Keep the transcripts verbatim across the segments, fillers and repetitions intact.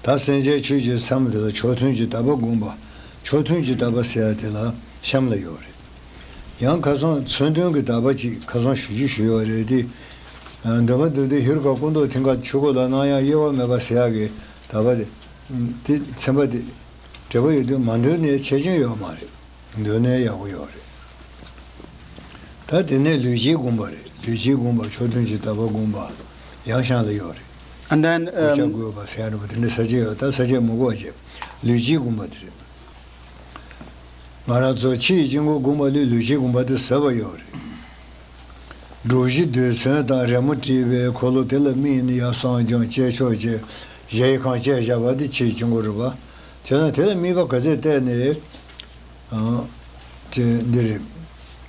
ད་སེམས་ཅན་ཆོས་ཀྱི་མཚམས་དེ་ལ་ཕྱོགས་མཐུན་གྱི་དག་པ་བསྒོམ་པ། ཕྱོགས་མཐུན་གྱི་དག་པ་ཟེར་ཡ་དེ་ལ་གཤམ་ལ་ཡོད་རེད། ཡང་ཁ་སང་མཚོན་དོན་གྱི་དག་པ་ཅིག་ཁ་སང་ཞུ་རྒྱུ་ཞུ་ཡོད་རེད་དེ། འདོན་པ་འདོན་དུས་ཧེ་རུ་ཀ་སྐུ་མདོག་མཐིང་ག་ཆོས་སྐུ་ལ་སྣང་ཡང་དབྱེ་བ་མེད་པ་ཟེར་ཡ་གི་དག་པ་དེ། དེ་ཚན་པ་དེ་འབྲེལ་བ་ཡོད་དུས་མ་འདོན་ནས་ཆེ་ཆུང་ཡོད་མ་རེད། འདོན་ནས་ཡག་པོ་ཡོད་རེད། ད་དེ་ནས་ལུས་དཀྱིལ་བསྒོམ་པ་རེད། ལུས་དཀྱིལ་བསྒོམ་པ་ཕྱོགས་མཐུན་གྱི་དག་པ་བསྒོམ་པ་ཡང་གཤམ་ལ་ཡོད་རེད། And then, ཨུ་ཅག་um, བསྒོམ་པ་ཟེར་ཡ་རེད་པ། དེ་འདྲ་ས་བཅད་ཡོད། ད་ས་བཅད་མི་དགོས་བྱས། ལུས་དཀྱིལ་བསྒོམ་པ་དེ་རེད། ང་རང་ཚོ་ཕྱི་ཡི་དཀྱིལ་འཁོར་བསྒོམ་པ་ལས་ལུས་དཀྱིལ་བསྒོམ་པ་དེ་ཟབ་པ་ཡོད་རེད། སྒྲུབ་གཞི་རྡུལ་ཚོན་དང་རི་མོ་བྲིས་པའི་འཁོར་ལོ་དེ་ལ་དམིགས་ནས་ཡར་གསང་སྦྱངས་བཅས་ཕྱོགས་བཅས་གཞལ་ཡས་ཁང་བཅས་བཞག་པ་དེ་ཕྱིའི་དཀྱིལ་འཁོར་རེད་པ། བྱས་ཙང་དེ་ལ་དམིགས་པ་ག་ཚད་གཏད་ནས། ཨང་། དེ་འདི་རེད།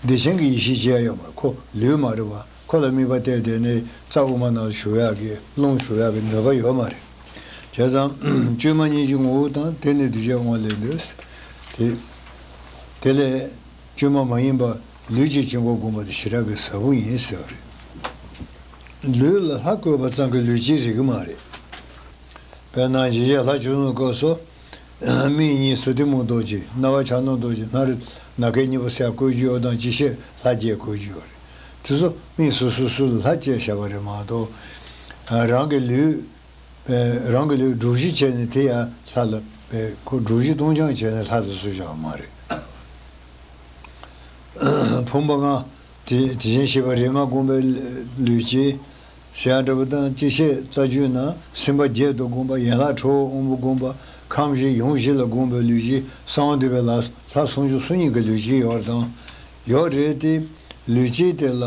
བདེ་ཆེན་གྱི་ཡེ་ཤེས་ཅེས་ཡོད་མ་རེད། ཁོ་ལུས་མ་རེད་པ། ཁོ་ལ་དམིགས་པ་གཏད་དེ་ནས་རྩ་དབུ་མ་ནང་ལ་ཞུགས་ཡག་གི་རླུང་ཞུགས་ཡག་གི་ནུས་པ་ཡོད་མ་རེད། བྱས་ཙང་བཅོས་མ་གཉིས་ཀྱི་ངོ་བོ་དང་དེ་ནི་གདུལ་བྱའི་དབང་ལས་ལུས། དེ། དེ་ལས། བཅོས་མ་མ་ཡིན་པ་ལུས་ཀྱི་དཀྱིལ་འཁོར་བསྒོམ་པ་དེ་ཞེ་དྲག་གི་ཟབ་པོ་ཡིན་ཟེར་བ་རེད། ལུས་ལ་ལྷ་བཀོད་པ་ཙམ་གྱིས་ལུས་དཀྱིལ་རིག་གི་མ་རེད། དཔེར་ན་འཇིགས་བྱེད་ལྷ་བཅུ་གསུམ་སྐབས་སུ། མིག་གཉིས་སུ་ཏི་མུ་རྡོ་རྗེ། རྣ་བ་བྱ་རྣོ་རྡོ་རྗེ། སྣ་རུ་ནམ་མཁའི་སྙིང་པོ་ཟེར་བཀོད་རྒྱུ་ཡོད་དང་། སྤྱི་བཤད་ལྷ་བརྒྱད་བཀོད་རྒྱུ་ཡོད་རེད། དེ་ཚོ་མིག་སོ་སོ་སོ་ལ་ལྷ་བཅས་བཞག་པ་རེད་མ་གཏོགས། རང་གི་ལུས། རང་གི་ལུས་སྒྲུབ་གཞི་བྱས་ནས་དེ་ཡང་ལྷ་ལ། ཁོ་སྒྲུབ་གཞི་སྟོང་སྦྱངས་བྱས་ནས་ལྷ་ལ་གསོལ་བཞག་པ་མ་རེད། ཕུང་པོ་ལྔ། དེ་དེ་བཞིན་གཤེགས་པ་རིགས་ལྔ་བསྒོམས་པའི་ལུས་དཀྱིལ་ཟེར་ཡ་འདྲ་པོ་དང་། སྤྱི་བཤད་རྩ་རྒྱུད་ན་སེམས་དཔའ་བརྒྱད་དུ་བསྒོམས་པ། ཡན་ལག་ཁྲོ་བོ་དབང་པོ་བསྒོམས་པ། ཁམས་བཞི་ཡུམ་བཞི་ལ་བསྒོམས་པའི་ལུས་དཀྱིལ་གསང་བ་འདུས་པའི་ལྷ་ལྷ་སུམ་ཅུ་སོ་གཉིས་ཀྱི་ལུས་དཀྱིལ་ཡོད་རེད་དང་། ཡོད་རེད་དེ། ལུས་དཀྱིལ་དེ་ལ་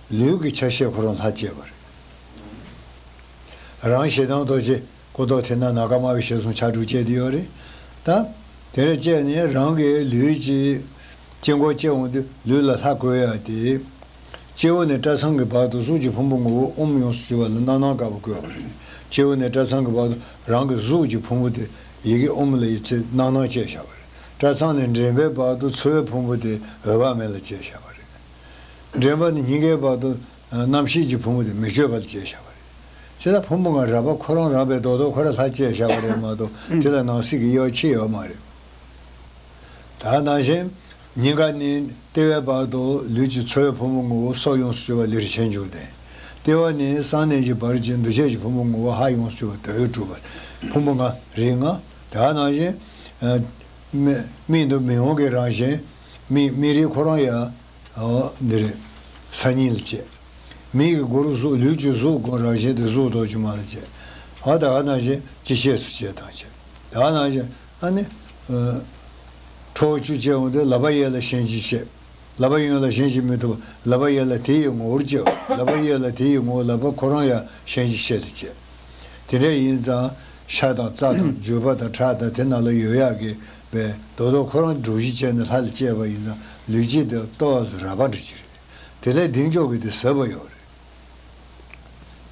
ལུས་ཀྱི་ཆ་ཤས་ཁོ་རང་ལྷ་བཅས་པ་རེད། རང་ཞེ་སྡང་རྡོ་རྗེ། སྐུ་མདོག་དེ་ན་ནམ་མཁའ་དམར་པོའི་ཞལ་གསུམ་ཕྱག་དྲུག་བཅས་ཏེ་ཡོད་རེད། ད། དེ་ལ་བཅས་ནས་རང་གི་ལུས་ཀྱི་དཀྱིལ་འཁོར་བཅས་འོང་དུས་ལུས་ལ་ལྷ་བཀོད་ཡ་དེ། སྤྱི་བོ་ནས་སྐྲ་ཚང་གི་བར་དུ་གཟུགས་ཀྱི་ཕུང་པོ་ངོ་བོ་ཨོཾ་ཡོངས་སུ་གྱུར་པ་ལ་རྣམ་སྣང་དཀར་པོ་བཀོད་པ་རེད། སྤྱི་བོ་ནས་སྐྲ་ཚང་གི་བར་དུ་རང་གི་གཟུགས་ཀྱི་ཕུང་པོ་དེ་ཡི་གེ་ཨོཾ་ལ་ཡི་ཚེ་རྣམ་སྣང་བཅས་བཞག་པ་རེད། སྐྲ་ཚང་ནས་མགྲིན་པའི་བར་དུ་ཚོར་བའི་ཕུང་པོ་དེ་འོད་དཔག་མེད་ལ་བཅས་བཞག་པ་རེད། མགྲིན་པ་ནས་སྙིང་གའི་བར་དུ། རྣམ་ཤེས་ཀྱི་ཕུང་པོ་དེ་མི་བསྐྱོད་པ་ལ་བཅས་བཞག་པ་རེད། བྱས་ཙང་ཕུང་པོ་ལྔ་རགས་པ་ཁོ་རང་རང་བས་རྡོག་རྡོག་ཁོ་རང་ལྷ་བཅས་བཞག་པ་རེད་མ་གཏོགས། དེ་ལ་ནང་གསེས་ཀྱི་དབྱེ་བ་ཕྱེ་ཡོད་མ་རེད། ད་ནང་བཞིན། སྙིང་ག་ནས་ལྟེ་བའི་བར་དུ་ལུས་ཀྱི་ཚོར་བའི་ཕུང་པོ་ངོ་བོ་སྲོག་ཡོངས་སུ་གྱུར་པ་ལུས་རེག་ཤེས་འབྱུང་ལྡན། ལྟེ་བ་ནས་གསང་གནས་ཀྱི་བར་གྱི་འདུ་བྱེད་ཀྱི་ཕུང་པོ་ངོ་བོ་ཧ་ཡོངས་སུ་གྱུར་པ་དོན་ཡོད་གྲུབ་པ། ཕུང་པོ་ལྔ་རིགས་ལྔ། ད་ནང་བཞིན། མིག་མིག་ཏུ་མིག་དབང་གི་རང་བཞིན། མིག་མིག་རིལ་ཁོ་རང་ཡང་། འོ་འདི་རེད། ས་སྙིང་ལ་བཅས། མིག་གི་སྒོ་རུ་གཟུགས་ལུས་ཀྱི་གཟུགས་ཀྱི་རང་བཞིན་དེ་གཟུགས་རྡོ་རྗེ་མ་ལ་བཅས། ཨ་ད་ཨ་ནང་བཞིན་ཅི་ཤེས་སུ་བཅས་དང་བཅས། ད་ཨ་ནང་བཞིན་ཨ་ནི། ཁྲོ་བོ་བཅུ་བཅས་འོང་དུས་ལག་པ་གཡས་ལ་ཞེན་གྱིས་བཅས། ལག་པ་གཡོན་ལ་ཞེན་གྱིས་མི་ཐུབ། ལག་པ་གཡས་ལ་དེ་ཡི་ངོ་བོར་བཅས་པ། ལག་པ་གཡས་ལ་དེ་ཡི་ངོ་བོ་ལག་པ་ཁོ་རང་ཡང་ཞེན་གྱིས་བཅས་ཏེ་བཅས། དེ་འདྲ་ཡིན་ཙང་ཤ་དང་རྩ་དང་རྒྱུས་པ་དང་ཁྲག་དང་དེ་ནང་ལ་ཡོད་ཡག་གི་བས་རྡོག་རྡོག་ཁོ་རང་སྒྲུབ་གཞི་བྱས་ནས་ལྷ་ལ་བཅས་པ་ཡིན་ཙང་ལུས་དཀྱིལ་དེ་ལྟོ་བ་ཟ་རགས་པ་འདྲ་ཅིག་རེད། དེ་ལས་བདེ་མཆོག་གི་དེ་ཟབ་པ་ཡོད་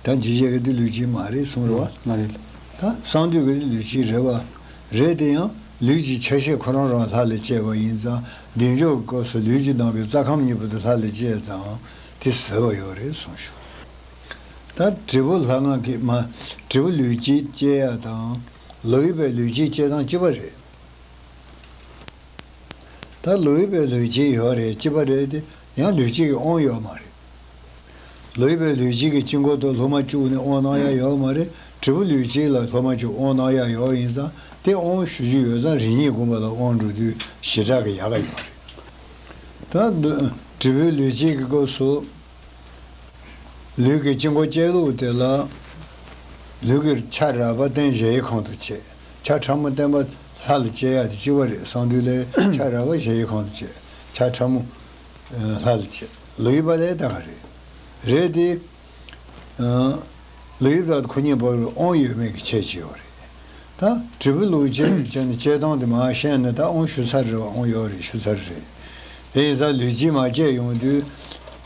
རེད། ད་འཇིགས་བྱེད་ཀྱི་དེ་ལུས་དཀྱིལ་མ་རེད་གསུངས་རེད་བ། མ་རེད། ད་གསང་འདུས་ཀྱི་དེ་ལུས་དཀྱིལ་རེད་བ། རེད་དེ་ཡང་ལུས་ཀྱི་ཆ་ཤས་ཁོ་རང་རང་ལྷ་ལ་བཅས་པ་ཡིན་ཙང་བདེ་མཆོག་གི་སྐབས་སུ་ལུས་ཀྱི་ནང་གི་རྩ་ཁམས་གཉིས་པོ་དེ་ལྷ་ལ་བཅས་ཙང་དེ་ཟབ་པ་ཡོད་རེད་གསུངས་ཞུ། ད་དྲིལ་བུ་ལྷ་ང་གི་མ། དྲིལ་བུ་ལུས་དཀྱིལ་བཅས་ཡ་དང་། ལག་གཡས་པའི་ལུས་དཀྱིལ་བཅས་སྟངས་གཅིག་པ་རེད། ད་ལག་གཡས་པའི་ལུས་དཀྱིལ་ཡོད་རེད། གཅིག་པ་རེད་དེ་ཡང་ལུས་དཀྱིལ་གྱི་དབང་ཡོད་མ་རེད། ལག་གཡས་པའི་ལུས་དཀྱིལ་གྱི་དཀྱིལ་འཁོར་དུ་སློབ་མ་བཅུག་ནས་དབང་གནང་ཡ་ཡོད་མ་རེད། དྲིལ་བུ་ལུས་དཀྱིལ་ལ་སློབ་མ་བཅུག་དབང་གནང་ཡ་ཡོད་ཡིན་ཙང་དེ་དབང་ཞུ་རྒྱུ་ཡོད་ཙང་རིམ་གཉིས་བསྒོམ་པ་ལ་དབང་འགྲོ་དུས་ཞེ་དྲག་གི་ཡག་ག་ཡོད་རེད། ད་དྲིལ་བུ་ལུས་དཀྱིལ་གྱི་སྐབས་སུ། ལུས་ཀྱི་དཀྱིལ་འཁོར་བཅས་ལུགས་དེ་ལ། ལུས་ཀྱི་ཆ་རགས་པ་རྟེན་གཞལ་ཡས་ཁང་དུ་བཅས། ཆ་ཕྲ་མོ་བརྟེན་པ་ལྷ་ལ་བཅས་ཡ་དེ་གཅིག་པ་རེད། གསང་འདུས་ལས་ཆ་རགས་པ་གཞལ་ཡས་ཁང་དུ་བཅས། ཆ་ཕྲ་མོ། ལྷ་ལ་བཅས། ལག་གཡས་པ་ལས་ད་ག་རེད། རེད་དེ། ལག་གཡས་པ་དང་ཁོ་གཉིས་བར་དབང་ཡོད་མེད་ཀྱི་ཁྱད་ཅིག་ཡོད་རེད། ད་དྲིལ་བུ་ལུས་དཀྱིལ་བཅས་ནས་བཅས་སྟངས་དེ་མར་བཤད་ན་ད་དབང་ཞུ་ཚར་རེད་བ། དབང་ཡོད་རེད་ཞུ་ཚར་རེད། དེ་ཡིན་ཙང་ལུས་དཀྱིལ་མར་བཅས་ཡོང་དུས།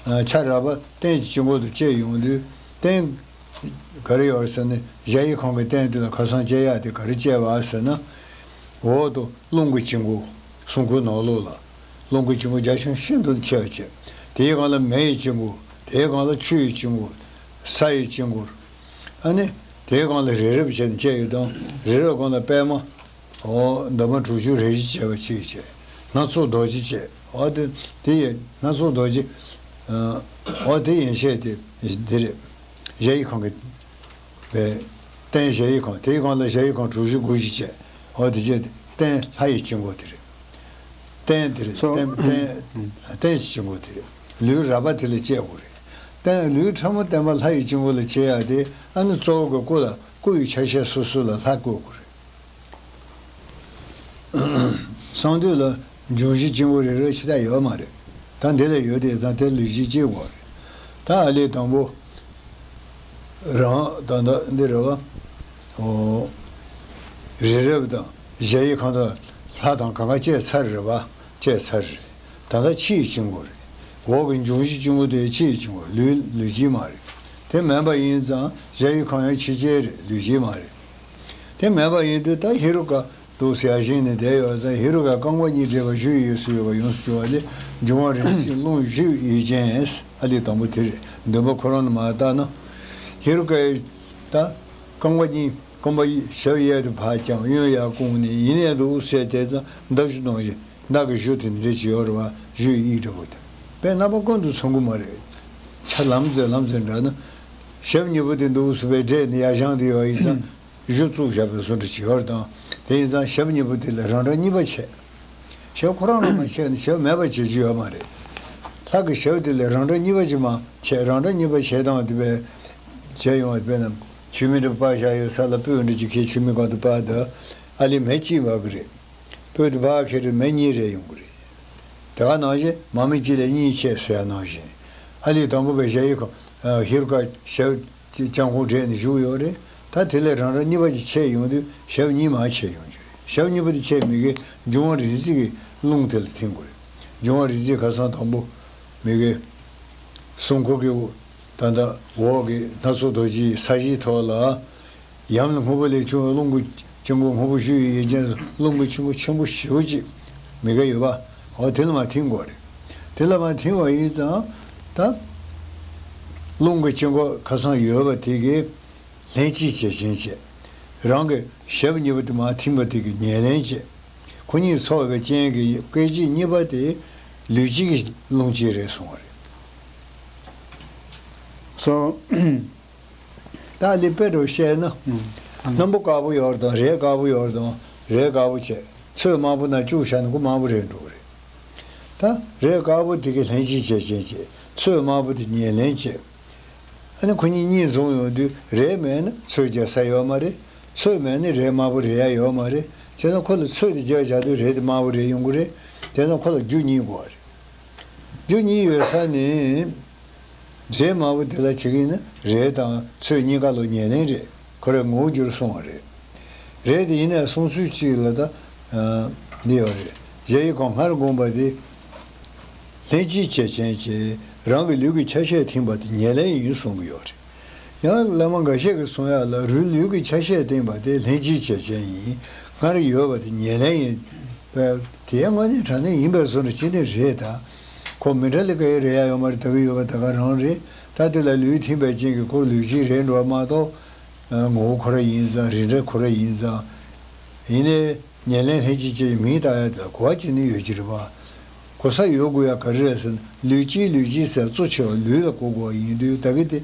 ཆ་རགས་པ་རྟེན་གྱི་དཀྱིལ་འཁོར་དུ་བཅས་ཡོང་དུས། རྟེན་ག་རེ་ཡོད་རེད་ཟེར་ན་གཞལ་ཡས་ཁང་གི་རྟེན་དེ་ལ་ཁ་སང་བཅས་ཡག་དེ་ག་རེ་བཅས་པ་ཟེར་ན། འོག་ཏུ་རླུང་གི་དཀྱིལ་འཁོར། སྲུང་འཁོར་ནང་ལོགས་ལ་རླུང་གི་དཀྱིལ་འཁོར་རྒྱ་ཆུང་ཤིན་ཏུ་ཆེ་བ་བཅས། དེའི་སྒང་ལ་མེ་ཡི་དཀྱིལ་འཁོར། དེའི་སྒང་ལ་ཆུ་ཡི་དཀྱིལ་འཁོར། ས་ཡི་དཀྱིལ་འཁོར། ཨ་ནི། དེའི་སྒང་ལ་རི་རབ་བྱས་ནས་བཅད་ཡོད་དང་། རི་རབ་སྒང་ལ་པད་མ། འོ་འདབ་མ་དྲུག་ཅུ་རེ་བཞི་བྱས་པ་གཅིག་བྱས། སྣ་ཚོགས་རྡོ་རྗེ་བྱས། འོ་དེ་དེ་ཡི་སྣ་ཚོགས་རྡོ་རྗེ། འོ་དེ་ཡན་ཆད་དེ་འདི་རེད། གཞལ་ཡས་ཁང་གི་པའི་སྟེང་གཞལ་ཡས་ཁང་། དེའི་སྒང་ལ་གཞལ་ཡས་ཁང་དྲུག་ཅུ་གོ་བཞི་བྱས། འོ་དེ་བྱས་ཏེ་སྟེང་ལྷ་ཡི་དཀྱིལ་འཁོར་དེ་རེད། སྟེང་དེ་རེད། སོ་སྟེང་སྟེང་སྟེང་གི་དཀྱིལ་འཁོར་དེ་རེད། ལུས་རལ་པ་དེ་ལ་བཅད་དགོས་རེད། སྟེང་ལུས་ཕྲ་མོ་བརྟན་པ་ལྷ་ཡི་དཀྱིལ་འཁོར་ལ་བཅད་ཡ་དེ། ཨ་ནི་གཙོ་བོ་གི་སྐུ་ལ་སྐུ་ཡི་ཆ་ཤས་སོ་སོ་ལ་ལྷ་བཀོད་དགོས་རེད། གསང་འདུས་ལ་འབྱུང་བཞི་དཀྱིལ་འཁོར་རེ་རེ་ཞིག་ད་ཡོད་མ་རེད། ད་འདི་ལ་ཡོད་དེ་ད་དེ་ལུས་བཞི་གཅིག་པ་རེད། ད་ཨ་ལས་དང་པོ་རང་ད་ལྟ་འདི་རེད་བ། འོ། རི་རབ་དང་གཞལ་ཡས་ཁང་དང་ལྷ་དང་གང་ག་བཅད་ཚར་རེད་བ། བཅད་ཚར་རེད། ད་ལྟ་ཕྱི་ཡི་དཀྱིལ་འཁོར་རེད། འོག་གི་འབྱུང་བཞི་དཀྱིལ་འཁོར་དེ་ཕྱི་ཡི་དཀྱིལ་འཁོར། ལུས་ལུས་དཀྱིལ་མ་རེད། དེ་མིན་པ་ཡིན་ཙང་གཞལ་ཡས་ཁང་ཡང་ཕྱི་རྐྱེན་རེད། ལུས་དཀྱིལ་མ་རེད། དེ་མེད་པ་ཡིན་དུས་ད་ཧེ་རུ་ཀ་འདུག་ཟེར་ཡ་བཞེངས་ནས་བསྡད་ཡོད་ཙང་། ཧེ་རུ་ཀ་རྐང་པ་གཉིས་བྲེས་པ་བཞུགས་ཡོད་ཟེར་ཡོད་པ་ཡོངས་སུ་གྱུར་པ་ལས། འབྱུང་བ་རིགས་གཅིག་རླུང་བཞི་ཡི་རྐྱེན། ཨ་ལས་དང་པོ་དེ་རེད། འདུན་པ་ཁོ་རང་ནས་མར་བལྟས་ན། ཧེ་རུ་ཀ་ཡི་ད་རྐང་པ་གཉིས་རྐང་པ་ཞབས་གཡས་དེ་ཕར་བརྐྱངས། གཡོན་ཡར་བསྐུམས་ནས་ཡིན་ནའི་འདུག་ཟེར་བསྡད་ཙང་། མདའ་གཞུ་ནང་བཞིན། མདའ་གི་གཞུ་དེ་འདྲ་ཅིག་ཡོད་རེད་བ། གཞུ་ཡི་དབྱིབས་འདྲ་པོ་དེ། དཔེ་རྣམ་པ་ཀུན་ཏུ་མཚུངས་ཀྱི་མ་རེད། ཆ་ལམ་ཙེ་ལམ་ཙེ་འདྲ་ན། ཞབས་གཉིས་པོ་དེ་འདུག་སེ་བྱས་བསྒྲད་ནས་ཡར་བཞེངས་བསྡད་ཡོད་ཡིན་ཙང་། གཞུ་བཙུགས་བཞག་པའི་བཟོ་འདྲ་ཅིག་ཡོད་རེད་དང་། དེ་ཡིན་ཙང་ཞབས་གཉིས་པོ་དེ་ལས་རང་འདྲ་གཉིས་པ་བྱས། ཞབས་ཁོ་རང་རང་མ་བྱས་ནས་ཞབས་མེད་པ་བྱེད་རྒྱུ་ཡོད་མ་རེད། ལྷ་གི་ཞབས་དེ་ལས་རང་འདྲ་གཉིས་པ་ཅིག་མར་བྱས། རང་འདྲ་གཉིས་པ་བྱས་སྟངས་དེ་བས་བྱས་ཡོང་བ། དཔེར་ན་ཆུ་མིག་འདྲ་སྤར་བཞག་ཡོད་ས་ལ་སྤོས་འདྲ་ཅིག་ཁྱེར་ཆུ་མིག་སྒང་དུ་སྤར་དང་། ཨ་ལས་མེ་གཅིག་འབར་གི་རེད། སྤོས་དེ་ཕར་ཁྱེར་དུས་མེ་གཉིས་རེ་ཡོང་གི་རེད། དེ་ག་ནང་བཞིན་མར་མེ་གཅིག་ལས་གཉིས་བྱས་ཟེར་ཡ་ནང་བཞིན། ཨ་ལས་དང་པོ་པའི་གཞལ་ཡས་ཁང་། ཨ། ཧེ་རུ་ཀ་ཞབས་ཀྱི་བརྐྱང་བསྐུམ་བསྒྲིགས་ནས་བཞུགས་ཡོད་རེད། ད་དེ་ལས་རང་རང་གཉིས་པ་ཅིག་ཆད་ཡོང་དུས་ཞབས་གཉིས་མར་ཆད་ཡོང་རྒྱུ་རེད། ཞབས་གཉིས་པ་དེ་ཆད་མི་དགོས། འབྱུང་བ་རིགས་གཅིག་གི་རླུང་དེ་ལ་ཐིམ་དགོས་རེད། འབྱུང་བ་རིགས་གཅིག་ཁ་སང་དང་པོ་མི་དགོས། གསུང་འཁོར་གྱི་ད་ལྟ་འོག་གི་སྣ་ཚོགས་རྡོ་རྗེའི་ས་གཞིའི་ཐོག་ལ། ཡམ་ལ་སྔོན་པོ་ལས་བྱུང་བའི་རླུང་གི་དཀྱིལ་འཁོར། སྔོན་པོ་བཞུ་ཡི་ཡི་རྐྱེན་རླུང་གི་དཀྱིལ་འཁོར་ཆེན་པོ་ཞེ་པོ་ཅིག་མི་དགོས་ཡོད་པ། འོ་དེ་ལ་མར་ཐིམ་དགོས་རེད། དེ་ལ་མར་ཐིམ་པ་ཡིན་ཙང་། ད་རླུང་གི་དཀྱིལ་འཁོར་ཁ་སང་ཡོད་པ་དེ་གིས་ལྷན་ཅིག་བྱེད་རྐྱེན་བྱས། རང་གི་ཞབས་གཉིས་པོ་དེ་མར་ཐིམ་པ་དེ་གིས་ཉེར་ལེན་བྱས། ཁོ་གཉིས་ཚོགས་པའི་རྐྱེན་གྱིས་སྐད་ཅིག་གཉིས་པ་དེ་ལུས་གཅིག་གི་རླུང་གཅིག་རེད་གསུངས་པ་རེད། སོ། ད་ལི་དཔེ་འདྲ་བཤད་ན། ཨང་། སྣམ་བུ་དཀར་པོ་ཡོད་རེད་དང་། རས་དཀར་པོ་ཡོད་རེད་དང་། རས་དཀར་པོ་བྱས། ཚོས་དམར་པོ་ནང་བཅུག་བཞག་ན་ཁོ་དམར་པོ་རེད་འགྲོ་གི་རེད། ད་རས་དཀར་པོ་དེ་གིས་ལྷན་ཅིག་བྱེད་རྐྱེན་བྱས། ཚོས་དམར་པོ་དེ་ཉེར་ལེན་བྱས། ཨ་ནི་ཁོ་གཉིས་གཉིས་འཛོམས་ཡོང་དུས་རས་མེད་ན་ཚོས་རྒྱག་ས་ཡོད་མ་རེད། ཚོས་མེད་ན་རས་དམར་པོ་རེག་ཡ་ཡོད་མ་རེད། བྱས་ན་ཁོ་ལ་ཚོས་དེ་རྒྱག་བཞག་དུས་རས་དེ་དམར་པོ་རེད་ཡོང་གི་རེད། དེས་ན་ཁོ་ལ་རྒྱུ་གཉིས་དགོས་རེད། རྒྱུ་གཉིས་ཡོད་ས་ནས། རས་དམར་པོ་དེ་ལ་བྱེད་ཀྱི་ཡིན་ན་རས་དང་ཚོས་གཉིས་ཀ་ལོ་ཉེར་ལེན་རེད། ཁོ་རའི་ངོ་བོ་འགྱུར་སོང་བ་རེད། རས་དེ་ཡིན་ནའི་གསུང་ཚུལ་གཅིག་ལ་ད། ཨ། འདི་ཡོད་རེད། གཞལ་ཡས་ཁང་སྔར་དགོངས་པ་དེ་ལྷན་ཅིག་བྱེད་རྐྱེན་བྱས། རང་གི་ལུས་ཀྱི་ཆ་ཤས་ཐིམ་པ་དེ་ཉེར་ལེན་ཡིན་གསུང་གི་ཡོད་རེད། ཡང་བླ་མ་འགའ་ཤས་ཀྱིས་གསུང་ཡག་ལ། རུས་ལུས་ཀྱི་ཆ་ཤས་བསྟན་པ་དེ་ལྷན་ཅིག་བྱེད་རྐྱེན་ཡིན། སྔར་ཡོད་པ་དེ་ཉེར་ལེན་ཡིན་པས། དེ་ཡང་དངོས་གནས་དྲང་གནས་ཡིན་པའི་བཟོ་འདྲ་ཅིག་ནི་རེད་ད། ཁོ་མི་འདྲ་ལ་ག་ཡེ་རེག་ཡ་ཡོད་མ་རེད། ད་གི་ཡོད་པ་ད་ག་རང་རེད། ད་དེ་ལ་ལུས་ཐིམ་པའི་རྐྱེན་གྱིས་ཁོ་ལུས་གཅིག་རེད་འགྲོ་བ་མ་གཏོགས། ངོ་བོ་ཁོ་རང་ཡིན་ཙང་། རིགས་འདྲ་ཁོ་རང་ཡིན་ཙང་། ཡིན་ནའི། ཉེར་ལེན་ལྷན་ཅིག་བྱེད་མིང་བཏགས་ཡ་དེ་ལ་གོ་བ་ཅི་ནས་ཡོད་ཀྱི་རེད་པ། གོ་ས་ཡོད་དགོས་ཡ་ག་རེ་རེད་ཟེར་ན། ལུས་གཅིག་ལུས་གཅིག་ཟེར་གཙོ་ཆེ་བ་ལུས་ལ་གོ་དགོས་པ་ཡིན་དུས། ད་གི་དེ་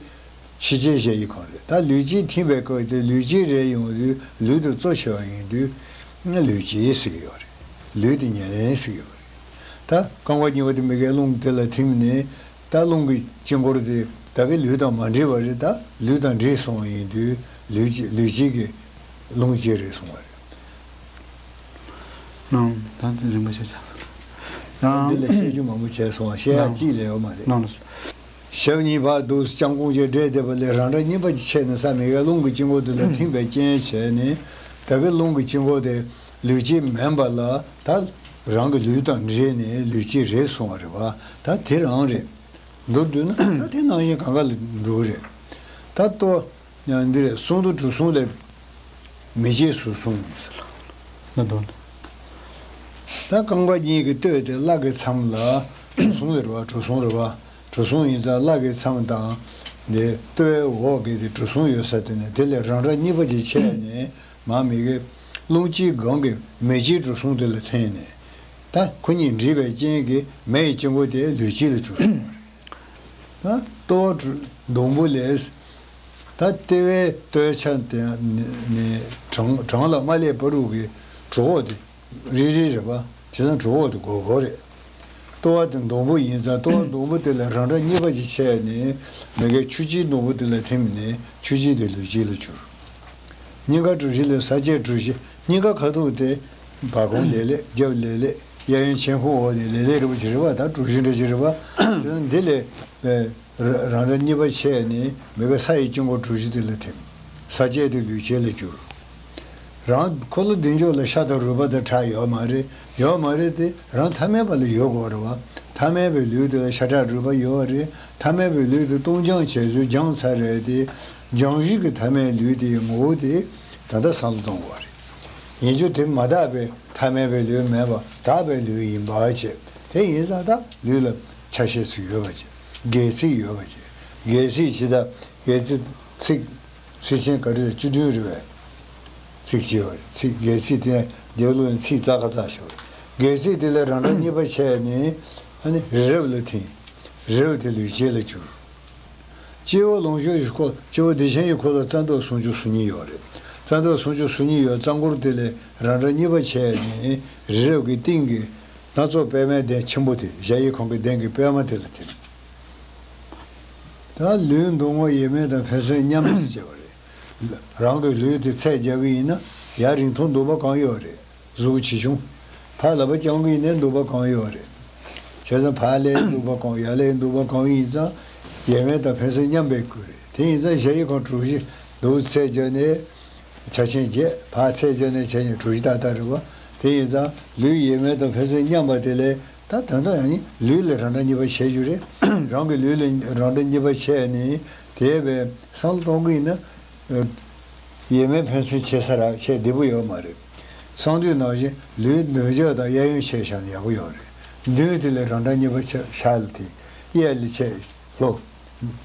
ཕྱི་རྐྱེན་གཞལ་ཡས་ཁང་རེད། ད་ལུས་གཅིག་ཐིམ་པའི་སྐབས་དེ་ལུས་གཅིག་རེད་ཡོང་དུས། ལུས་དེ་གཙོ་ཆེ་བ་ཡིན་དུས། ལུས་གཅིག་ཟེར་གྱི་ཡོད་རེད། ལུས་དེ་ཉེར་ལེན་ཟེར་གྱི་ཡོད་རེད། ད་རྐང་པ་གཉིས་པོ་དེ་མི་དགོས། རླུང་དེ་ལ་ཐིམ་ནས། ད་རླུང་གི་དཀྱིལ་འཁོར་དེ་ད་གི་ལུས་དང་མ་འདྲེས་པ་རེད། ད་ལུས་དང་འདྲེས་སོང་བ་ཡིན་དུས་ལུས་གཅིག་ལུས་གཅིག་གི་རླུང་གཅིག་རེད་གསུངས་པ་རེད། ནང་ད་འདི་རིན་པོ་ཆེ་ཆགས་སོང་། ཡང་འདི་ལ་བཤད་རྒྱུ་མང་པོ་བྱས་སོང་བ། བཤད་ཡག་གཅིག་ལས་ཡོད་མ་རེད། ནང་ལ། ཞབས་གཉིས་ཕར་འདུག་སེ་བརྐྱང་བསྐུམ་བྱས་བསྒྲད་བསྡད་པ་ལས་རང་འདྲ་གཉིས་པ་ཅིག་ཆད་ན་ས་མི་དགོས། རླུང་གི་དཀྱིལ་འཁོར་དེ་ལ་ཐིམ་པའི་རྐྱེན་བྱས་ནས། ད་གི་རླུང་གི་དཀྱིལ་འཁོར་དེ་ལུས་གཅིག་མིན་པ་ལ། ད་རང་གི་ལུས་དང་འདྲེས་ནས་ལུས་གཅིག་རེད་གསུངས་པ་རེད་པ། ད་དེ་རང་རེད། མདོར་བསྡུས་ན་ད་དེ་ནང་བཞིན་གང་ག་ལ་འགྲོ་གི་རེད། ད་ལྟོ། ཡང་འདི་རེད། གསུང་དུ་གྲུ་གསུམ་ལས་མི་བྱེད་སུ་གསུངས། ན་དོན། ད་རྐང་པ་གཉིས་ཀྱི་སྟོད་དེ་བརླ་གི་མཚམས་ལ། གྲུ་གསུམ་རེད་པ། གྲུ་གསུམ་རེད་པ། གྲུ་གསུམ་ཡིན་ཙང་བརླ་གི་མཚམས་དང་ འདི་ལྟོ་བའི་འོག་གི་དེ་གྲུ་གསུམ་ཡོད་ས་དེ་ནས་དེ་ལས་རང་སྒྲ་གཉིས་པ་ཅིག་ཆད་ནས་མར་མི་གི་རླུང་གཅིག་སྒང་གི་མེ་ལྕེའི་གྲུ་གསུམ་དེ་ལ་འཐེན་ནས། ད་ཁོ་གཉིས་འདྲེས་པའི་རྐྱེན་གྱིས་མེ་ཡི་དཀྱིལ་འཁོར་དེ་ལུས་དཀྱིལ་ལ་གྱུར་སོང་བ་རེད། ད་ལྟོ་བ་གྲུ་སྡོང་བུ་ལས། ད་ལྟེ་བའི་ལྟོའི་ཆ་དེ་ནས་བྲང་བྲང་ལ་མ་སླེབས་བར་དུ་གི་གྲུ་བོ་དེ་རིལ་རིལ་རེད་པ། བྱས་ཙང་གྲུ་བོ་དེ་སྒོར་སྒོར་རེད། ལྟོ་བ་དེ་སྡོང་བུ་ཡིན་ཙང་ལྟོ་བ་སྡོང་བུ་དེ་ལ་རང་སྒྲ་གཉིས་པ་ཅིག་ཆད་ནས་མ་གི་ཆུ་སྐྱེས་སྡོང་བུ་དེ་ལ་ཐིམ་ནས་ཆུ་སྐྱེས་དེ་ལུས་སྐྱེས་ལ་གྱུར། སྙིང་ག་གྲུ་བཞི་ལས་ས་བཅད་གྲུ་བཞི། སྙིང་ག་ཁ་ཐུག་དེ་བར་ཁོང་ལེ་ལེ་རྒྱབ་ལེ་ལེ་གཡས་གཡོན་མཆན་ཁུང་འོག་ནས་ལེ་ལེ་རེ་བ་ཅིག་རེད་པ། ད་གྲུ་བཞི་འདྲ་ཅིག་རེད་པ། དེ་ནས་འདི་ལས་པའི་ར་རང་སྒྲ་གཉིས་པ་ཆད་ནས་མ་གི་ས་ཡི་དཀྱིལ་འཁོར་གྲུ་བཞི་དེ་ལ་ཐིམ། ས་བཅད་དེ་ལུས་སྐྱེས་ལ་གྱུར། རང་འཁོར་ལོ་བདེ་མཆོག་ལ་ཤ་དང་རུས་པ་དང་ཁྲག་ཡོད་མ་རེད། ཡོད་མ་རེད་དེ་རང་ཐ་མལ་པ་ལ་ཡོད་དགོས་རེད་བ། ཐ་མལ་པའི་ལུས་དེ་ལ་ཤ་ཁྲག་རུས་པ་ཡོད་རེད། ཐ་མལ་པའི་ལུས་དེ་སྟོང་སྦྱང་བྱས་ཚུལ་སྦྱངས་ཚར་རེད་དེ། སྦྱང་གཞི་གི་ཐ་མལ་ལུས་དེའི་ངོ་བོ་དེ་ད་ལྟ་བསམ་བློ་གཏོང་དགོས་རེད། ཡིན་རྒྱུ་དེ་མ་དག་པའི་ཐ་མལ་པའི་ལུས་མེད་པ་དག་པའི་ལུས་ཡིན་པ་བྱས། དེ་ཡིན་ཙང་ད་ལུས་ལ་ཆ་ཤས་ཚིག་ཡོད་པ་བྱས། སྒལ་ཚིགས་ཡོད་པ་བྱས། སྒལ་ཚིགས་ཇི་ལྟར་སྒལ་ཚིགས་ཚིགས། ཚིགས་ཆེན་ག་རེ་བཅུ་བདུན་རེད་པས། ཚིགས་བཅད་པ་རེད། ཚིགས་སྒལ་ཚིགས་དེ་འདིར་ཀློག་ཡང་ཚིགས་ཙག་ཁ་ཙག་ཤོར། སྒལ་ཚིགས་དེ་ལས་རང་སྒྲ་གཉིས་པ་ཆད་ནས་ཨ་ནི་རི་རབ་ལ་ཐིམ། རི་རབ་དེ་ལུས་སྐྱེས་ལ་གྱུར། སྤྱི་བོ་ལོངས་སྤྱོད་ཀྱི་འཁོར། སྤྱི་བོ་བདེ་ཆེན་གྱི་འཁོར་ལོ་རྩ་མདོག་སུམ་ཅུ་སོ་གཉིས་ཡོད་རེད། རྩ་མདོག་སུམ་ཅུ་སོ་གཉིས་ཡོད། རྩ་འཁོར་དེ་ལས་རང་སྒྲ་གཉིས་པ་ཆད་ནས་རི་རབ་ཀྱི་སྟེང་གི་སྣ་ཚོགས་པད་མའི་གདན་ཆེན་པོ་དེ་གཞལ་ཡས་ཁང་གི་གདན་གྱི་པད་མ་དེ་ལ་ཐིམ། ད་ལུས་མདོག་སྔོ་ཡིད་མེད་དང་ཕན་ཚུན་མཉམ་པ་ཟེར་བ་རེད། རང་གི་ལུས་དེ་ཚད་རྒྱག་གི་ཡིན་ན་ཡར་རིང་ཐུང་འདུག་པ་གང་ཡོད་རེད། གཟུགས་ཆེ་ཆུང་། ཕར་ལག་པ་བརྐྱང་གི་ཡིན་ན་འདུག་པ་གང་ཡོད་རེད། བྱས་ཙང་ཕར་ལ་འདུག་པ་གང་ཡར་ལ་འདུག་པ་གང་ཡིན་ཙང་ཡིད་མེད་དང་ཕན་ཚུན་མཉམ་པའི་ཁུལ་རེད། དེ་ཡིན་ཙང་གཞལ་ཡས་ཁང་གྲུ་བཞི་འདུག་ཚད་རྒྱག་ནས་ཆ་ཆེན་བརྒྱད། ཕར་ཚད་རྒྱག་ནས་ཆ་ཆེན་གྲུ་བཞི་ཏག་ཏག་རེད་བ། དེ་ཡིན་ཙང་ལུས་ཡིད་མེད་དང་ཕན་ཚུན་མཉམ་པ་དེ་ལས་ད་དོན་དག་ཡང་ནི་ལུས་ལ་རང་སྒྲ་གཉིས་པ་ཆད་རྒྱུ་རེད། རང་གི་ལུས་ལ་རང་སྒྲ་གཉིས་པ་ཆད་ནས་དེ་བས་བསམ་བློ་གཏོང་གི་ཡིན་ན། ཡིད་མེད་ཕན་ཚུན་ཆེ་ས་ར་ཆེ་བདེ་པོ་ཡོད་མ་རེད། གསང་འདུས་ནང་བཞིན་ལུས་མདུན་ཕྱོགས་དང་གཡས་གཡོན་ཆེ་བཞག་ན་ཡག་པོ་ཡོད་རེད། མདུན་དེ་ལས་རང་སྒྲ་གཉིས་པ་ཆེ་ཤར་ལ་ཐིམ། གཡས་ལ་ཆེ་ལྷོ།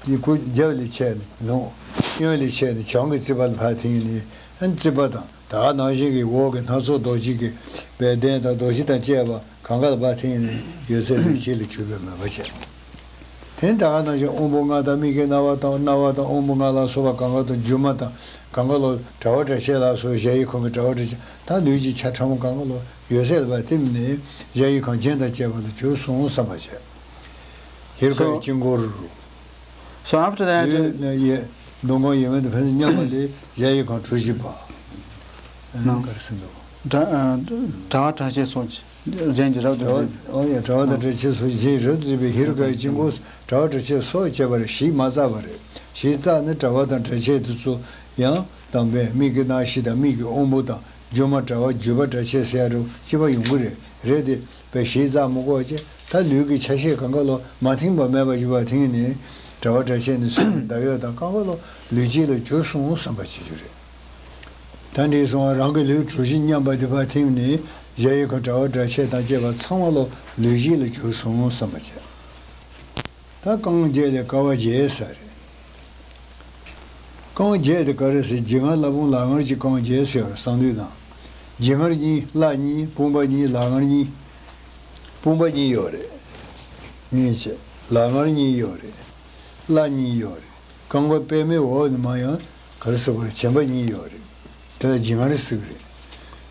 ཡི་གུ་རྒྱབ་ལ་ཆེ་ནས་ལུང་། གཡོན་ལ་ཆེ་ནས་བྱང་གི་རྩིག་པ་ལ་ཕར་ཐིམ་ནས་ཨ་ནི་རྩིག་པ་དང་ད་ག་ནང་བཞིན་གྱི་འོག་གི་སྣ་ཚོགས་རྡོ་རྗེ་གི་པད་གདན་དང་རྡོ་རྗེ་དང་བཅས་པ་གང་ག་ལ་ཕར་ཐིམ་ནས་ཡོད་ཚད་ལུས་སྐྱེས་ལ་གྱུར་པའི་མོས་པ་བྱས། དེ་ད་ག་ནང་བཞིན་དབང་པོ་ལྔ་དང་མིག་གི་རྣ་བ་དང་རྣ་བ་དང་དབང་པོ་ལྔ་ལ་སོགས་པ་གང་ག་དང་སྒྱུ་མ་དང་གང་ག་ལ་དྲ་བ་སྒྲ་ཆས་ལ་སོགས་གཞལ་ཡས་ཁང་གི་དྲ་བ་སྒྲ་ཆས་ད་ལུས་ཀྱི་ཆ་ཕྲ་མོ་གང་ག་ལ་ཡོད་ཚད་ལ་ཕར་ཐིམ་ནས་གཞལ་ཡས་ཁང་རྒྱན་དང་བཅས་པ་ལ་གྱུར་སོང་བསམ་པ་བྱས། ཧེ་རུ་ཀ་ཡི་དཀྱིལ་འཁོར། So after that, ཡེ་ཡེ་མདོ་སྔགས་ཡིན་མིན་དུ་ཕན་ཚུན་མཉམ་པ་ལས་གཞལ་ཡས་ཁང་གྲུ་བཞི་པ། ནང་ག་རེ་ཟེར་འདུག་དྲ་དྲ་བ་དྲ་ཆས་སོགས་ཀྱི་རྒྱན་གྱི་རབ་ཏུ་བྲིས། ཨོ་ཡ་དྲ་བ་དང་དྲ་ཆས་སོགས་རྒྱན་རབ་ཏུ་བྲིས་པའི་ཧེ་རུ་ཀ་ཡི་དཀྱིལ་འཁོར་དྲ་བ་དྲ་ཆས་སོགས་བཅས་པར་གཞི་མ་བཙགས་པ་རེད། གཞི་བཙགས་ནས་དྲ་བ་དང་དྲ་ཆས་དེ་ཚོ་ཡང་དང་པས་མིག་གི་རྣ་ཤེས་དང་མིག་གི་དབང་པོ་དང་སྒྱུ་མ་དྲ་བ་བརྒྱུད་པ་དྲ་ཆས་ཟེར་ཡ་རུ་སྐྱེ་བ་ཡོང་གི་རེད། རེད་དེ། པའི་གཞི་རྩ་མི་དགོས་ཅེས་ད་ལུས་ཀྱི་ཆ་ཤས་གང་ག་ལོ་མ་ཐིམ་པ་མེད་པ་ཞིག་པ་ཐིམ་ནས་དྲ་བ་དྲ་ཆས་ནི་སེམས་ཀྱི་བརྡ་ཡོད་དང་གང་ག་ལོ་ལུས་སྐྱེས་ལ་གྱུར་སོང་བསམ་པ་བྱེད་རྒྱུ་རེད། ད་འདྲའི་སོང་བ་རང་གི་ལུས་གྲུ་བཞི་མཉམ་པ་དེ་ཕར་ཐིམ་ནས་གཞལ་ཡས་ཁང་དྲ་བ་དྲ་ཆས་དང་བཅས་པ་ཚང་མ་ལོ་ལུས་སྐྱེས་ལ་གྱུར་སོང་བསམ་པ་བྱེད། ད་རྐང་བརྒྱད་ལས་ཀ་བ་བརྒྱད་ས་རེད། རྐང་བརྒྱད་དེ་ག་རེ་ཟེར་རྗེ་ངར་ལ་བུང་ལག་ངར་གྱི་རྐང་བརྒྱད་ཟེར་བ་གསང་འདུས་ནང་། རྗེ་ངར་གཉིས་བླ་གཉིས་དཔུང་པ་གཉིས་ལག་ངར་གཉིས། དཔུང་པ་གཉིས་ཡོད་རེད། གཉིས་བྱས་ལག་ངར་གཉིས་ཡོད་རེད། བླ་གཉིས་ཡོད་རེད། རྐང་པ་པད་མའི་འོག་ནས་མར་ཡང་ག་རེ་ཟེར་དགོས་རེད་བྱམས་པ་གཉིས་ཡོད་རེད། དེ་ལ་རྗེ་ངར་ཟེར་གི་རེད། བྱས་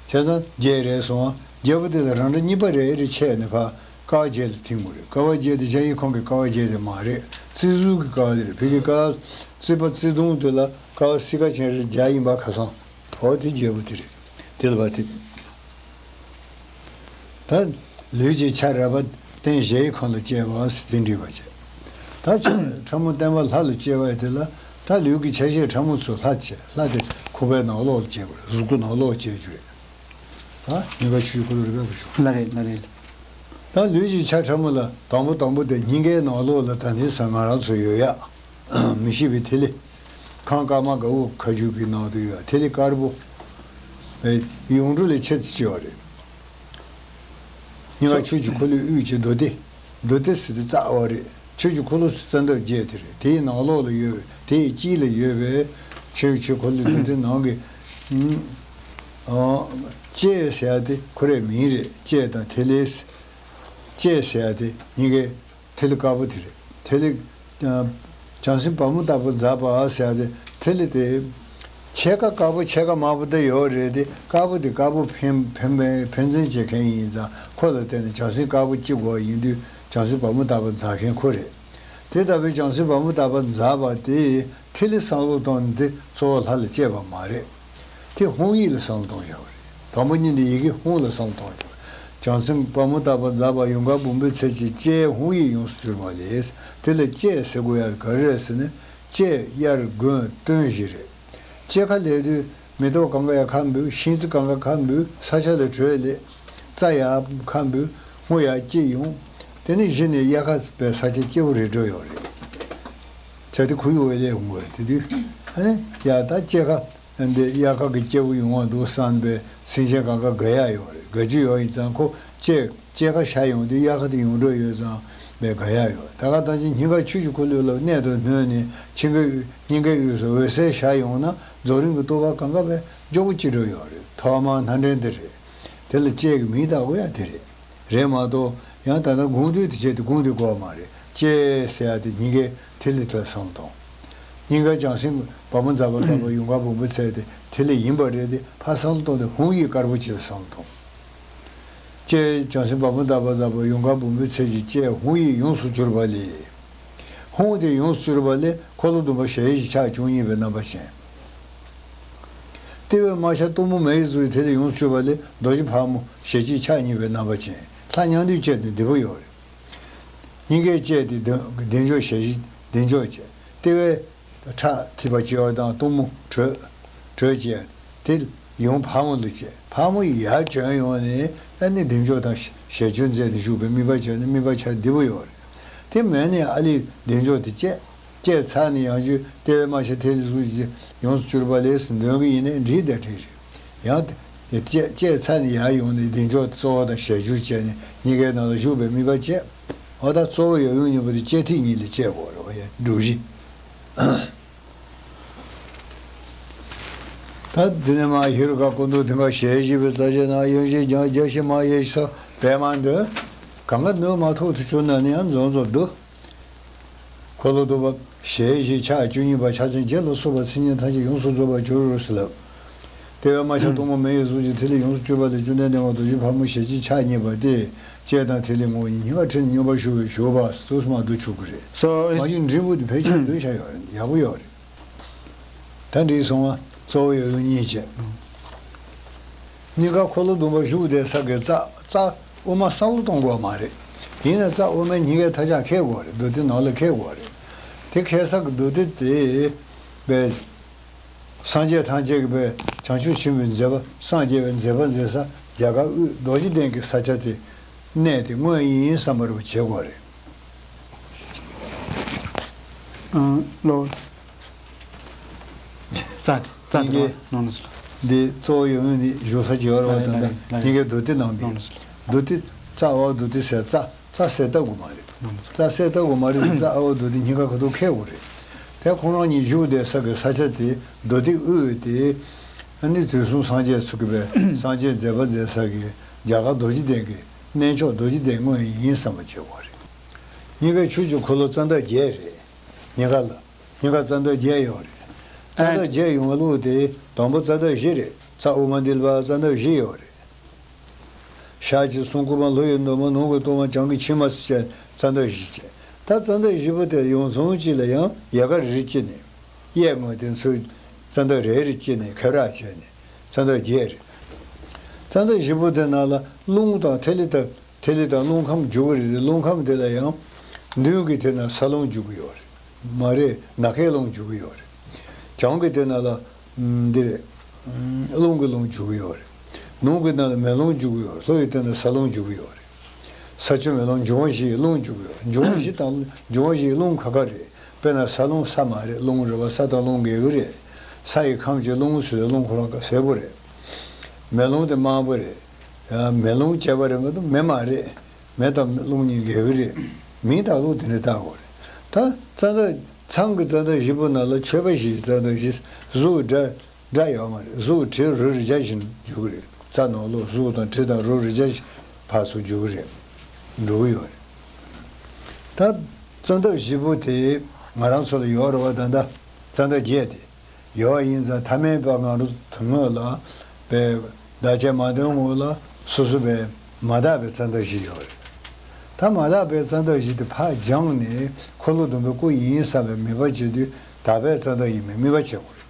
ཙང་བརྒྱད་རེད་སོང་བ་བརྒྱད་པོ་དེ་ལ་རང་སྒྲ་གཉིས་པ་རེ་རེ་ཆད་ནས་ཕར་ཀ་བ་བརྒྱད་ལ་ཐིམ་དགོས་རེད། ཀ་བ་བརྒྱད་དེ་གཞལ་ཡས་ཁང་གི་ཀ་བ་བརྒྱད་དེ་མ་རེད། རྩིག་ཟུར་གྱི་ཀ་བ་དེ་རེད། ཕ་གི་ཀ་བ་རྩིག་པ་རྩིག་སྟོང་དེ་ལ་ཀ་བ་སི་ཀ་ཅན་རེ་བརྒྱ་ཡིན་པ་ཁ་སང་འོ་དེ་བརྒྱད་པོ་དེ་རེད། དེ་ལ་ཕར་ཐིམ། ད་ལུས་ཀྱི་ཆ་རལ་པ་བརྟེན་གཞལ་ཡས་ཁང་ལ་སྐྱེ་བ་ཟེར་དེ་འདྲི་བ་བྱས། ད་ཆ་ཕྲ་མོ་བརྟེན་པ་ལྷ་ལ་སྐྱེ་བ་དེ་ལ་ད་ལུས་ཀྱི་ཆ་ཤས་ཕྲ་མོ་ཚོ་ལྷ་བྱས། ལྷ་དེ་ཁོག་པའི་ནང་ལོགས་ལ་སྐྱེ་དགོས་རེད། གཟུགས་པོ་ནང་ལོགས་སྐྱེ་རྒྱུ་རེད། ད་ཉེན་ཁ་ཆུའི་འཁོར་ལོ་རེ་བས་པ་བྱུང་། ལ་རེད་ལ་རེད། ད་ལུས་ཀྱི་ཆ་ཕྲ་མོ་ལ་དང་པོ་དང་པོ་དེ་སྙིང་གའི་ནང་ལོགས་ལ་ད་ནི་ས་ང་རང་ཚོ་ཡོད་ཡ། མི་ཤེས་པའི་ཐིག་ལེ། ཁང་དཀར་དམར་དགའ་བོ་ཁ་རྒྱུག་གི་ནང་དུ་ཡོད་ཐིག་ལེ་དཀར་པོ། ཡོངས་གྲུབ་ལས་ཆེ་ཙི་ཅི་བ་རེད། སྙིང་ག་ཆུ་ཀྱི་འཁོར་ལོའི་དབུས་ཀྱི་མདོ་སྡེ། མདོ་སྡེ་ཟེར་དུས་རྩ་བ་རེད། ཆོས་ཀྱི་འཁོར་ལོ་རྩ་འདབ་བརྒྱད་དེ་རེད། དེའི་ནང་ལོགས་ལ་ཡོད་པའི་དེའི་དཀྱིལ་ལ་ཡོད་པའི་ཆོས་ཆོས་འཁོར་ལོ་བདུན་དེ་ནང་གི་ཨ་ལྕེ་ཟེར་ཡ་དེ་ཁོ་རའི་མིང་རེད། ལྕེ་དང་ཐིག་ལེ། ལྕེ་ཟེར་ཡ་དེ་སྙིང་གའི་ཐིག་ལེ་དཀར་པོ་དེ་རེད། ཐིག་ལེ། ཨ། བྱང་སེམས་བ་མོ་ལྟ་བུ་འཛག་པ་ཟེར་ཡ་དེ་ཐིག་ལེ་དེ། ཕྱེད་ཀ་དཀར་པོ་ཕྱེད་ཀ་དམར་པོ་དེ་ཡོད་རེད་དེ། དཀར་པོ་དེ་དཀར་པོ་འཕེན་འཕེན་འཕེན་འཕེན་འཛིན་བྱེད་མཁན་ཡིན་ཙང་། ཁོ་ལ་བརྟེན་ནས་བྱང་སེམས་དཀར་པོ་སྐྱེ་དགོས་པ་ཡིན་དུས། བྱང་སེམས་བ་མོ་ལྟ་བུ་འཛག་མཁན་ཁོ་རེད། དེ་ལྟ་བུའི་བྱང་སེམས་བ་མོ་ལྟ་བུ་འཛག་པ་དེ་ཐིག་ལེ་བསམ་བློ་གཏོང་ནས་དེ་གཙོ་བོ་ལྷ་ལ་གཅེས་པ་མ་རེད། དེ་ཧཱུྃ་ཡིག་ལ་བསམ་བློ་གཏོང་བཞག་པ་རེད། དང་པོ་ཉིད་ནས་ཡི་གེ་ཧཱུྃ་ལ་བསམ་བློ་གཏོང་བཞག་བྱང་སེམས་བ་མོ་ལྟ་བུ་འཛག་པ་ཡུངས་དཀར་བུམ་པའི་ཚལ་གྱི་ལྕེ་ཧཱུྃ་ཡིག་ཡོངས་སུ་གྱུར་པ་ལས། དེ་ལ་ལྕེ་ཟེར་དགོས་ཡ་ག་རེ་རེད་ཟེར་ན། ལྕེ་དབྱར་དགུན་སྟོན་བཞི་རེད། ལྕེ་ཁ་ལས་དུས་མེ་ཏོག་གང་ག་ཡར་ཁ་འབུས། ཤིང་རྩི་གང་ག་ཁ་འབུས། ས་ཆ་ལ་དྲོད་སླེབས། རྩྭ་ཡར་ཁ་འབུས། སྔོ་ཡར་སྐྱེས་ཡོང་། དེ་ནས་གཞི་ནས་དབྱར་ཁ་བའི་ས་ཆ་སྐྱིད་པོ་རེད་འགྲོ་ཡོད་རེད། བྱ་དེ་ཁོར་ཡུག་འོད་ལས་ཡོང་གི་རེད། དེ་དུས་ཨ་ནི་ཡ་ད་ལྕེ་ཁ་འདི་དབྱར་ཁ་གི་སྐྱིད་པོ་ཡོང་བ་འདུག་བསམ་པའི་སེམས་ཅན་གང་ག་དགའ་ཡ་ཡོད་རེད། དགའ་རྒྱུ་ཡོད་ཡིན་ཙང་ཁོ་ལྕེ་ལྕེ་ཁ་ཤར་ཡོང་དུས་དབྱར་ཁ་དེ་ཡོང་འགྲོ་ཡོད་ཙང་བས་དགའ་ཡ་ཡོད། ད་ག་ད་ཅི་སྙིང་ག་ཆུ་ཞིག་ཁོ་ལུས་ལ་གནད་དུ་བསྣུན་ནས་སྙིང་གའི་སྙིང་གའི་དབུས་སུ་འོད་ཟེར་ཤར་ཡོང་ན་རྫོགས་རིམ་གྱི་རྟོགས་པ་གང་ག་བས་མགྱོགས་པོ་སྐྱེ་འགྲོ་ཡོད་རེད། ཐོག་མར་སྣ་འདྲེན་དེ་རེད། དེ་ལ་ལྕེ་གི་མིང་བཏགས་དགོས་ཡ་དེ་རེད། རེད་མ་གཏོགས་ཡང་ད་ལྟ་དགོངས་འདུས་དེ་བྱས་ཏེ་དགོངས་དེ་དགོས་མ་རེད། ལྕེ་ཟེར་ཡ་དེ་སྙིང་གའི་ཐིག་ལེ་དེ་ལ་བསམ་བློ་གཏོང་། སྙིང་ག་བྱང་སེམས་བ་མོ་འཛག་པ་ལྟ་བུ་ཡུངས་དཀར་བུམ་པའི་ཚལ་དེ་ཐིག་ལེ་ཡིན་པ་རེད་དེ། ཕར་བསམ་བློ་གཏོང་དུས་ཧཱུྃ་ཡིག་དཀར་པོ་ཅིག་ལ་བསམ་བློ་གཏོང་། ལྕེ་བྱང་སེམས་བ་མོ་འཛག་པ་ལྟ་བུ་ཡུངས་དཀར་བུམ་པའི་ཚལ་གྱི་ལྕེ་ཧཱུྃ་ཡིག་ཡོངས་སུ་གྱུར་པ་ལས། ཧཱུྃ་དེ་ཡོངས་སུ་གྱུར་པ་ལས་འཁོར་ལོ་བདུན་པ་ཞལ་བཞི་ཕྱག་བཅུ་གཉིས་པའི་རྣམ་པ་ཅན། ལྟེ་བའི་རྨ་བྱ་གཏུམ་པོ་མེ་ཡི་གཟུགས་ཀྱི་ཐིག་ལེ་ཡོངས་སུ་གྱུར་པ་ལས་རྡོ་རྗེ་ཕག་མོ་ཞལ་གཅིག་ཕྱག་གཉིས་པའི་རྣམ་པ་ཅན། ལྷ་མཉམ་འདུས་བཅས་ཏེ་བདུན་པོ་ཡོད་རེད། སྙིང་གའི་ལྕེ་དེ་བདུན་བདེ་མཆོག་ཞལ་བཞི་བདེ་མཆོག་བཅས། ལྟེ་བའི་ཁྲག་ཐིགས་པ་བཅུ་པ་དང་གཏུམ་མོ་དྲོད་དྲོད་བཅས་དེ་ཡུམ་ཕག་མོ་ལ་བཅས། ཕག་མོ་ཡར་བྱོན་ཡོང་ནས་ཨ་ནི་བདེ་མཆོག་དང་ཞལ་བརྗོད་མཛད་ནས་བཞུགས་པའི་དམིགས་པ་བྱས་ནས་དམིགས་པ་བྱ་བདེ་པོ་ཡོད་རེད། དེ་མེད་ནས་ཨ་ལི་བདེ་མཆོག་དེ་བཅས། བཅས་ཚར་ནས་ཡང་བསྐྱར་ལྟེ་བའི་རྨ་བྱ་ཐིག་ལེ་གཟུགས་ཀྱི་ཡོངས་སུ་གྱུར་པ་ལས་ཟེར་འདོན་གྱི་ཡིན་ནའི་འགྲིག་བསྡད་འགྲིག་རེད། ཡང་དེ་བཅས་བཅས་ཚར་ནས་ཡར་ཡོང་ནས་བདེ་མཆོག་གཙོ་བོ་དང་ཞལ་བསྒྱུར་བྱས་ནས་སྙིང་གའི་ནང་ལ་བཞུགས་པའི་དམིགས་པ་བཅས། འོ་ད་གཙོ་བོ་ཡབ་ཡུམ་གཉིས་པོ་དེ་ལྕེ་ཐིག་གཉིས་ལ་བཅས་དགོས་རེད་བ། ཡ་སྒྲུབ་གཞི། ད་འདི་ནས་མར་ཧེ་རུ་ཀ་སྐུ་མདོག་མཐིང་ག་ཞལ་བཞི་པའི་རྩ་ཆེན་ནང་ཡང་ཞེས་ཀྱང་རྒྱ་ཞེས་མ་ཡེ་ཤེས་སོགས་པད་མ་འདོན། གང་ག་ནོད་མ་ཐོག་ཏུ་བྱུང་ན་ནི་ཡང་འཛོམས་འཛོམས་འདུག་འཁོར་ལོ་བསྡུ་བ་ཞལ་བཞི་ཕྱག་བཅུ་གཉིས་པ་ཕྱག་མཚན་བརྒྱད་ལ་སོགས་པ་མཚན་ཉིད་ཐམས་ཅད་ཡོངས་སུ་རྫོགས་པར་གྱུར་ཟེར་ལབ། ལྟེ་བའི་རྨ་བྱ་གཏུམ་པོ་མེ་ཡི་གཟུགས་ཀྱི་ཐིག་ལེ་ཡོངས་སུ་གྱུར་པ་ལས་བཅོམ་ལྡན་འདས་མ་རྡོ་རྗེ་ཕག་མོ་ཞལ་གཅིག་ཕྱག་གཉིས་པ་སྟེ། ལྕེ་དང་ཐིག་ལེ་ངོ་བོ་ཉིད་སྙིང་ག་ཁྲིད་ནས་སྙོམས་པར་ཞུགས་པའི་ཞུགས་པ་དུས་སུ་མ་འདུ་ཆུག་གི་རེད། སོ། མ་གཞི་འབྲས་བུ་དེ་ཕལ་ཆེར་འདུ་བྱ་ཡོད་རེད། ཡག་པོ་ཡོད་རེད། ད་འདྲིས་སོང་བ། གཙོ་བོ་ཡབ་ཡུམ་གཉིས་བྱས། སྙིང་ག་འཁོར་ལོ་བདུན་པ་བཞུགས་བསྡད་ས་གི་རྩ་རྩ་དབུ་མ་བསམ་བློ་གཏོང་དགོས་མ་རེད། ཡིན་ན་རྩ་དབུ་མའི་སྙིང་གའི་མཐའ་ལྕགས་འཁེལ་དགོས་རེད། མདུན་ཐིག་ནང་ལ་འཁེལ་དགོས་རེད། དེ་འཁེལ་ས་གི་མདུན་ཐིག་དེ་བས། སངས་རྒྱས་ཐམས་ཅད་ཀྱི་བས་བྱང་ཆུབ་ཆེན་པོའི་མཛད་པ་སངས་རྒྱས་པའི་མཛད་པ་མཛད་ས་རྒྱ་གར་དབུས་རྡོ་རྗེ་གདན་གྱི་ས་ཆ་དེ་གནས་དེ་དངོས་ཡིན་བསམ་པར་བྱེད་དགོས་རེད། ཨང་ལོ། རྩ་དེ་རྩ་དེ་སྙིང་གའི་ནང་ནས་སུ་ལ། འདི་གཙོ་བོ་ཡོད་མེད་ནི་བཞུགས་ས་ཇི་བར་བ་དང་། ལ་ལ་ལ་ལ། སྙིང་གའི་མདུན་ཐིག་ནང་ནས་སུ་ལ། མདུན་ཐིག་རྩ་བ་མདུན་ཐིག་ཟེར་རྩ་རྩ་ཟེར་ལྟ་དགོས་མ་རེད། ནང་ནས་སུ་ལ། རྩ་ཟེར་ལྟ་དགོས་མ་རེད། རྩ་བ་མདུན་ཐིག་སྙིང་ག་ཁ་ཐུག་འཁེལ་དགོས་རེད། དེ་ཁོང་རང་གཉིས་བཞུགས་བསྡད་ས་གི་ས་ཆ་དེ་མདུན་ཐིག་དབུས་དེ་ཨ་ནི་དུས་གསུམ་སངས་རྒྱས་ཚུལ་གྱི་བས་སངས་རྒྱས་མཛད་པ་མཛད་ས་གི་རྒྱ་གར་རྡོ་རྗེ་གདན་གྱི་གནས་མཆོག་རྡོ་རྗེ་གདན་དངོས་ཡིན་བསམ་པ་བྱེད་དགོས་རེད། སྙིང་གའི་ཆུ་བཅུ་འཁོར་ལོ་རྩ་འདབ་བརྒྱད་རེད། སྙིང་ག་ལ། སྙིང་ག་རྩ་འདབ་བརྒྱད་ཡོད་རེད། རྩ་འདབ་བརྒྱད་ཡོང་བ་ལུགས་དེ་དང་པོ་རྩ་འདབ་བཞི་རེད། རྩ་དབུ་མ་འདི་ལ་བ་རྩ་འདབ་བཞི་ཡོད་རེད། ཞག་གཅིག་གསུང་སྐུད་པ་ལྷོ་ཡི་ནུབ་མོ་ནང་གི་གཏོར་མ་བྱང་གི་ཕྱི་མ་ཟེར་བྱས་རྩ་འདབ་བཞི་བྱས། ད་རྩ་འདབ་བཞི་པོ་དེ་ཡང་ཚང་གཅིག་ལ་ཡང་ཡལ་ག་རེ་རེ་བཅད་ནས། གཡས་ངོས་དེ་ཚོའི་རྩ་འདབ་རེ་རེ་བཅད་ནས་ཁེབས་རགས་བྱས་ནས་རྩ་འདབ་བརྒྱད་རེད། རྩ་འདབ་བཞི་པོ་དེ་ནང་ལ་རླུང་དང་ཐིག་ལེ་དང་། ཐིག་ལེ་དང་རླུང་ཁམས་རྒྱུ་གི་རེད། རླུང་ཁམས་དེ་ལ་ཡང་མདུན་གྱི་དེ་ན་ས་རླུང་རྒྱུ་གི་ཡོད་རེད། མ་རེད། ནམ་མཁའི་རླུང་རྒྱུ་གི་ཡོད་རེད། བྱང་གི་དེ་ན་ལ་འདི་རེད། རླུང་གི་རླུང་རྒྱུ་གི་ཡོད་རེད། ནུབ་གི་ནང་ལ་མེ་རླུང་རྒྱུ་གི་ཡོད་རེད། ལྷོ་ཡི་དེ་ན་ས་རླུང་རྒྱུ་གི་ཡོད་རེད། ས་ཆུ་མེ་རླུང་འབྱུང་བ་བཞི་ཡི་རླུང་རྒྱུ་གི་ཡོད་རེད། འབྱུང་བ་བཞི་དང་འབྱུང་བ་བཞི་ཡི་རླུང་ཁ་ཁ་རེད། དཔེར་ན་ས་རླུང་ས་མ་རེད། རླུང་རེད་བ། ས་དང་རླུང་འགལ་གི་རེད། ས་ཡི་ཁམས་ཀྱི་རླུང་ཟེར་རླུང་ཁོ་རང་ག་སེར་པོ་རེད། མེ་རླུང་དེ་དམར་པོ་རེད། ཡང་མེ་རླུང་བྱས་པ་རེད་མ་གཏོགས་མེ་མ་རེད། མེ་དང་རླུང་གཉིས་འགལ་གི་རེད། མིང་བཏགས་ལུགས་དེ་འདྲ་བཏགས་དགོས་ ད་རྩ་འདབ་མཚམས་ཀྱི་རྩ་འདབ་བཞི་པོ་ནང་ལ་མཆོད་པ་བཞིའི་རྩ་འདབ་བཞི། གཟུགས་འདྲ་འདྲ་ཡོད་མ་རེད། གཟུགས་གྲི་རུ་རེ་བརྒྱ་བཞིན་འཇུག་གི་རེད། རྩ་ནང་ལོགས་གཟུགས་དང་གྲི་དང་རུ་རེ་བརྒྱ་བཞིན་ཕར་ཚུར་འཇུག་གི་རེད། འགྲོ་གི་ཡོད་རེད། ད་རྩ་འདབ་བཞི་པོ་དེ་ང་རང་ཚོ་ལ་ཡོད་རེད་བ། ད་ལྟ་རྩ་འདབ་བརྒྱད་དེ་ཡོད་པ་ཡིན་ཙང་། ཐ་མལ་པ་ང་རང་ཚོ་ངོས་ལ་པའི་བདག་ཅག་མ་དོན་ངོས་ལ་སོ་སོ་པའི་མ་དག་པའི་རྩ་འདབ་བཞི་ཡོད་རེད། ད་མ་དག་པའི་རྩ་འདབ་བཞི་དེ་ཕར་སྦྱངས་ནས་འཁོར་ལོ་སྡོམ་པའི་སྐུ་ཡིན་བསམ་པའི་དམིགས་པ་བྱེད་དུས་དག་པའི་རྩ་འདབ་ཡིན་པའི་དམིགས་པ་བྱེད་དགོས་རེད།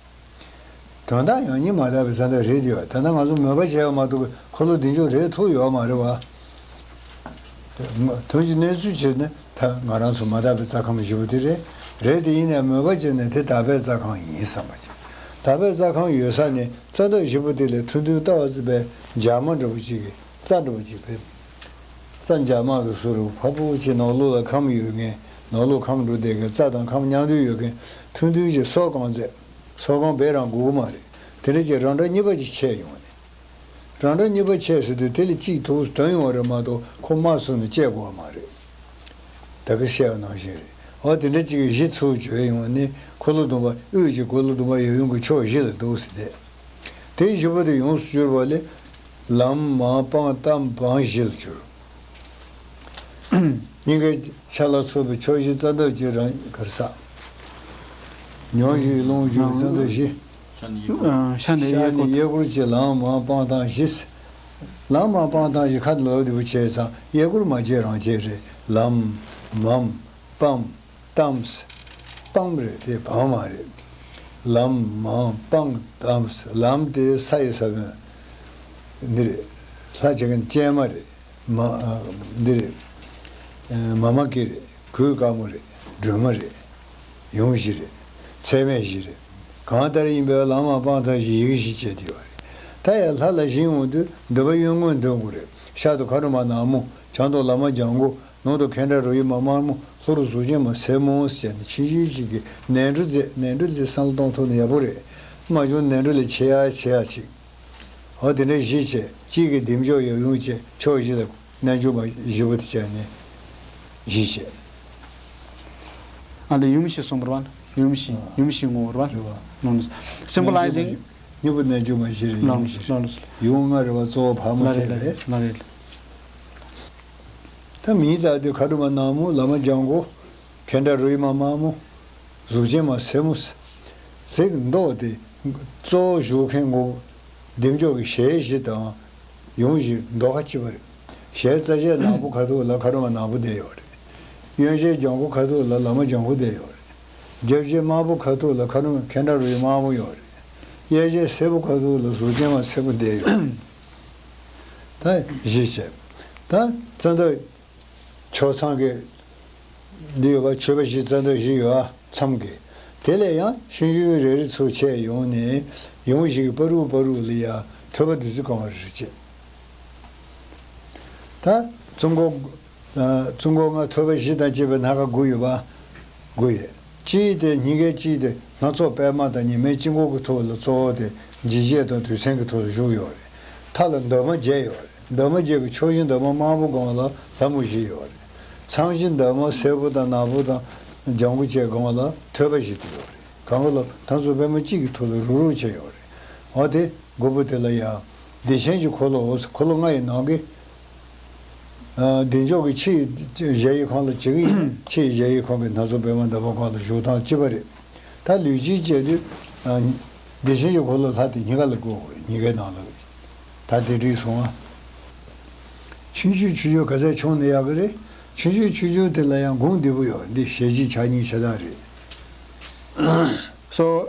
དོན་དག་ཡང་སྙིང་མ་དག་པའི་རྩ་འདབ་རེད་དེ། ད་ལྟ་ང་ཚོ་མོས་པ་བྱས་པ་མ་གཏོགས་འཁོར་ལོ་བདེ་མཆོག་རེད་ཐུབ་ཡོད་མ་རེད་བ། དོན་གྱི་གནས་ཚུལ་བྱས་ན་ད་ང་རང་ཚོ་མ་དག་པའི་རྩ་ཁམས་བཞི་པོ་དེ་རེད། རེད་དེ་ཡིན་ནའི་མོས་པ་བྱས་ནས་དེ་དག་པའི་རྩ་ཁམས་ཡིན་བསམ་པ་བྱས། དག་པའི་རྩ་ཁམས་ཡོད་ས་ནས་རྩ་འདབ་བཞི་པོ་དེ་ལས་ཐུང་ཐུང་ལྟ་བ་ཅིག་པའི་འཇག་མ་འདྲ་པོ་ཅིག་གི་རྩ་འདྲ་པོ་ཅིག་ཕེབས། རྩ་འཇག་མ་གི་ཟུར་རུ་ཕར་པོ་ཅིག་ནང་ལོགས་ལ་ཁམས་ཡོད་མཁན། ནང་ལོགས་ཁམས་འགྲོ་བསྡད་མཁན། རྩ་དང་ཁམས་མཉམ་དུ་ཡོད་མཁན་ཐུང་ཐུང་ཅིག་སོ་གང་ཚད། སོ་གང་བེད་རང་དགོས་ཀྱི་མ་རེད། དེ་འདྲ་ཅིག་རང་འདྲ་གཉིས་པ་ཅིག་ཆད་ཡོང་ནས། རང་འདྲ་གཉིས་པ་ཆད་ཟེར་དུས་དེ་ལས་གཅིག་ཐུག་ཐོན་ཡོང་བ་རེད་མ་གཏོགས་ཁོ་མ་སོང་ནས་བཅད་དགོས་པ་མ་རེད། ད་གིན་བཤད་པ་ནང་བཞིན་རེད། འོ་དེ་འདྲ་གཅིག་གི་གཞི་ཚུར་བརྗོད་ཡོང་ནས་འཁོར་ལོ་སྡོམ་པ་དབུས་ཀྱི་འཁོར་ལོ་སྡོམ་པ་ཡབ་ཡུམ་གྱི་ཕྱོགས་བཞི་ལ་འདུག་ཟེར་ཏེ། དེ་བཞི་པོ་དེ་ཡོངས་སུ་གྱུར་པ་ལས། ལམ་མམ་སྤང་གདམས་བམ་བཞི་ལ་གྱུར། སྙིང་གའི་ཆ་ལ་སོགས་པའི་ཕྱོགས་བཞི་རྩ་འདབ་ཀྱི་རང་གར་ས། མྱོང་བཞི་ལོངས་བཞི་རྩ་འདབ་བཞི། ཤ་ནི་གཡས་སྐོར་གྱི་ལམ་མམ་སྤང་གདམས་བཞི། ལམ་མམ་སྤང་གདམས་བཞི་ཁ་ལོ་དེ་བུ་བྱས་ཙང་གཡས་སྐོར་མ་བྱས་རང་བྱས་རེད། ལམ་མམ་སྤང་། གདམས། སྤང་རེད་དེ་བམ་མ་རེད། ལམ་མམ་སྤང་གདམས། ལམ་དེ་ས་ཡི་ས་བོན། འདི་རེད། ལྷ་བྱེད་མཁན་ཅན་མ་རེད། མ། འདི་རེད། མ་མ་ཀི་རེད། གོས་དཀར་མོ་རེད། སྒྲོལ་མ་རེད། ཡུམ་བཞི་རེད། ཚད་མེད་བཞི་རེད། གང་ལྟར་ཡིན་པའི་ལམ་མམ་སྤང་གདམས་བཞི་ཡི་གེ་བཞི་བྱས་བསྡད་ཡོད་རེད། ད་ཡང་ལྷ་ལ་བཞེངས་འོང་དུས་འདོད་པ་གཡོ་བའི་དོན་དགོས་རེད། ཤར་དུ་མཁའ་འགྲོ་མ་ནག་མོ། བྱང་དུ་ལམ་མ་ལྗང་གུ། ནང་དུ་མཁན་དགྲ་རུ་ཡི་མ་དམར་མོ། ལྷོ་རུ་གཟུགས་ཅན་མ་སེར་མོ་ཟེར་ནས་ཆུང་ཆུང་ཅིག་གིས་ནས་འགྲོ་མཛད། ནས་འགྲོ་མཛད་བསམ་བློ་གཏོང་ཐུབ་ན་ཡག་པོ་རེད། མ་བྱུང་ནས་འགྲོ་ལས་ཆེ་ཡ་ཆེ་ཡ་ཅིག་འོ་དེ་འདྲའི་བཞི་བྱས། གཅིག་གིས་བདེ་མཆོག་ཡབ་ཡུམ་བྱས། ཕྱོགས་བཞི་ལ་རྣལ་འབྱོར་མ་བཞི་པོ་དེ་བྱས་ནས་བཞི་བྱས། ཨ་ལས་ཡུམ་བཞི་གསུངས་པ་རེད་བ། ཡུམ་བཞི། ཨ། ཡུམ་བཞི་ངོ་བོ་རེད་བ། རེད་བ། ལོང་། སིམ་པོ་ལའི་ཛིང་། གཉིས་པོ་རྣལ་འབྱོར་མ་བཞི་རེད། ལོང་། ཡུམ་བཞི། ལོང་། ཡུམ་ལྔ་རེད་བ། གཙོ་བོ་ཕག་མོ་ལ་རེད། དེ་རེད། ལ་རེད། ད་མིང་བཏགས་དུས་མཁའ་འགྲོ་མ་ནག་མོ། ལམ་མ་ལྗང་གུ། མཁན་དགྲ་རུ་ཡི་མ་དམར་མོ། གཟུགས་ཅན་མ་སེར་མོ། ཟེར་མདོག་དེ་གཙོ་བོ་བཞུགས་མཁན་ངོ་བོ་བདེ་མཆོག་གི་ཞལ་བཞི་དང་ཡུམ་བཞི་མདོག་ཁ་གཅིག་པ་རེད། ཞལ་རྩ་ཆེན་ནག་པོ་ཁ་ཐུག་ལ་མཁའ་འགྲོ་མ་ནག་པོ་བསྡད་ཡོད་རེད། གཡོན་ཞལ་ལྗང་གུ་ཁ་ཐུག་ལ་ལམ་མ་ལྗང་གུ་བསྡད་ཡོད་རེད། རྒྱབ་ཞལ་དམར་པོ་ཁ་ཐུག་ལ་མཁའ་འགྲོ་མ་མཁན་དགྲ་རུ་ཡི་དམར་མོ་ཡོད་རེད། གཡས་ཞལ་སེར་པོ་ཁ་ཐུག་ལ་གཟུགས་ཅན་མ་སེར་པོ་བསྡད་ཡོད་རེད། ད་བཞི་བྱས། ད་རྩ་འདབ་ཕྱོགས་མཚམས་ཀྱི་འདི་ཡོད་པ། མཆོད་པ་བཞི་རྩ་འདབ་བཞི་ཡོད་པ་མཚམས་ཀྱི། དེ་ལས་ཡང་ཆུང་ཆུང་རེ་རེ་ཚུར་ཆད་ཡོང་ནས་ཡུམ་བཞི་གི་བར་དུ་བར་དུ་ལ་ཡ་ཐོད་པ་བདུད་རྩི་གང་བ་རེ་བྱེད། ད་གཙུག་སྒོ། ཨ། གཙུག་སྒོ་ལྔ་ཐོད་པ་བཞི་དང་བཅས་པའི་སྣ་ཁ་དགུ་ཡོད་པ། དགུ་ཡོད། གཅིག་དེ་སྙིང་གའི་གཅིག་དེ་སྣ་ཚོགས་པད་མ་དང་ཉི་མའི་དཀྱིལ་འཁོར་གྱི་ཐོག་ལ་གཙོ་བོ་དེ་འཇིགས་བྱེད་དང་དུས་མཚན་གྱི་ཐོག་ལ་བཞུགས་ཡོད་རེད། མཐའ་ལ་འདབ་མ་བརྒྱད་ཡོད་རེད། འདབ་མ་བརྒྱད་ཀྱི་ཕྱོགས་བཞི་འདབ་མ་དམར་པོ་སྒང་ལ་ལྷ་མོ་བཞི་ཡོད་རེད། མཚམས་བཞི་འདབ་མ་སེར་པོ་དང་ནག་པོ་དང་ལྗང་གུ་བཅས་སྒང་ལ་ཐོད་པ་བཞི་དེ་ཡོད་རེད། གང་ག་ལ་མཐའ་མཚམས་པད་མ་གཅིག་གི་ཐོག་ལ་རུག་རུག་བྱས་ཡོད་རེད། འོ་དེ་དགུ་པོ་དེ་ལ་ཡང་བདེ་ཆེན་གྱི་འཁོར་ལོ། འོ་འཁོར་ལོ་ལྔ་ཡི་ནང་གི། ཨ། བདེ་མཆོག་གི་ཕྱི་ཡི་གཞལ་ཡས་ཁང་ལ་བྱེད་ཀྱི་ཡིན། ཕྱི་ཡི་གཞལ་ཡས་ཁང་གི་སྣ་ཚོགས་པད་མ་འདབ་མ་སྒང་ལ་བཞུགས་སྟངས་གཅིག་པ་རེད། ད་ལུས་དཀྱིལ་བྱས་དུས། ཨ། བདེ་ཆེན་གྱི་འཁོར་ལོ་ལྷ་དེ་སྙིང་ག་ལ་བཀོད་དགོས། སྙིང་གའི་ནང་ལ། ད་དེ་འགྲིག་སོང་ཨ། ཆུང་ཆུང་ཆུང་ཆུང་ག་ཚད་ཆུང་ན་ཡག་གི་རེད། ཆུང་ཆུང་ཆུང་ཆུང་དེ་ལ་ཡང་གུང་བདེ་པོ་ཡོད། འདི་ཞལ་གཅིག་ཕྱག་གཉིས་ཤ་སྟག་རེད། So,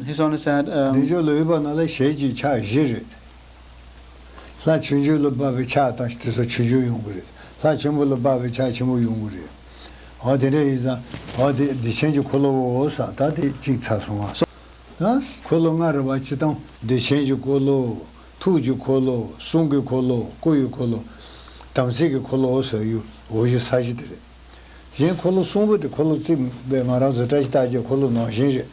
he's only said, um, བདེ་མཆོག་ལོ་ཡི་བར་ན་ལ་ཞལ་གཅིག་ཕྱག་བཞི་རེད། ལྷ་ཆུང་ཆུང་ལ་དབབ་པའི་ཕྱག་དང་དེ་ཚོ་ཆུང་ཆུང་ཡོང་གི་རེད། ལྷ་ཆེན་པོ་ལ་དབབ་པའི་ཕྱག་ཆེན་པོ་ཡོང་གི་རེད། འོ་དེ་འདྲ་ཡིན་ཙང་འོ་དེ་བདེ་ཆེན་གྱི་འཁོར་ལོའོ་ཟེར། ད་དེ་གཅིག་ཚར་སོང་ང་། ད་འཁོར་ལོ་ལྔ་རེད་བ། སྤྱིར་བཏང་བདེ་ཆེན་གྱི་འཁོར་ལོ། ཐུགས་ཀྱི་འཁོར་ལོ། གསུང་གི་འཁོར་ལོ། སྐུ་ཡི་འཁོར་ལོ། དམ་ཚིག་གི་འཁོར་ལོ་ཟེར་ཡུལ་འོ་བཞི་ས་གཞི་དེ་རེད། གཞན་འཁོར་ལོ་གསུམ་པོ་དེ་འཁོར་ལོ་རྩིབས་པའི་ང་རང་ཚོ་བཀྲ་ཤིས་རྟགས་བརྒྱད་འཁོར་ལོ་ནང་བཞིན་རེད།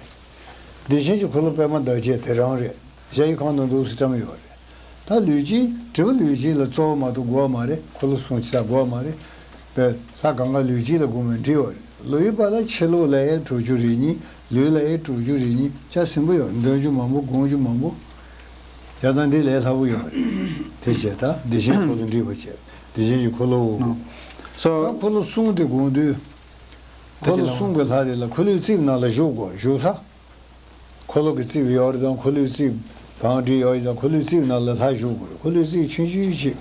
བདེ་ཆེན་གྱི་འཁོར་ལོ་པད་མ་འདབ་བརྒྱད་དེ་རང་རེད། གཞལ་ཡས་ཁང་ནང་འདུག་སེ་བཀྲམ་ཡོད་རེད། ད་ལུས་དཀྱིལ་དྲིལ་བུ་ལུས་དཀྱིལ་ལ་གཙོ་བོ་མ་གཏོགས་དགོས་པ་མ་རེད། འཁོར་ལོ་གསུམ་ཅི་ལ་དགོས་པ་མ་རེད། པས་ལྷ་གང་ག་ལུས་དཀྱིལ་ལ་དགོངས་པའི་འགྲིག་ཡོད་རེད། ལུས་པ་ལ་ཕྱི་ལོགས་ལ་ཡང་དྲུག་ཅུ་རེ་གཉིས། ལུས་ལ་ཡང་དྲུག་ཅུ་རེ་གཉིས། ཆ་ཟིན་པོ་ཡོད། འདོན་རྒྱུ་མང་པོ། སྒོམ་རྒྱུ་མང་པོ། བྱས་ཙང་འདི་ལས་སླ་པོ་ཡོད་རེད། དེ་བྱས་ད་བདེ་ཆེན་འཁོར་ལོ་འདྲིས་པ་བྱས། བདེ་ཆེན་གྱི་འཁོར་ལོ། ད་འཁོར་ལོ་གསུམ་དེ་སྒོམ་དུས། འཁོར་ལོ་གསུམ་གྱི་ལྷ་དེ་ལ་འཁོར་ལོའི་རྩིབས་ནང་ལ་བཞུགས་དགོས། བཞུགས་ས། འཁོར་ལོ་གི་རྩིབས་ཡོད་རེད་དང་། འཁོར་ལོའི་རྩིབས་བང་སྒྲིག་ཡོད་རེད་དང་། འཁོར་ལོའི་རྩིབས་ནང་ལ་ལྷ་བཞུགས་དགོས་རེད། འཁོར་ལོའི་རྩིབས་ཆུང་ཆུང་ཅིག།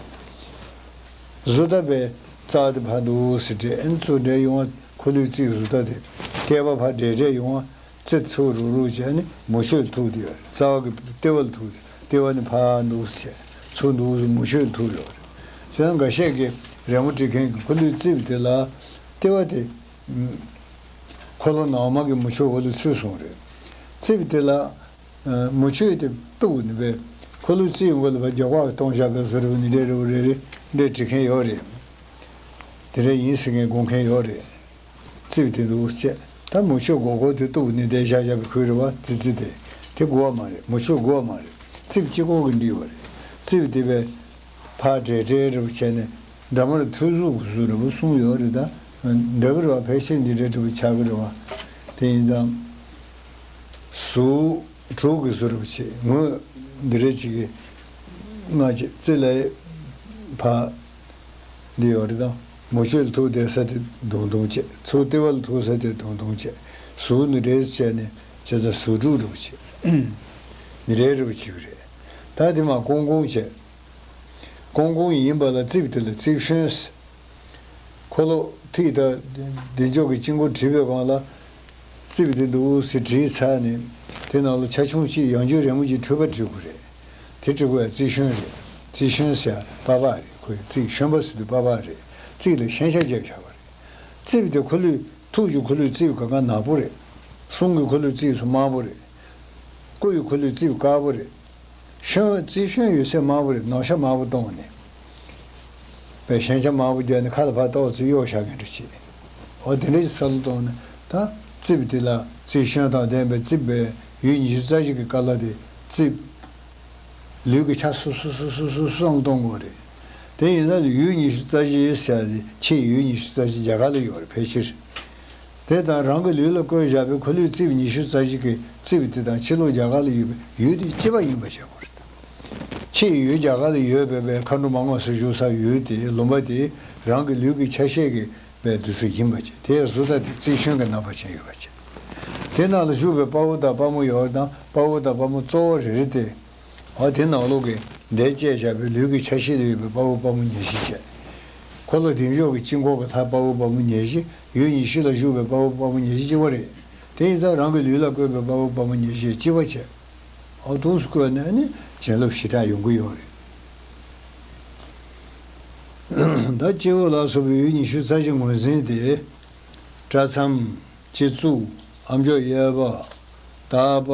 གཟུགས་ལྟ་བའི་རྩ་བ་དེ་ཕར་འདུག་སེ་བྲེས། ཨ་ནི་ཚུར་བྲེས་ཡོང་བ། འཁོར་ལོའི་རྩིབས་གཟུགས་ལྟ་དེ། ལྟེ་བ་ཕར་བྲེས་བྲེས་ཡོང་བ། རྩེ་ཚུར་རུག་རུག་བྱས་ནས་མུ་ཁྱུད་ཐུག་བསྡད་ཡོད་རེད། རྩ་བ་གི་ལྟེ་བ་ལ་ཐུག་སྟེ། ལྟེ་བ་ནས་ཕར་འདུག་སེ་བྱས། ཚུར་འདུག་སེ་མུ་ཁྱུད་ཐུག་ཡོད་རེད། བྱས་ཙང་འགའ་ཤས་ཀྱིས་རི་མོ་འབྲི་མཁན་གྱིས་འཁོར་ལོའི་རྩིབས་དེ་ལ་ལྟེ་བ་དེ། འཁོར་ལོ་ནང་མ་གི་མུ་ཁྱུད་འོག་ལ་ཚུད་སོང་རེད། རྩིབས་དེ་ལ་མུ་ཁྱུད་དེ་གཏུགས་ནས་པས། འཁོར་ལོའི་རྩིབས་མགོ་ལ་བ་རྒྱ་གོག་གཏོང་བཞག་པའི་བཟོ་འདྲ་པོ་ནི་འདྲ་རེ་བ་རེ་རེ་འདྲ་བྲིས་མཁན་ཡོད་རེད། དེ་འདྲ་ཡིན་ཟེར་མཁན་དགོངས་མཁན་ཡོད་རེད། རྩིབས་དེ་འདུག་བྱས། ད་མུ་ཁྱུད་སྒོར་སྒོར་དེ་གཏུགས་ནས་བསྡད་བཞག་བཞག་པའི་ཁུལ་རེད་བ། ཙི་ཙི་དེ། དེ་དགོས་པ་མ་རེད། མུ་ཁྱུད་དགོས་པ་མ་རེད། རྩིབས་གཅིག་པོ་གིས་འགྲིག་པ་རེད། རྩིབས་དེ་པས་ཕར་བྲེས་བྲེས་འདྲ་པོ་བྱས་ནས། འདྲ་མར་མཐོ་གཟུགས་ཀྱི་གཟུགས་འདྲ་པོ་གསུམ་ཡོད་རེད། ད་འདྲ་གི་རེད་བ། ཕལ་ཆེར་འདི་འདྲ་འདྲ་པོ་ཆགས་ཀྱི་རེད་བ། དེ་ཡིན་ཙང་། གཟུགས་དྲུག་གི་བཟོ་འདྲ་པོ་བྱས། ངོས་འདི་འདྲ་ཅིག་གི་སྔ་ཕྱི་རྩེ་ལ་ཕར་འདི་ཡོད་རེད་དང་། མུ་ཁྱུད་ལ་ཐུག་བསྡད་ས་དེ་དུང་དུང་བྱས། ཚུར་ལྟེ་བ་ལ་ཐུག་ས་དེ་དུང་དུང་བྱས། གཟུགས་འདི་འདྲས་བྱས་ནས་བྱས་ཙང་གཟུགས་དྲུག་འདྲ་པོ་བྱས། འདི་འདྲའི་འདྲ་པོ་བྱས་པ་རེད། ད་དེ་མར་ཀོང་ཀོང་བྱས། ཀོང་ཀོང་ཡིན་པ་ལ་རྩིབས་དེ་ལ་རྩིབས་ཤོན། འཁོར་ལོ་ཐིག་དང་བདེ་མཆོག་གི་དཀྱིལ་འཁོར་བྲིས་པའི་སྒང་ལ། རྩིབས་དེ་འདུག་སེ་བྲིས་ཚར་ནས། དེ་ནང་ལ་ཆ་ཆུང་ཅིག་ཡང་བསྐྱར་རི་མོ་གཅིག་འཕྲུལ་པ་བྲིས་དགོས་རེད། དེ་བྲིས་དགོས་ཡ་རྩིབས་ཤོན་རེད། རྩིབས་ཤོན་ཟེར་ཡ་པགས་པ་རེད། ཁོའི་རྩིབས་ཤོན་པ་ཟེར་དུས་པགས་པ་རེད། རྩིབས་ལ་ཤན་ཤ་བརྒྱབ་བཞག་པ་རེད། རྩིབས་དེ་འཁོར་ལོའི་ཐུགས་ཀྱི་འཁོར་ལོའི་རྩིབས་གང་ག་ནག་པོ་རེད། གསུང་གི་འཁོར་ལོའི་རྩིབས་སུ་དམར་པོ་རེད། སྐུ་ཡི་འཁོར་ལོའི་རྩིབས་དཀར་པོ་རེད། ཤོན། རྩིབས་ཤོན་ཡོད་ཚད་དམར་པོ་རེད། ནག་ཤ་དམར་པོ་གཏོང་ནས། པའི་ཤན་ཤ་དམར་པོ་བརྒྱབ་ནས་ཁ་ལ་ཕར་ཏོག་ཙམ་གཡོགས་བཞག་མཁན་འདྲ་བྱས། འོ་དེ་འདྲ་ཞིག་ས་ལ་གཏོང་ནས། ད་རྩིབས་དེ་ལ་རྩིབས་ཤོན་དང་ལྡན་པའི་རྩིབས་པའི་ཡུལ་ཉི་ཤུ་རྩ་བཞི་གི་ཀ་ལ་དེ་རྩིབས། ལུས་ཀྱི་ཆ་སོ་སོ་སོ་སོ་སོ་སོ་སོ་ལ་གཏོང་དགོས་རེད། དེ་ཡིན་ན་ཡུལ་ཉི་ཤུ་རྩ་བཞི་ཟེར་ཡ་དེ་ཕྱིའི་ཡུལ་ཉི་ཤུ་རྩ་བཞི་རྒྱ་གར་ལ་ཡོད་རེད། ཕལ་ཆེར། དེ་དང་རང་གི་ལུས་ལ་བཀོད་བཞག་པའི་འཁོར་ལོའི་རྩིབས་ཉི་ཤུ་རྩ་བཞི་གི་རྩིབས་དེ་དང་ཕྱི་ལོགས་རྒྱ་གར་ལ་ཡོད་པའི་ཡུལ་དེ་གཅིག་པ་ཡིན་པ་བྱེད་དགོས་རེད། ཕྱིའི་ཡུལ་རྒྱ་གར་ལ་ཡོད་པའི་པའི་མཁའ་འགྲོ་མ་དངོས་སུ་བཞུགས་ས་ཡུལ་དེ་ལུང་པ་དེ་རང་གི་ལུས་ཀྱི་ཆ་ཤས་ཀྱི་པའི་དུས་སུ་ཡིན་པ་བྱས། དེའི་གཟུགས་དང་དེ་རྩིབས་ཤོན་གྱི་རྣམ་པ་ཅན་ཡོད་པ་བྱས། དེ་ནང་ལ་བཞུགས་པའི་དཔའ་བོ་དང་དཔའ་མོ་ཡོད་པ་དང་། དཔའ་བོ་དང་དཔའ་མོ་གཙོ་བོ་རེ་རེ་སྟེ། འོ་དེ་ནང་ལོགས་ཀྱི་འདས་བཅད་བཞག་པའི་ལུས་ཀྱི་ཆ་ཤས་ལ་ཡོད་པའི་དཔའ་བོ་དཔའ་མོ་ཉེར་བཞི་བྱས། འཁོར་ལོ་བདེ་མཆོག་གི་དཀྱིལ་འཁོར་གྱི་ལྷ་དཔའ་བོ་དཔའ་མོ་ཉེར་བཞི། ཡུལ་ཉི་ཤུ་ལ་བཞུགས་པའི་དཔའ་བོ་དཔའ་མོ་ཉེར་བཞི་གཅིག་པ་རེད། དེ་ཡིན་ཙང་རང་གི་ལུས་ལ་བཀོད་པའི་དཔའ་བོ་དཔའ་མོ་ཉེར་བཞི་གཅིག་པ་བྱས། འོ་འདུག་སེ་བཀོད་ནས་ནི་བྱིན་རླབས་ཞེ་དྲག་ཡོང་གི་ཡོད་རེད། ད་སྤྱི་བོ་ལ་སོགས་པའི་ཡུལ་ཉི་ཤུ་རྩ་བཞི་ངོས་འཛིན་དེ། སྐྲ་མཚམས། སྤྱི་གཙུག། ཨ་མཆོག་གཡས་པ། ལྟག་པ།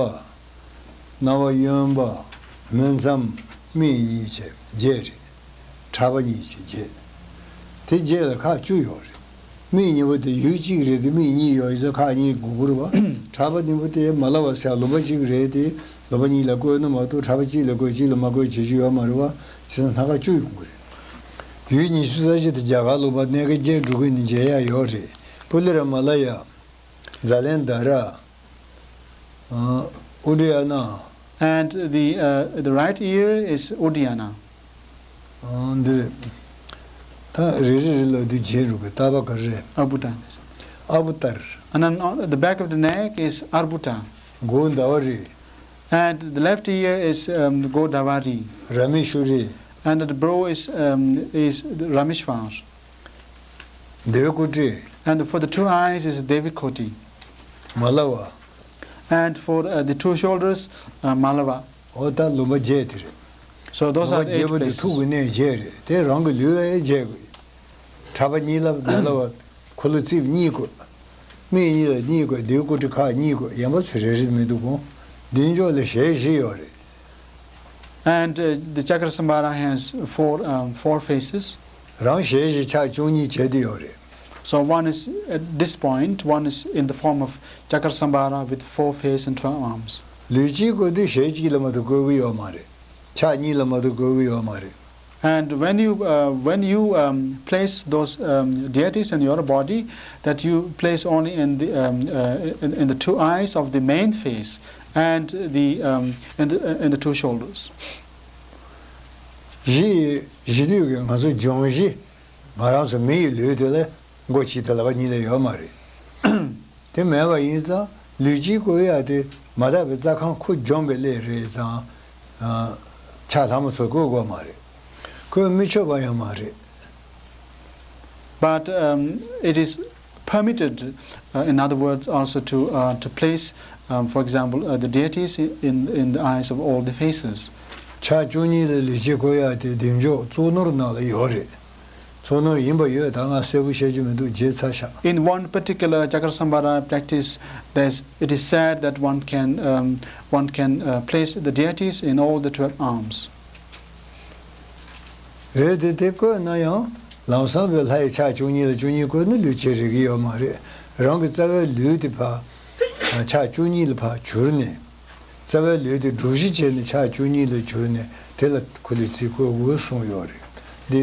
རྣ་བ་གཡོན་པ། སྨིན་མཚམས། སྨད་གཉིས་བཅས་བརྒྱད་རེད། ཕྲག་པ་གཉིས་བཅས་བརྒྱད། དེ་བརྒྱད་ལ་ཁག་བཅུ་ཡོད་རེད། སྨད་གཉིས་པོ་དེ་ཡུལ་གཅིག་རེད་དེ། སྨད་གཉིས་ཡོད་ཡིན་ཙང་ཁག་གཉིས་དགོས་ཀྱི་རེད་བ། ཕྲག་པ་གཉིས་པོ་དེ་མ་ལབ་པ་ཟེར་ལུང་པ་གཅིག་རེད་དེ། ལུང་པ་གཉིས་ལ་བཀོད་ན་མ་གཏོགས་ཕྲག་པ་གཅིག་ལ་བཀོད་གཅིག་ལ་མ་བཀོད་བྱེད་རྒྱུ་ཡོད་མ་རེད་བ། བྱས་ན་སྣ་ཁ་བཅུ་ཡོང་གི་རེད། ཡུལ་ཉི་ཤུ་རྩ་བཞི་དེ་རྒྱ་གར་ལུང་པ་གནས་མཁན་རྒྱན་དྲུག་གིས་ནི་མཇལ་ཡག་ཡོད་རེད། པུ་ལི་ར་མ་ལ་ཡ། ཛ་ལན་དྷ་ར། ཨ། ཨུ་ཌི་ཡ་ན། And the, uh, the right ear is Uddiyana. ཨ། འདི་རེད། ད་རེ་རེ་རེ་ལ་འདི་བརྗེ་རུ་གི་ལྟ་བ་ག་རེ་རེད། Arbhuta. ཨ་བུ་ཏར། And then on the back of the neck is Arbhuta. མགོ་ཟླ་བ་རི། And the left ear is, um, Godavari. ར་མེ་ཤུ་རི། And the brow is, um, is Rameshwar. དེ་བི་ཀོ་ཏི། And for the two eyes is Devikoti. མ་ལ་བ། And for, uh, the two shoulders, uh, Malava. འོ་ད་ལུང་པ་བརྒྱད་དེ་རེད། So those are the eight places. ལུང་པ་བརྒྱད་པོ་དེ་ཐུགས་ཀྱི་གནས་བརྒྱད་རེད། དེ་རང་གི་ལུས་ལ་ཡང་བརྒྱད་དགོས། ཕྲག་པ་གཉིས་ལ་མ་ལ་བ། འཁོར་ལོ་རྩིབས་གཉིས་བཀོད། སྨད་གཉིས་ལ་གཉིས་བཀོད། དེ་བི་ཀོ་ཏི་ཁག་གཉིས་བཀོད། ཡན་པ་ཚོ་རེ་རེ་མི་འདུག་གོ། བདེ་མཆོག་ལ་ཞལ་བཞི་ཡོད་རེད། And, uh, the Chakrasambhara has four, um, four faces. རང་ཞལ་བཞི་ཕྱག་བཅུ་གཉིས་བྱས་ཏེ་ཡོད་རེད། So one is at this point, one is in the form of Chakrasambhara with four face and twelve arms. ལུས་གཅིག་བཀོད་དུས་ཞལ་གཅིག་ལ་མ་གཏོགས་བཀོད་ཀྱི་ཡོད་མ་རེད། ཕྱག་གཉིས་ལ་མ་གཏོགས་བཀོད་ཀྱི་ཡོད་མ་རེད། And when you, uh, when you, um, place those, um, deities in your body, that you place only in the, um, uh, in, in the two eyes of the main face and the, um, in the, uh, in the two shoulders. གཞི་གཞི་དུས་ཀྱི་ང་ཚོ་འབྱུང་གཞི་ང་རང་ཚོ་མི་ཡི་ལུས་དེ་ལ་མགོ་གཅིག་དང་ལག་པ་གཉིས་ལས་ཡོད་མ་རེད། དེ་མེད་པ་ཡིན་ཙང་ལུས་གཅིག་བཀོལ་ཡ་དེ་མ་དག་པའི་རྩ་ཁམས་ཁུ་འཇོམས་པའི་སླད་རེད་ཙང་། ཨ། ཕྱག་ལྷ་མོ་ཚོ་བཀོལ་དགོས་མ་རེད། བཀོལ་མི་ཆོག་པ་ཡང་མ་རེད། But, um, it is permitted, uh, in other words, also to, uh, to place, um, for example, uh, the deities in, in the eyes of all the faces. ཕྱག་བཅུ་གཉིས་ལ་ལུས་གཅིག་བཀོལ་ཡ་དེ་གདེང་འཇོག་གཙུག་ནོར་ནང་ལ་ཡོད་རེད། གཙུག་ནོར་ཡིན་པ་ཡོད། ད་ང་གསལ་པོ་བཤད་རྒྱུ་མི་འདུག་བརྗེད་ཚར་ཤག In one particular Chakrasambhara practice, there's, it is said that one can, um, one can, uh, place the deities in all the twelve arms. རེད་དེ། དེ་བཀོལ་ན་ཡང་ལམ་སང་བའི་ལྷ་ཡི་ཕྱག་བཅུ་གཉིས་ལ་བཅུ་གཉིས་བཀོལ་ན་ལུས་བྱེད་རིགས་ཡོད་མ་རེད། རང་གི་རྩ་བའི་ལུས་དེ་ཕར་ཕྱག་བཅུ་གཉིས་ལ་ཕར་གྱུར་ནས། རྩ་བའི་ལུས་དེ་སྒྲུབ་གཞི་བྱས་ནས་ཕྱག་བཅུ་གཉིས་ལ་གྱུར་ནས་དེ་ལ་འཁོར་ལོས་རྩིས་བཀོལ་དགོས་གསུངས་ཡོད་རེད། འདི་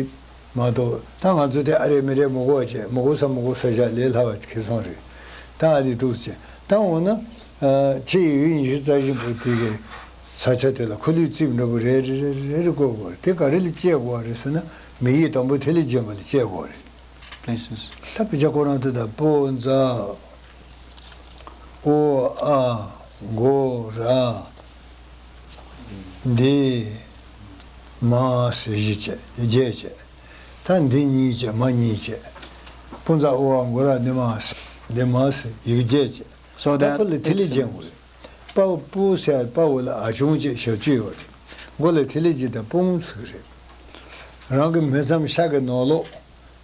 མ་གཏོགས་ད་ང་ཚོ་དེ་ཨ་རེ་མི་རེ་མི་གོ་བ་བྱས། མི་གོ་ས་མི་གོ་ས་བཞག་ལས་སླ་བ་ཁེ་སང་རེད། ད་ཨ་རེ་འདུག་བྱས། ད་འོ་ན། ཨ། ཕྱི་ཡི་ཡུལ་ཉི་ཤུ་རྩ་བཞི་པོ་དེ་གའི་ས་ཆ་དེ་ལ་འཁོར་ལོས་རྩིས་འདྲ་པོ་རེ་རེ་རེ་རེ་བཀོལ་དགོས་རེད། དེ་ག་རེ་ལ་བཅད་དགོས་རེད་ཟེར་ན། མིང་ཡིག་དང་པོ་དེ་ལ་བརྒྱན་པ་ལ་བཅད་དགོས་རེད། Places. ད་དཔེ་ཆ་ཁོ་རང་དེ་དང་པོ་ཛ། ཨོ་ཨ། གོ་ར། འདི། མ་ཟེར་བཞི་བྱས། བརྒྱད་བྱས། ད་འདི་གཉིས་བྱས། མ་གཉིས་བྱས། པུ་ཛ་ཨོ་ཨ་གོ་ར། འདི་མ་ཟེར། འདི་མ་ཟེར། ཡིག་བརྒྱད་བྱས། So ད་that པུ་ལ་ཐི་ལི་it's བརྒྱན་དགོས་རེད། པ་པུ་ཟེར་པ་འོ་ལ་ཨ་ཆུང་བྱས་ཞབས་ཀྱུ་ཡོད་རེད། མགོ་ལ་ཐི་ལི་བརྒྱན་དང་པུང་ཟེར་གི་རེད། རང་གི་མི་ཚང་ཤ་གི་ནང་ལོགས།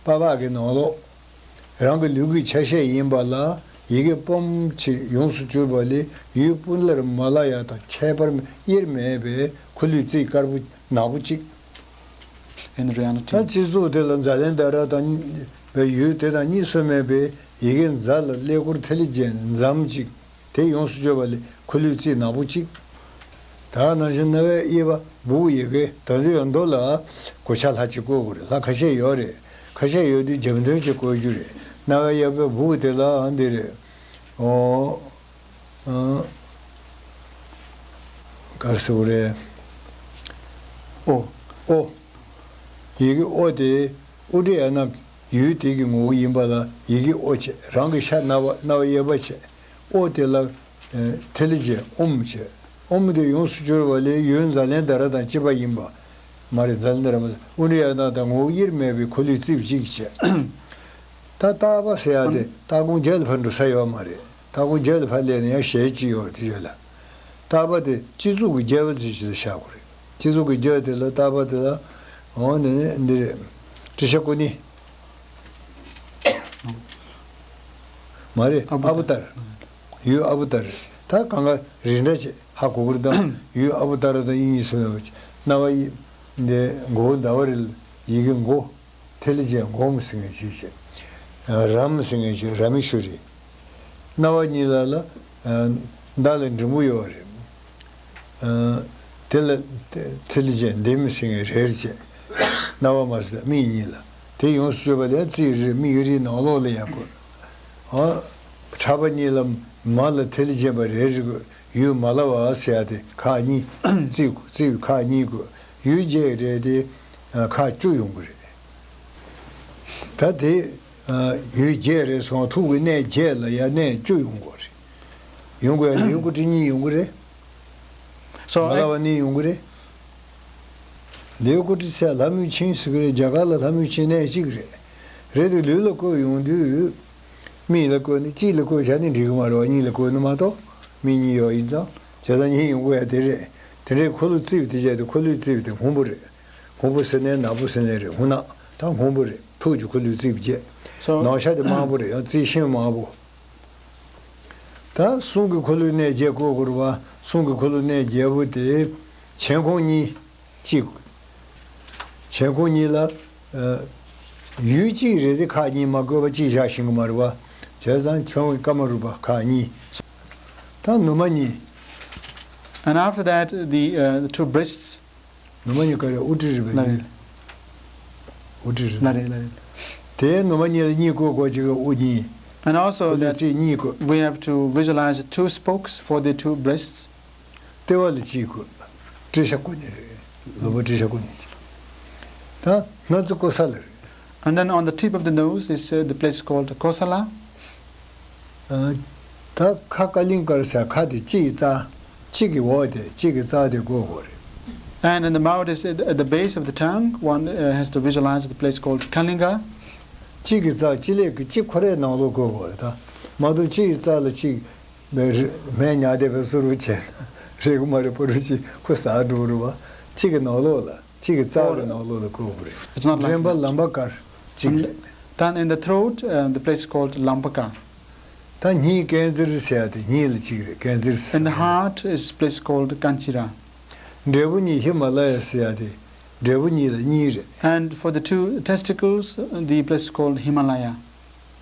པ་ཕ་གི་ནང་ལོགས། རང་གི་ལུས་ཀྱི་ཆ་ཤས་ཡིན་པ་ལ་ཡི་གེ་སྤོམ་ཅིག་ཡོངས་སུ་གྱུར་པ་ལས་ཡུལ་སྤུ་ལེར་མ་ལ་ཡ་དང་ཁྱད་པར་དབྱེར་མེད་པའི་འཁོར་ལོའི་རྩིས་དཀར་པོ་ནག་པོ་གཅིག In reality. ད་སྤྱི་གཙུག་དེ་ལ་ཛཱ་ལན་དྷ་ར་དང་བའི་ཡུལ་དེ་དང་གཉིས་སུ་མེད་པའི་ཡི་གེ་ཛ་ལ་ཀླད་ཀོར་ཐི་ལི་བརྒྱན་ཛམ་གཅིག་དེ་ཡོངས་སུ་གྱུར་པ་ལས་འཁོར་ལོའི་རྩིས་ནག་པོ་གཅིག་ད་ནང་བཞིན་རྣ་བའི་དབྱེ་བ་སྦུག་ཡི་གེ་ད་འདི་ཡང་མདོ་ལ་གོ་ཆ་ལྷག་ཅིག་བཀོད་དགོས་རེད། ལྷག་ཁ་ཤས་ཡོད་རེད། ཁ་ཤས་ཡོད་དུས་རྒྱབ་མདུན་ཅིག་བཀོད་རྒྱུ་རེད། རྣ་བའི་དབྱེ་བ་སྦུག་དེ་ལ་འདི་རེད། ཨོ། ཨ། ག་རེ་ཟེར་དགོས་རེད། ཨོ། ཨོ། ཡི་གེ་ཨོ་དེ་ཨུ་དྲི་ཡ་ན་ཡུལ་དེ་གི་ངོ་བོ་ཡིན་པ་ལ་ཡི་གེ་ཨོ་བྱས། རང་གི་ཤ་རྣ་བ་རྣ་བའི་དབྱེ་བ་བྱས། ཨོ་དེ་ལ་ཐི་ལི་བྱས་ཨོམ་བྱས། ཨོམ་དེ་ཡོངས་སུ་གྱུར་པ་ལས་ཡུལ་ཛཱ་ལན་དྷ་ར་དང་གཅིག་པ་ཡིན་པ། མ་རེད། ཛཱ་ལན་དྷ་ར་མ་ཟད་ཨུ་དྲི་ཡ་ན་དང་ངོ་བོ་དབྱེར་མེད་པའི་འཁོར་ལོའི་རྩིབས་གཅིག་བྱས། ད་ལྟ་བ་ཟེར་ཡ་དེ་ལྟ་སྒོམ་བརྒྱད་ལ་ཕར་འགྲོ་ས་ཡོད་མ་རེད། ལྟ་སྒོམ་བརྒྱད་ལ་ཕར་སླེབས་ན་ཡང་ཞལ་གཅིག་ཡོད་རེད། དེ་ཡོད་ལ། ལྟ་བ་དེ་སྤྱི་གཙུག་གི་རྒྱལ་བ་ཚོའི་ཆེད་དུ་བཞག་དགོས་རེད། སྤྱི་གཙུག་གི་རྒྱལ་བ་དེ་ལ་ལྟ་བ་དེ་ལ། འོ་ནི་ནི་འདི་རེད། ཏྲི་ཤ་ཀུ་ནི། མ་རེད། ཨ་བུ་ཨ་བུ་ཏར། ཡུལ་ཨ་བུ་ཏར་རེད། ད་གང་ག་རིགས་འདྲ་བྱེད་ཧ་གོ་གི་རེད་དམ། ཡུལ་ཨ་བུ་ཏར་དང་དབྱིག་གཉེན་སེམས་དཔའི་བར་གྱི་རྣ་བ་ཡི་འདི་མགོ་བོ་ཟླ་བ་རེད། ཡི་གེ་མགོ། ཐི་ལི་བྱས་འགོམ་ཟེར་མཁན་ཞིག་བྱས། རམ་ཟེར་མཁན་ཞིག་ར་མེ་ཤུ་རི། རྣ་བ་གཉིས་ལ་ལ། མདའ་ལ་འགྲེང་བུ་ཡོད་རེད། དེ་ལ་ཐི་ལི་བྱས་འདེམ་ཟེར་མཁན་རེ་རེ་བྱས། རྣ་བ་མ་ཟད་མིག་གཉིས་ལ། དེ་ཡོངས་སུ་གྱུར་པ་ལ་ཡང་རྩིབས་རེ་མིག་རེའི་ནང་ལོགས་ལ་ཡང་དགོས། ཨ། ཕྲ་བ་གཉིས་ལ་མ་ལ་ཐི་ལི་བྱས་པ་རེ་རེ་དགོས། ཡུལ་མ་ལ་བ་ཟེར་ཡ་དེ་ཁག་གཉིས། རྩིབས་རྩིབས་ཁག་གཉིས་དགོས། ཡུལ་བརྒྱད་རེད་དེ། ཁག་བཅུ་ཡོང་གི་རེད། ད་དེ་ཡུལ་བརྒྱད་རེད་སོང་། ཐུགས་ཀྱི་གནས་བརྒྱད་ལ་ཡ་གནས་བཅུ་ཡོང་གི་རེད། ཡོང་དགོས་ཡ་ལེའུ་སྐུ་ཕྲེང་གཉིས་ཡོང་གི་རེད། So མ་ལ་བ་གཉིས་ཡོང་གི་རེད། ལེའུ་སྐུ་ཕྲེང་ཟེར་ལྷ་མོའི་ཆིངས་ཟེར་གི་རེད། རྒྱ་གར་ལ་ལྷ་མོའི་ཆིངས་གནས་གཅིག་རེད། རེད་དེ་ལུས་ལ་བཀོད་ཡོང་དུས། མིག་ལ་བཀོད་ནས་གཅིག་ལ་བཀོད་བྱས་ནས་འགྲིག་གི་མ་རེད་བ། གཉིས་ལ་བཀོད་ནི་མ་གཏོགས་མིག་གཉིས་ཡོད་ཡིན་ཙང་བྱས་ཙང་གཉིས་ཡོང་དགོས་ཡ་དེ་རེད། དེ་འདྲའི་འཁོར་ལོ་རྩིབས་དེ་བྱས་ཏེ་འཁོར་ལོའི་རྩིབས་དེ་སྔོན་པོ་རེད། སྔོན་པོ་ཟེར་ནའི་ནག་པོ་ཟེར་ནའི་རེད། སྔོ་ནག་ད་སྔོན་པོ་རེད། ཐུགས་ཀྱི་འཁོར་ལོའི་རྩིབས་བརྒྱད། So ནང་ཤ་དེ་དམར་པོ་རེད། ཡང་རྩིབས་ཤིང་དམར་པོ། ད་གསུང་གི་འཁོར་ལོའི་གནས་བརྒྱད་བཀོད་དགོས་རེད་བ། གསུང་གི་འཁོར་ལོའི་གནས་བརྒྱད་པོ་དེ་མཆན་ཁུང་གཉིས། གཅིག་མཆན་ཁུང་གཉིས་ལ། ཨ། ཡུལ་གཅིག་རེད་དེ་ཁག་གཉིས་མ་བཀོད་པ་གཅིག་བཞག་ཤེས་གི་མ་རེད་བ། བྱས་ཙང་མཆན་ཁུང་ཀ་མ་རུ་པ་ཁག་གཉིས། ད་ནུ་མ་གཉིས། And after that, the, uh, the two breasts. ནུ་མ་གཉིས་ག་རེ། དབུ་སྐྲའི་རིམ་པའི་ལ་གཉིས། དབུ་ཁྲིད་རེད། ལ་རེད་ལ་རེད། དེའི་ནུ་མ་གཉིས་ལ་གཉིས་བཀོད་དགོས། གཅིག་གི་དབུ་གཉིས། And also ཁོ་ལུས་that ཚིགས་གཉིས་བཀོད། We have to visualize two spokes for the two breasts. ལྟེ་བ་ལ་གཅིག་བཀོད། ཏྲི་ཤ་བཀོད་ནི་རེད། ལུས་པོ་ཏྲི་ཤ་བཀོད་ནི་རེད། ད་སྣ་རྩེ་ཀོ་ས་ལ་རེད། And then on the tip of the nose is, uh, the place called Kosala. ཨ། ད་ཁ་ཀ་ལིང་ཀར་ཟེར། ཁ་དེ་གཅིག་གི་རྩ། གཅིག་གི་འོག་དེ། གཅིག་གི་རྩ་དེ་བཀོད་དགོས་རེད། And in the mouth is at, at the base of the tongue, one, uh, has to visualize the place called Kalinga. གཅིག་གི་རྩ་གཅིག་ལས་ཀྱི་གཅིག་ཁོ་རའི་ནང་ལོགས་བཀོད་དགོས་རེད། ད་མ་གཏོགས་གཅིག་གི་རྩ་ལ་གཅིག་མེ་རི་མེ་ཉལ་བསྡད་པའི་བཟོ་འདྲ་བྱས་ན་རེད་གི་མ་རེད། ཕོ་རུ་གཅིག་ཁོ་ཟ་འགྲོ་རུ་བ། གཅིག་གི་ནང་ལོགས་ལ། གཅིག་གི་རྩ་བའི་ནང་ལོགས་ལ་བཀོད་དགོས་རེད། It's not like འདྲེན་པ་that. ལམ་པ་ཀར་གཅིག་རེད། Then in the throat, uh, the place called Lampaka. ད་སྙིང་ཀན་ཛིར་ཟེར་ཡ་དེ་གཉིས་ལ་གཅིག་རེད། ཀན་ཛིར་ཟེར། In the heart is place called Kanchira. འབྲས་བུ་གཉིས་ཧི་མ་ལ་ཡ་ཟེར་ཡ་དེ་འབྲས་བུ་གཉིས་ལ་གཉིས་རེད། And for the two testicles, uh, the place is called Himalaya.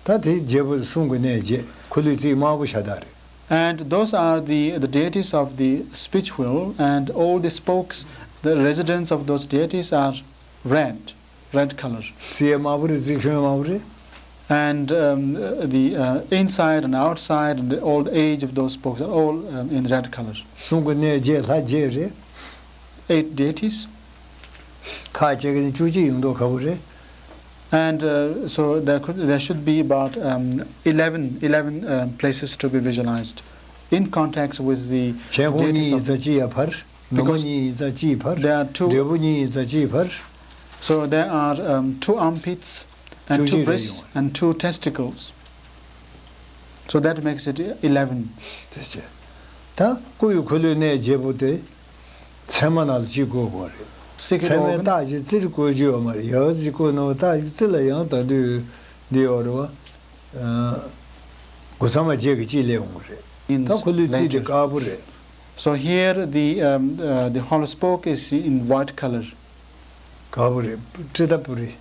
ད་དེ་བརྒྱད་པོ་གསུང་གི་གནས་བརྒྱད། ཁོ་ལུས་ཚིགས་དམར་པོ་ཤ་སྟག་རེད། And those are the, the deities of the speech wheel, and all the spokes, the residents of those deities are red, red color. རྩིབས་དམར་པོ་རེད། རྩིབས་ཁྱོན་དམར་པོ་རེད། And, um, the, uh, inside and outside and all the edge of those spokes are all, um, in red color. གསུང་གི་གནས་བརྒྱད་ལྷ་བརྒྱད་རེད། Eight deities. ཁ་ཅིག་གི་ནི་བཅུ་གཅིག་ཡོང་མདོག་ཁ་པོ་རེད། And, uh, so there could, there should be about, um, eleven, eleven, um, places to be visualized in context with the མཆན་ཁུང་གཉིས་deities ཡིན་of ཙང་གཅིག་ཡར་འཕར། ནུ་མ་because གཉིས་ཡིན་ཙང་གཅིག་འཕར། There are two འབྲས་བུ་གཉིས་ཡིན་ཙང་གཅིག་འཕར། So there are, um, two armpits and བཅུ་གཅིག་རེ་ཡོང་། Two breasts and two testicles. So that makes it eleven. དེ་བྱས། ད་སྐུ་ཡི་འཁོར་ལོའི་གནས་བརྒྱད་པོ་དེ་ཚད་མ་ནང་ལ་གཅིག་བཀོད་དགོས་རེད། Secret ཚད་མའི་organ རྟགས་ཀྱི་རྩིར་བཀོད་རྒྱུ་ཡོད་མ་རེད། ཡང་རྩིར་བཀོད་ན་རྟགས་ཀྱི་རྩི་ལ་ཡང་ད་དུས་འདི་ཡོད་རེད་བ། ཨ། སྒོ་ཚང་མ་བརྒྱད་ཀྱི་གཅིག་སླེབས་འོང་གི་རེད། In ད་ཁོ་ལུས་རྩིས་དེ later དཀར་པོ་རེད། So here the, um, uh, the hollow spoke is in white color. དཀར་པོ་རེད། ཀྲི་ཏ་པུ་རི།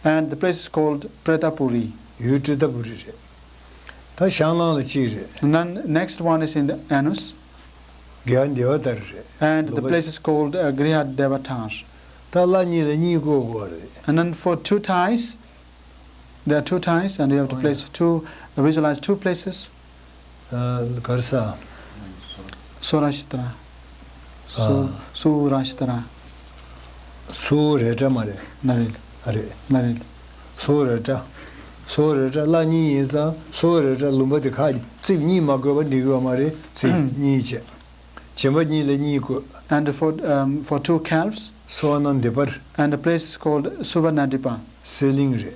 And the place is called Pretapuri. ཡུལ་ཀྲི་ཏ་པུ་རི་རེད། ད་བཤང་གླང་ལ་གཅིག་རེད། And then next one is in the anus. རྒྱ་འདེ་བ་ཏར་རེད། And the ལོ་པ། Place is called, uh, Griha Devatar. ད་བརླ་གཉིས་ལ་གཉིས་བཀོད་དགོས་རེད། And then for two thighs, there are two thighs, and you have to ཨོ་ཡ། Place two, uh, visualize two places. ཨ། ག་རེ་ཟ། སོ་ར་ཤི་ཏྲ། སུ། ཨ། སུ་ར་ཤི་ཏྲ། སུ་རེ་ཏྲ་མ་རེད། ན་རེད། ཨ་རེད། ན་རེད། སུ་རེ་ཏྲ། སུ་རེ་ཏྲ་བརླ་གཉིས་ཡིན་ཙང་སུ་རེ་ཏྲ་ལུང་པ་དེ་ཁ་རྩིབས་གཉིས་མ་བཀོད་པ་འགྲིག་གི་ཡོད་མ་རེད། རྩིབས་གཉིས་བྱས། བྱེམ་པ་གཉིས་ལ་གཉིས་བཀོད། And for, um, for two calves, སུ་བར་ན་དི་པར། And the place is called Suvarnadipa. སེ་གླིང་རེད།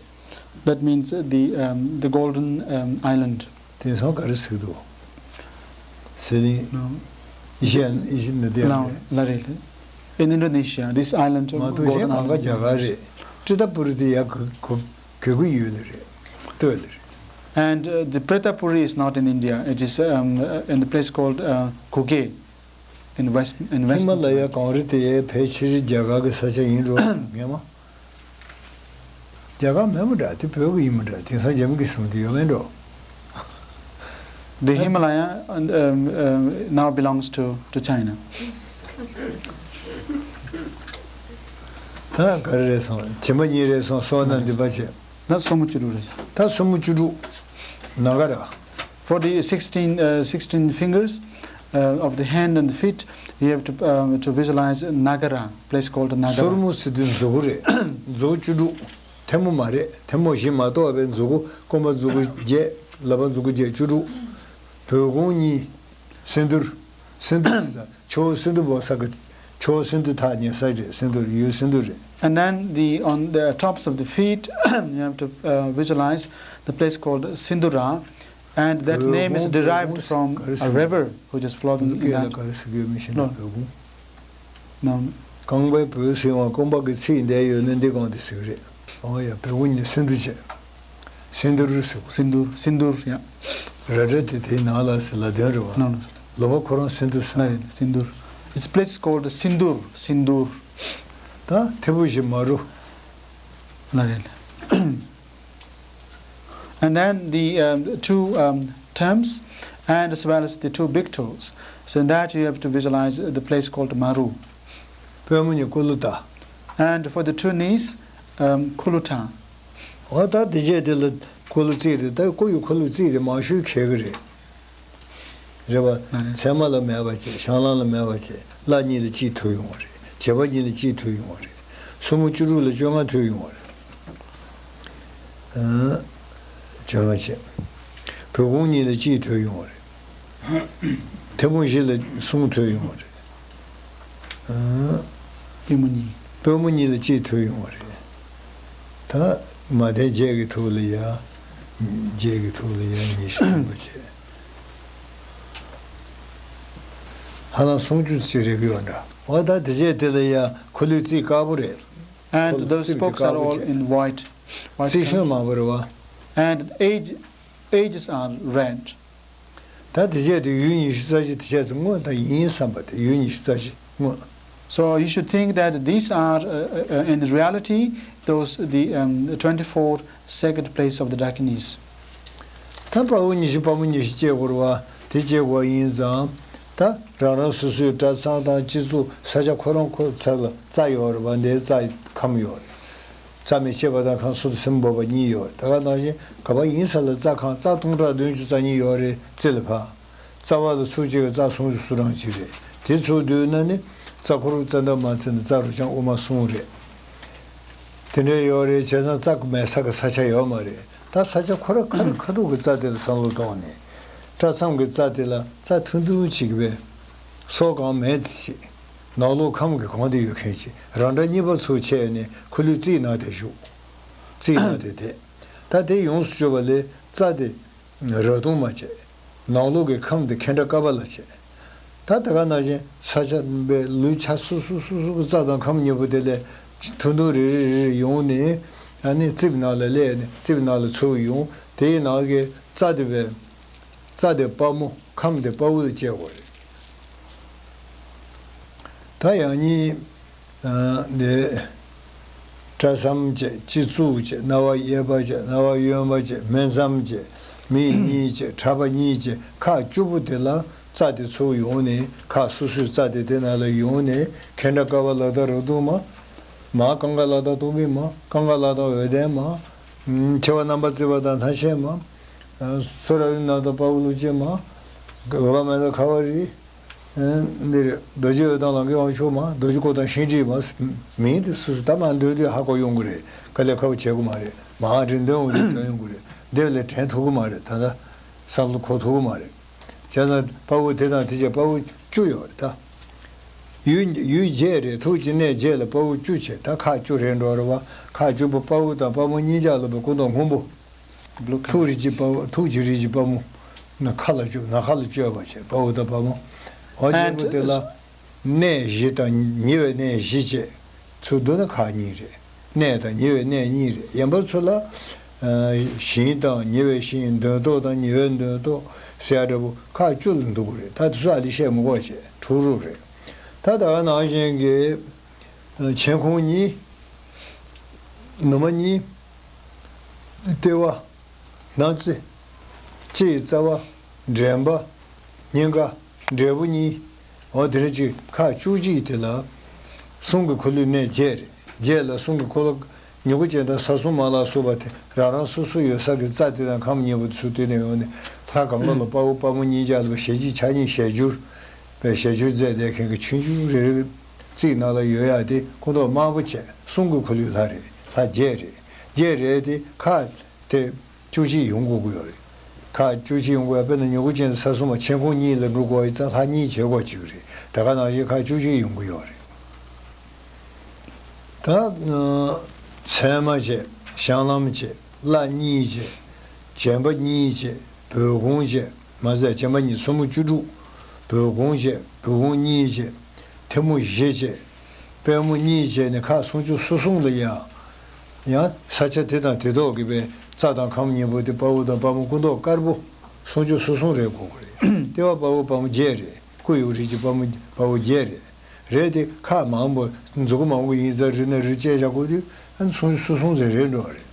That means, uh, the, um, the golden, um, island. དེང་སང་ག་རེ་ཟེར་གི་འདུག་སེ་གླིང་། No. ཨི་ཤི་ཨན། ཨི་ཤི་ནི་དེ་ཡང་རེད། ལ་རེད། In Indonesia, this island of མ་གཏོགས་གཞན་Golden གང་ག་Island. རྒྱ་གར་རེད། ཀྲི་ཏ་པུ་རི་དེ་ཡ་གུ་གུ་གུ་གུ་ཡུལ་ལ་རེད། སྟོད་ལ་རེད། And, uh, the Pretapuri is not in India. It is, um, uh, in the place called, uh, Kuge. In west, in ཧི་མ་western ལ་ཡ་Tibet. གངས་རི་དེ་ཡའི་ཕལ་ཆེར་རྒྱ་གར་གྱི་ས་ཆ་ཡིན་འགྲོ། ངས་མ། རྒྱ་གར་མིན་མོ་འདྲ། དེ་བོད་ཀྱི་ཡིན་མོ་འདྲ། དེང་སང་རྒྱ་མི་གིས་གསུངས་དེ་ཡོད་མེད་འགྲོ། The Himalaya, and, um, um, now belongs to, to China. ད་ག་རེ་རེད་སོང་། བྱེམ་པ་གཉིས་རེད་སོང་། སོ་ན་འདི་པ་བྱས། ད་སོར་མོ་བཅུ་དྲུག་རེད། ད་སོར་མོ་བཅུ་དྲུག་ན་ག་ར། For the sixteen, uh, sixteen fingers, uh, of the hand and the feet, you have to, um, to visualize Nagara, place called Nagara. སོར་མོ་ཟེར་དུས་མཛུ་གུ་རེད། མཛུ་གུ་བཅུ་དྲུག་ཐལ་མོ་མ་རེད། ཐལ་མོ་བཞི་མ་གཏོགས་པའི་མཛུ་གུ། རྐང་པ་མཛུ་གུ་བརྒྱད། ལག་པ་མཛུ་གུ་བརྒྱད། བཅུ་དྲུག་བོད་གུང་གཉིས། སེ་འདུར། སེ་འདུར་ཟེར་ད། ཆུ་བོ་སིན་དྷུ་བོ་ས་གི། ཆུ་བོ་སིན་དྷུ་ཐག་ཉེ་ས་རེད། སིན་དྷུ་ཡུལ་སིན་དྷུ་རེད། And then the, on the tops of the feet, you have to, uh, visualize the place called Sindhura, and that name is derived from a river which is flowing in that. བོད་ཀྱི་ལ་ག་རེ་ཟེར་གི་ཡོད་མི་ཤེས་ན། No. བོད་གུང་། No. རྐང་པའི་བོད་ཟེར་བ་རྐང་པ་གི་ཚིགས་འདས་ཡོད་ན་འདི་གང་དེ་ཟེར་གི་རེད། ཨོ་ཡ། བོད་གུང་ནི་སིན་དྷུ་བྱས། སིན་དྷུ་རུ་ཟེར་གོ། སིན་དྷུ་རུ། སིན་དྷུ་རུ། ཡ། ར་ར་དེ་དེའི་ནང་ལ་ཟེར་ལ་དོན་རེད་བ། No, no. ལོ་པ་ཁོ་རང་སིན་དྷུ་ཟེར། ལ་རེད། སིན་དྷུ་རུ། It's place called Sindur, Sindur. ད་ཐེ་བུ་ཞིག་མ་རུ། ལ་རེད། And then the, um, two, um, thumbs, and as well as the two big toes. So in that you have to visualize the place called Maru. པུས་མོ་གཉིས་ཀོ་ལུ་ད། And for the two knees, um, འཁོར་ལོ་བགྲང་། འོ་ད་དེ་རྗེས་དེ་ལ་འཁོར་ལོ་རྩིས་རེད། ད་སྐུ་ཡི་འཁོར་ལོ་རྩིས་རེད། མང་ཤོས་གལ་གི་རེད། རེད་པ། ཨ་རེད། ཚད་མ་ལ་མེད་པ་བྱས། བྱང་ལམ་ལ་མེད་པ་བྱས། ལྷ་གཉིས་ལ་གཅིག་ཐོན་ཡོང་བ་རེད། བྱེད་པ་གཉིས་ལ་གཅིག་ཐོན་ཡོང་བ་རེད། སོར་མོ་བཅུ་དྲུག་ལ་བཅོ་ལྔ་ཐོན་ཡོང་བ་རེད། ཨ། བཅོ་ལྔ་བྱས། བོད་ཁུངས་གཉིས་ལ་གཅིག་ཐོན་ཡོང་བ་རེད། ཐལ་མོ་བཞི་ལ་གསུམ་ཐོན་ཡོང་བ་རེད། ཨ། པུས་མོ་གཉིས། པུས་མོ་གཉིས་ལ་གཅིག་ཐོན་ཡོང་བ་རེད། ད་མ་བསྟན་བརྒྱད་ཀྱི་ཐོག་ལ་ཡ། བརྒྱད་ཀྱི་ཐོག་ལ་ཡ་ཉི་ཤུ་ཐོན་པ་བྱས། ཧ་ལམ་སུམ་ཅུ་ཅིག་རེག་གི་ཡོད་འདྲ། འོ་ད་དེ་རྗེས་དེ་ལ་ཡ་འཁོར་ལོའི་རྩིས་དཀར་པོ་རེད། འཁོར་And ལོ་the རྩིས་དེ་spokes are དཀར་པོ་all བྱས། in white. White རྩིས་གཞོན་མང་པོ་རེད་པ། And age, ages are red. ད་དེ་རྗེས་དེ་ཡུལ་ཉི་ཤུ་རྩ་བཞི་དེ་རྗེས་དེ་སྔོན་ད་ཡིན་བསམ་པ་དེ། ཡུལ་ཉི་ཤུ་རྩ་བཞི་སྔོན། So you should think that these are, uh, uh, in reality, those the, um, twenty-four sacred places of the Dakinis. ད་དཔའ་བོ་ཉི་ཤུ་དཔའ་མོ་ཉི་ཤུ་སྐྱེ་དགོས་རེད་པ། དེ་སྐྱེ་དགོས་ཡིན་ཙང་། ད་རང་རང་སོ་སོའི་གྲྭ་ཚང་དང་སྤྱི་ཚོགས་ས་ཆ་ཁོ་རང་ཁོ་ཚོ་ལ་རྩ་ཡོད་རེད་པ། འདིར་རྩ་ཁམས་ཡོད་རེད། རྩ་མེད་བྱེད་པ་དང་ཁམས་སུ་སེམས་འབོད་པ་གཉིས་ཡོད། དེ་ག་ནང་བཞིན་ག་པར་ཡིན་ས་ལ་རྩ་ཁམས། རྩ་སྟོང་ཕྲག་བདུན་ཅུ་རྩ་གཉིས་ཡོད་རེད། རྩེ་ལ་ཕར། རྩ་བ་ལ་ཚུར་གཅིག་གི་རྩ་སུམ་ཅུ་སོ་གྲངས་གཅིག་རེད། དེ་ཚུར་བསྡུས་ན་ནི་རྩ་འཁོར་རྩ་འདབ་མ་ཚད་ནི་རྩ་རུ་རྐྱང་དབུ་མ་གསུམ་རེད། དེ་འདྲ་ཡོད་རེད། བྱས་ཙང་རྩ་མེད་ས་གི་ས་ཆ་ཡོད་མ་རེད། ད་ས་ཆ་ཁོ་ར་ཁ་རུ་ཁ་ཐུག་གི་རྩ་དེ་ལ་བསམ་བློ་གཏོང་ནས། གྲྭ་ཚང་གི་རྩ་དེ་ལ་རྩ་ཐུང་ཐུང་ཅིག་བས། སོ་གང་མེད་ཅིག། ནང་ལོགས་ཁམས་ཀྱི་གང་དུ་ཡོད་མཁན་ཅིག། རང་འདྲ་གཉིས་པ་ཚུར་ཕྱེ་ནས་འཁོར་ལོའི་རྩིས་ནང་དེ་བཞུགས། རྩིས་ནང་དེ་དེད། ད་དེ་ཡོངས་སུ་གཅོད་པ་ལས་རྩ་དེ་རབ་གཏུམ་མ་བྱས། ནང་ལོགས་ཀྱི་ཁམས་དེ་ཁེ་འདྲ་ཀ་པ་ལ་བྱས། ད་དེ་ག་ནང་བཞིན་ས་ཆ་པའི་ལུས་ཆ་སོ་སོ་སོ་སོ་གི་རྩ་དང་ཁམས་གཉིས་པོ་དེ་ལས་ཐུང་ཐུང་རེ་རེ་རེ་རེ་ཡོང་ནས། ཨ་ནི་རྩིབ་ནང་ལ་སླེབས་ནས་རྩིབ་ནང་ལ་ཚུར་ཡོང་། དེའི་ནང་གི་རྩ་དེ་བས། རྩ་དེ་དཔའ་མོ། ཁམས་དེ་དཔའ་བོ་ལ་བྱེད་དགོས་རེད། ད་ཡང་སྙིང་། ཨ། འདི། གྲྭ་ཟམ་བྱས། སྤྱི་གཙུག་བྱས། རྣ་བ་གཡས་པ་བྱས། རྣ་བ་གཡོན་པ་བྱས། སྨད་ཟམ་བྱས། མིག་གཉིས་བྱས། ཕྲག་པ་གཉིས་བྱས། ཁག་བཅུ་པོ་དེ་ལ་རྩ་དེ་ཚུར་ཡོང་ནས། ཁག་སོ་སོའི་རྩ་དེ་དེ་ནང་ལ་ཡོང་ནས། ཁེ་འདྲ་ཀ་པ་ལ་དྭགས་རབ་གཏུམ་མ། མ། ཀང་ཀ་ལ་དྭགས་སྟོང་པའི་མ། ཀང་ཀ་ལ་དྭགས་འོད་ལྡན་མ། མཆེ་བ་རྣམ་པར་གཙིགས་པ་དང་སྣ་ཤལ་མ། སོ་ར་ཡུལ་ནང་དུ་དཔའ་བོ་ཀླུ་ཆེན་མ། འོད་དཔག་མེད་དང་ཁ་བ་རི། འདི་རེད། རྡོ་རྗེ་འོད་དང་ལང་ཀའི་དབང་ཕྱུག་མ། རྡོ་རྗེ་སྐུ་དང་ཤིང་དྲིལ་མ། མིང་དེ་སོ་སོ་ད་མ་འདོན་དུས་ཧ་གོ་ཡོང་གི་རེད། དཀའ་ལས་ཁག་པོ་བྱེད་དགོས་མ་རེད། མ་ཧཱ་དྲན་འདོན་འོང་དུས་འདོན་ཡོང་གི་རེད། འདི་ལས་དྲན་ཐུབ་ཀྱི་མ་རེད། ད་ལྟ་བསམ་བློ་འཁོར་ཐུབ་ཀྱི་མ་རེད། བྱས་ཙང་དཔའ་བོ་དེ་དང་དེ་བྱས་དཔའ་བོ་བཅུ་ཡོད་རེད་ད། ཡུལ་ཡུལ་བརྒྱད་རེད། ཐུགས་ཀྱི་གནས་བརྒྱད་ལ་དཔའ་བོ་བཅུ་བྱས། ད་ཁག་བཅུ་རེད་འགྲོ་རེད་བ། ཁག་བཅུ་པོ་དཔའ་བོ་དང་དཔའ་མོ་གཉིས་ཆ་ལ་བའི་སྐུ་མདོག་སྔོན་པོ། Blue color. ཐུགས་རིགས་ཀྱི་དཔའ་བོ། ཐུགས་ཀྱི་རིགས་ཀྱི་དཔའ་མོ། ནི་མཁའ་ལ་སྤྱོད། ནམ་མཁའ་ལ་སྤྱོད་པ་བྱས། དཔའ་བོ་དང་དཔའ་མོ། འོ་བརྒྱད་པོ་དེ་ལ། གནས་བཞི་དང་ཉེ་བའི་གནས་བཞི་བཅས། ཚུར་བསྡུ་ན་ཁག་གཉིས་རེད། གནས་དང་ཉེ་བའི་གནས་གཉིས་རེད། ཡན་པ་ཚོ་ལ། ཨ། ཞིང་དང་ཉེ་བའི་ཞིང་། འདོན་ཐོག་དང་ཉེ་བའི་འདོན་ཐོག་ཟེར་ཡ་འདྲ་པོ་ཁག་བཅུ་ལ་འདུ་གི་རེད། ད་དེ་ཚོ་ཨ་ལི་བཤད་མི་དགོས་བྱས། དྲུག་རུ་རེད། ད་ད་ག་ནང་བཞིན་གྱི། ཨ། མཆན་ཁུང་གཉིས། ནུ་མ་གཉིས། ལྟེ་བ། སྣང་རྩེ། ལྕེ་ཡི་རྩ་བ། འདྲེན་པ། སྙིང་ག། འབྲས་བུ་གཉིས། འོ་དེ་འདྲ་ཅིག་ཁག་བཅུ་གཅིག་དེ་ལ། གསུང་གི་འཁོར་ལོའི་གནས་བརྒྱད་རེད། བརྒྱད་ལ་གསུང་གི་འཁོར་ལོ། མྱུ་གུ་ཅན་དང་ས་གསུམ་མ་ལ་སོགས་པ་དེ་རང་རང་སོ་སོ་ཡོད་ས་གི་རྩ་དེ་དང་ཁམས་གཉིས་པོ་དེ་ཚུར་བསྡུས་ནས་ཡོང་ནས། ལྷ་གང་ག་ལ་དཔའ་བོ་དཔའ་མོ་གཉིས་ཆ་ལ་ཞལ་གཅིག་ཕྱག་གཉིས་ཞལ་བསྒྱུར། པའི་ཞལ་བསྒྱུར་མཛད་བསྡད་མཁན་གྱི་ཆུང་ཆུང་རེ་རེ་རྩིས་ནང་ལ་ཡོད་ཡ་དེ་སྐུ་མདོག་དམར་པོ་བྱས། གསུང་གི་འཁོར་ལོའི་ལྷ་རེད། ལྷ་བརྒྱད་རེད། བརྒྱད་རེད་དེ་ཁག་དེ་བཅུ་གཅིག་ཡོང་དགོས་ཀྱི་ཡོད་རེད། ཁག་བཅུ་གཅིག་ཡོང་དགོས་ཡ། དཔེར་ན་མྱུ་གུ་ཅན་དང་ས་གསུམ་མ་མཆན་ཁུང་གཉིས་ལ་འགྲོ་དགོས་ཡ་ཙང་ལྷ་གཉིས་བྱེད་དགོས་ཅིག་རེད། ད་ག་ནང་བཞིན་ཁག་བཅུ་གཅིག་ཡོང་གི་ཡོད་རེད། ད་ཚད་མ་བྱས། བྱང་ལམ་བྱས། ལྷ་གཉིས་བྱས། བྱམས་པ་གཉིས་བྱས། བོད་ཁུངས་བྱས། མ་ཟད་བྱམས་པ་གཉིས་སོར་མོ་བཅུ་དྲུག་བོད་ཁུངས་བྱས། བོད་ཁུངས་གཉིས་བྱས། ཐལ་མོ་བཞི་བྱས། པད་མོ་གཉིས་བྱས་ནས་ཁག་སུམ་ཅུ་སོ་གསུམ་ལ་ཡ། ཡང་ས་ཆ་དེ་དང་དེ་ཐོག་གི་པའི་རྩ་དང་ཁམས་གཉིས་པོ་དེ་དཔའ་བོ་དང་དཔའ་མོ་སྐུ་མདོག་དཀར་པོ་སུམ་ཅུ་སོ་གསུམ་རེད་དགོས་ཀྱི་རེད། ལྟེ་བ་དཔའ་བོ་དཔའ་མོ་བརྒྱད་རེད། སྐུ་ཡི་རིགས་ཀྱི་དཔའ་མོ་དཔའ་བོ་བརྒྱད་རེད། རེད་དེ་ཁག་མང་པོ་མཛུ་གུ་མང་པོ་ཡིན་ཙང་རི་ནས་རི་བཅད་བཞག་དགོས་དུས་ཨ་ནི་སུམ་ཅུ་སོ་གསུམ་ཙམ་རེད་འགྲོ་བ་རེད།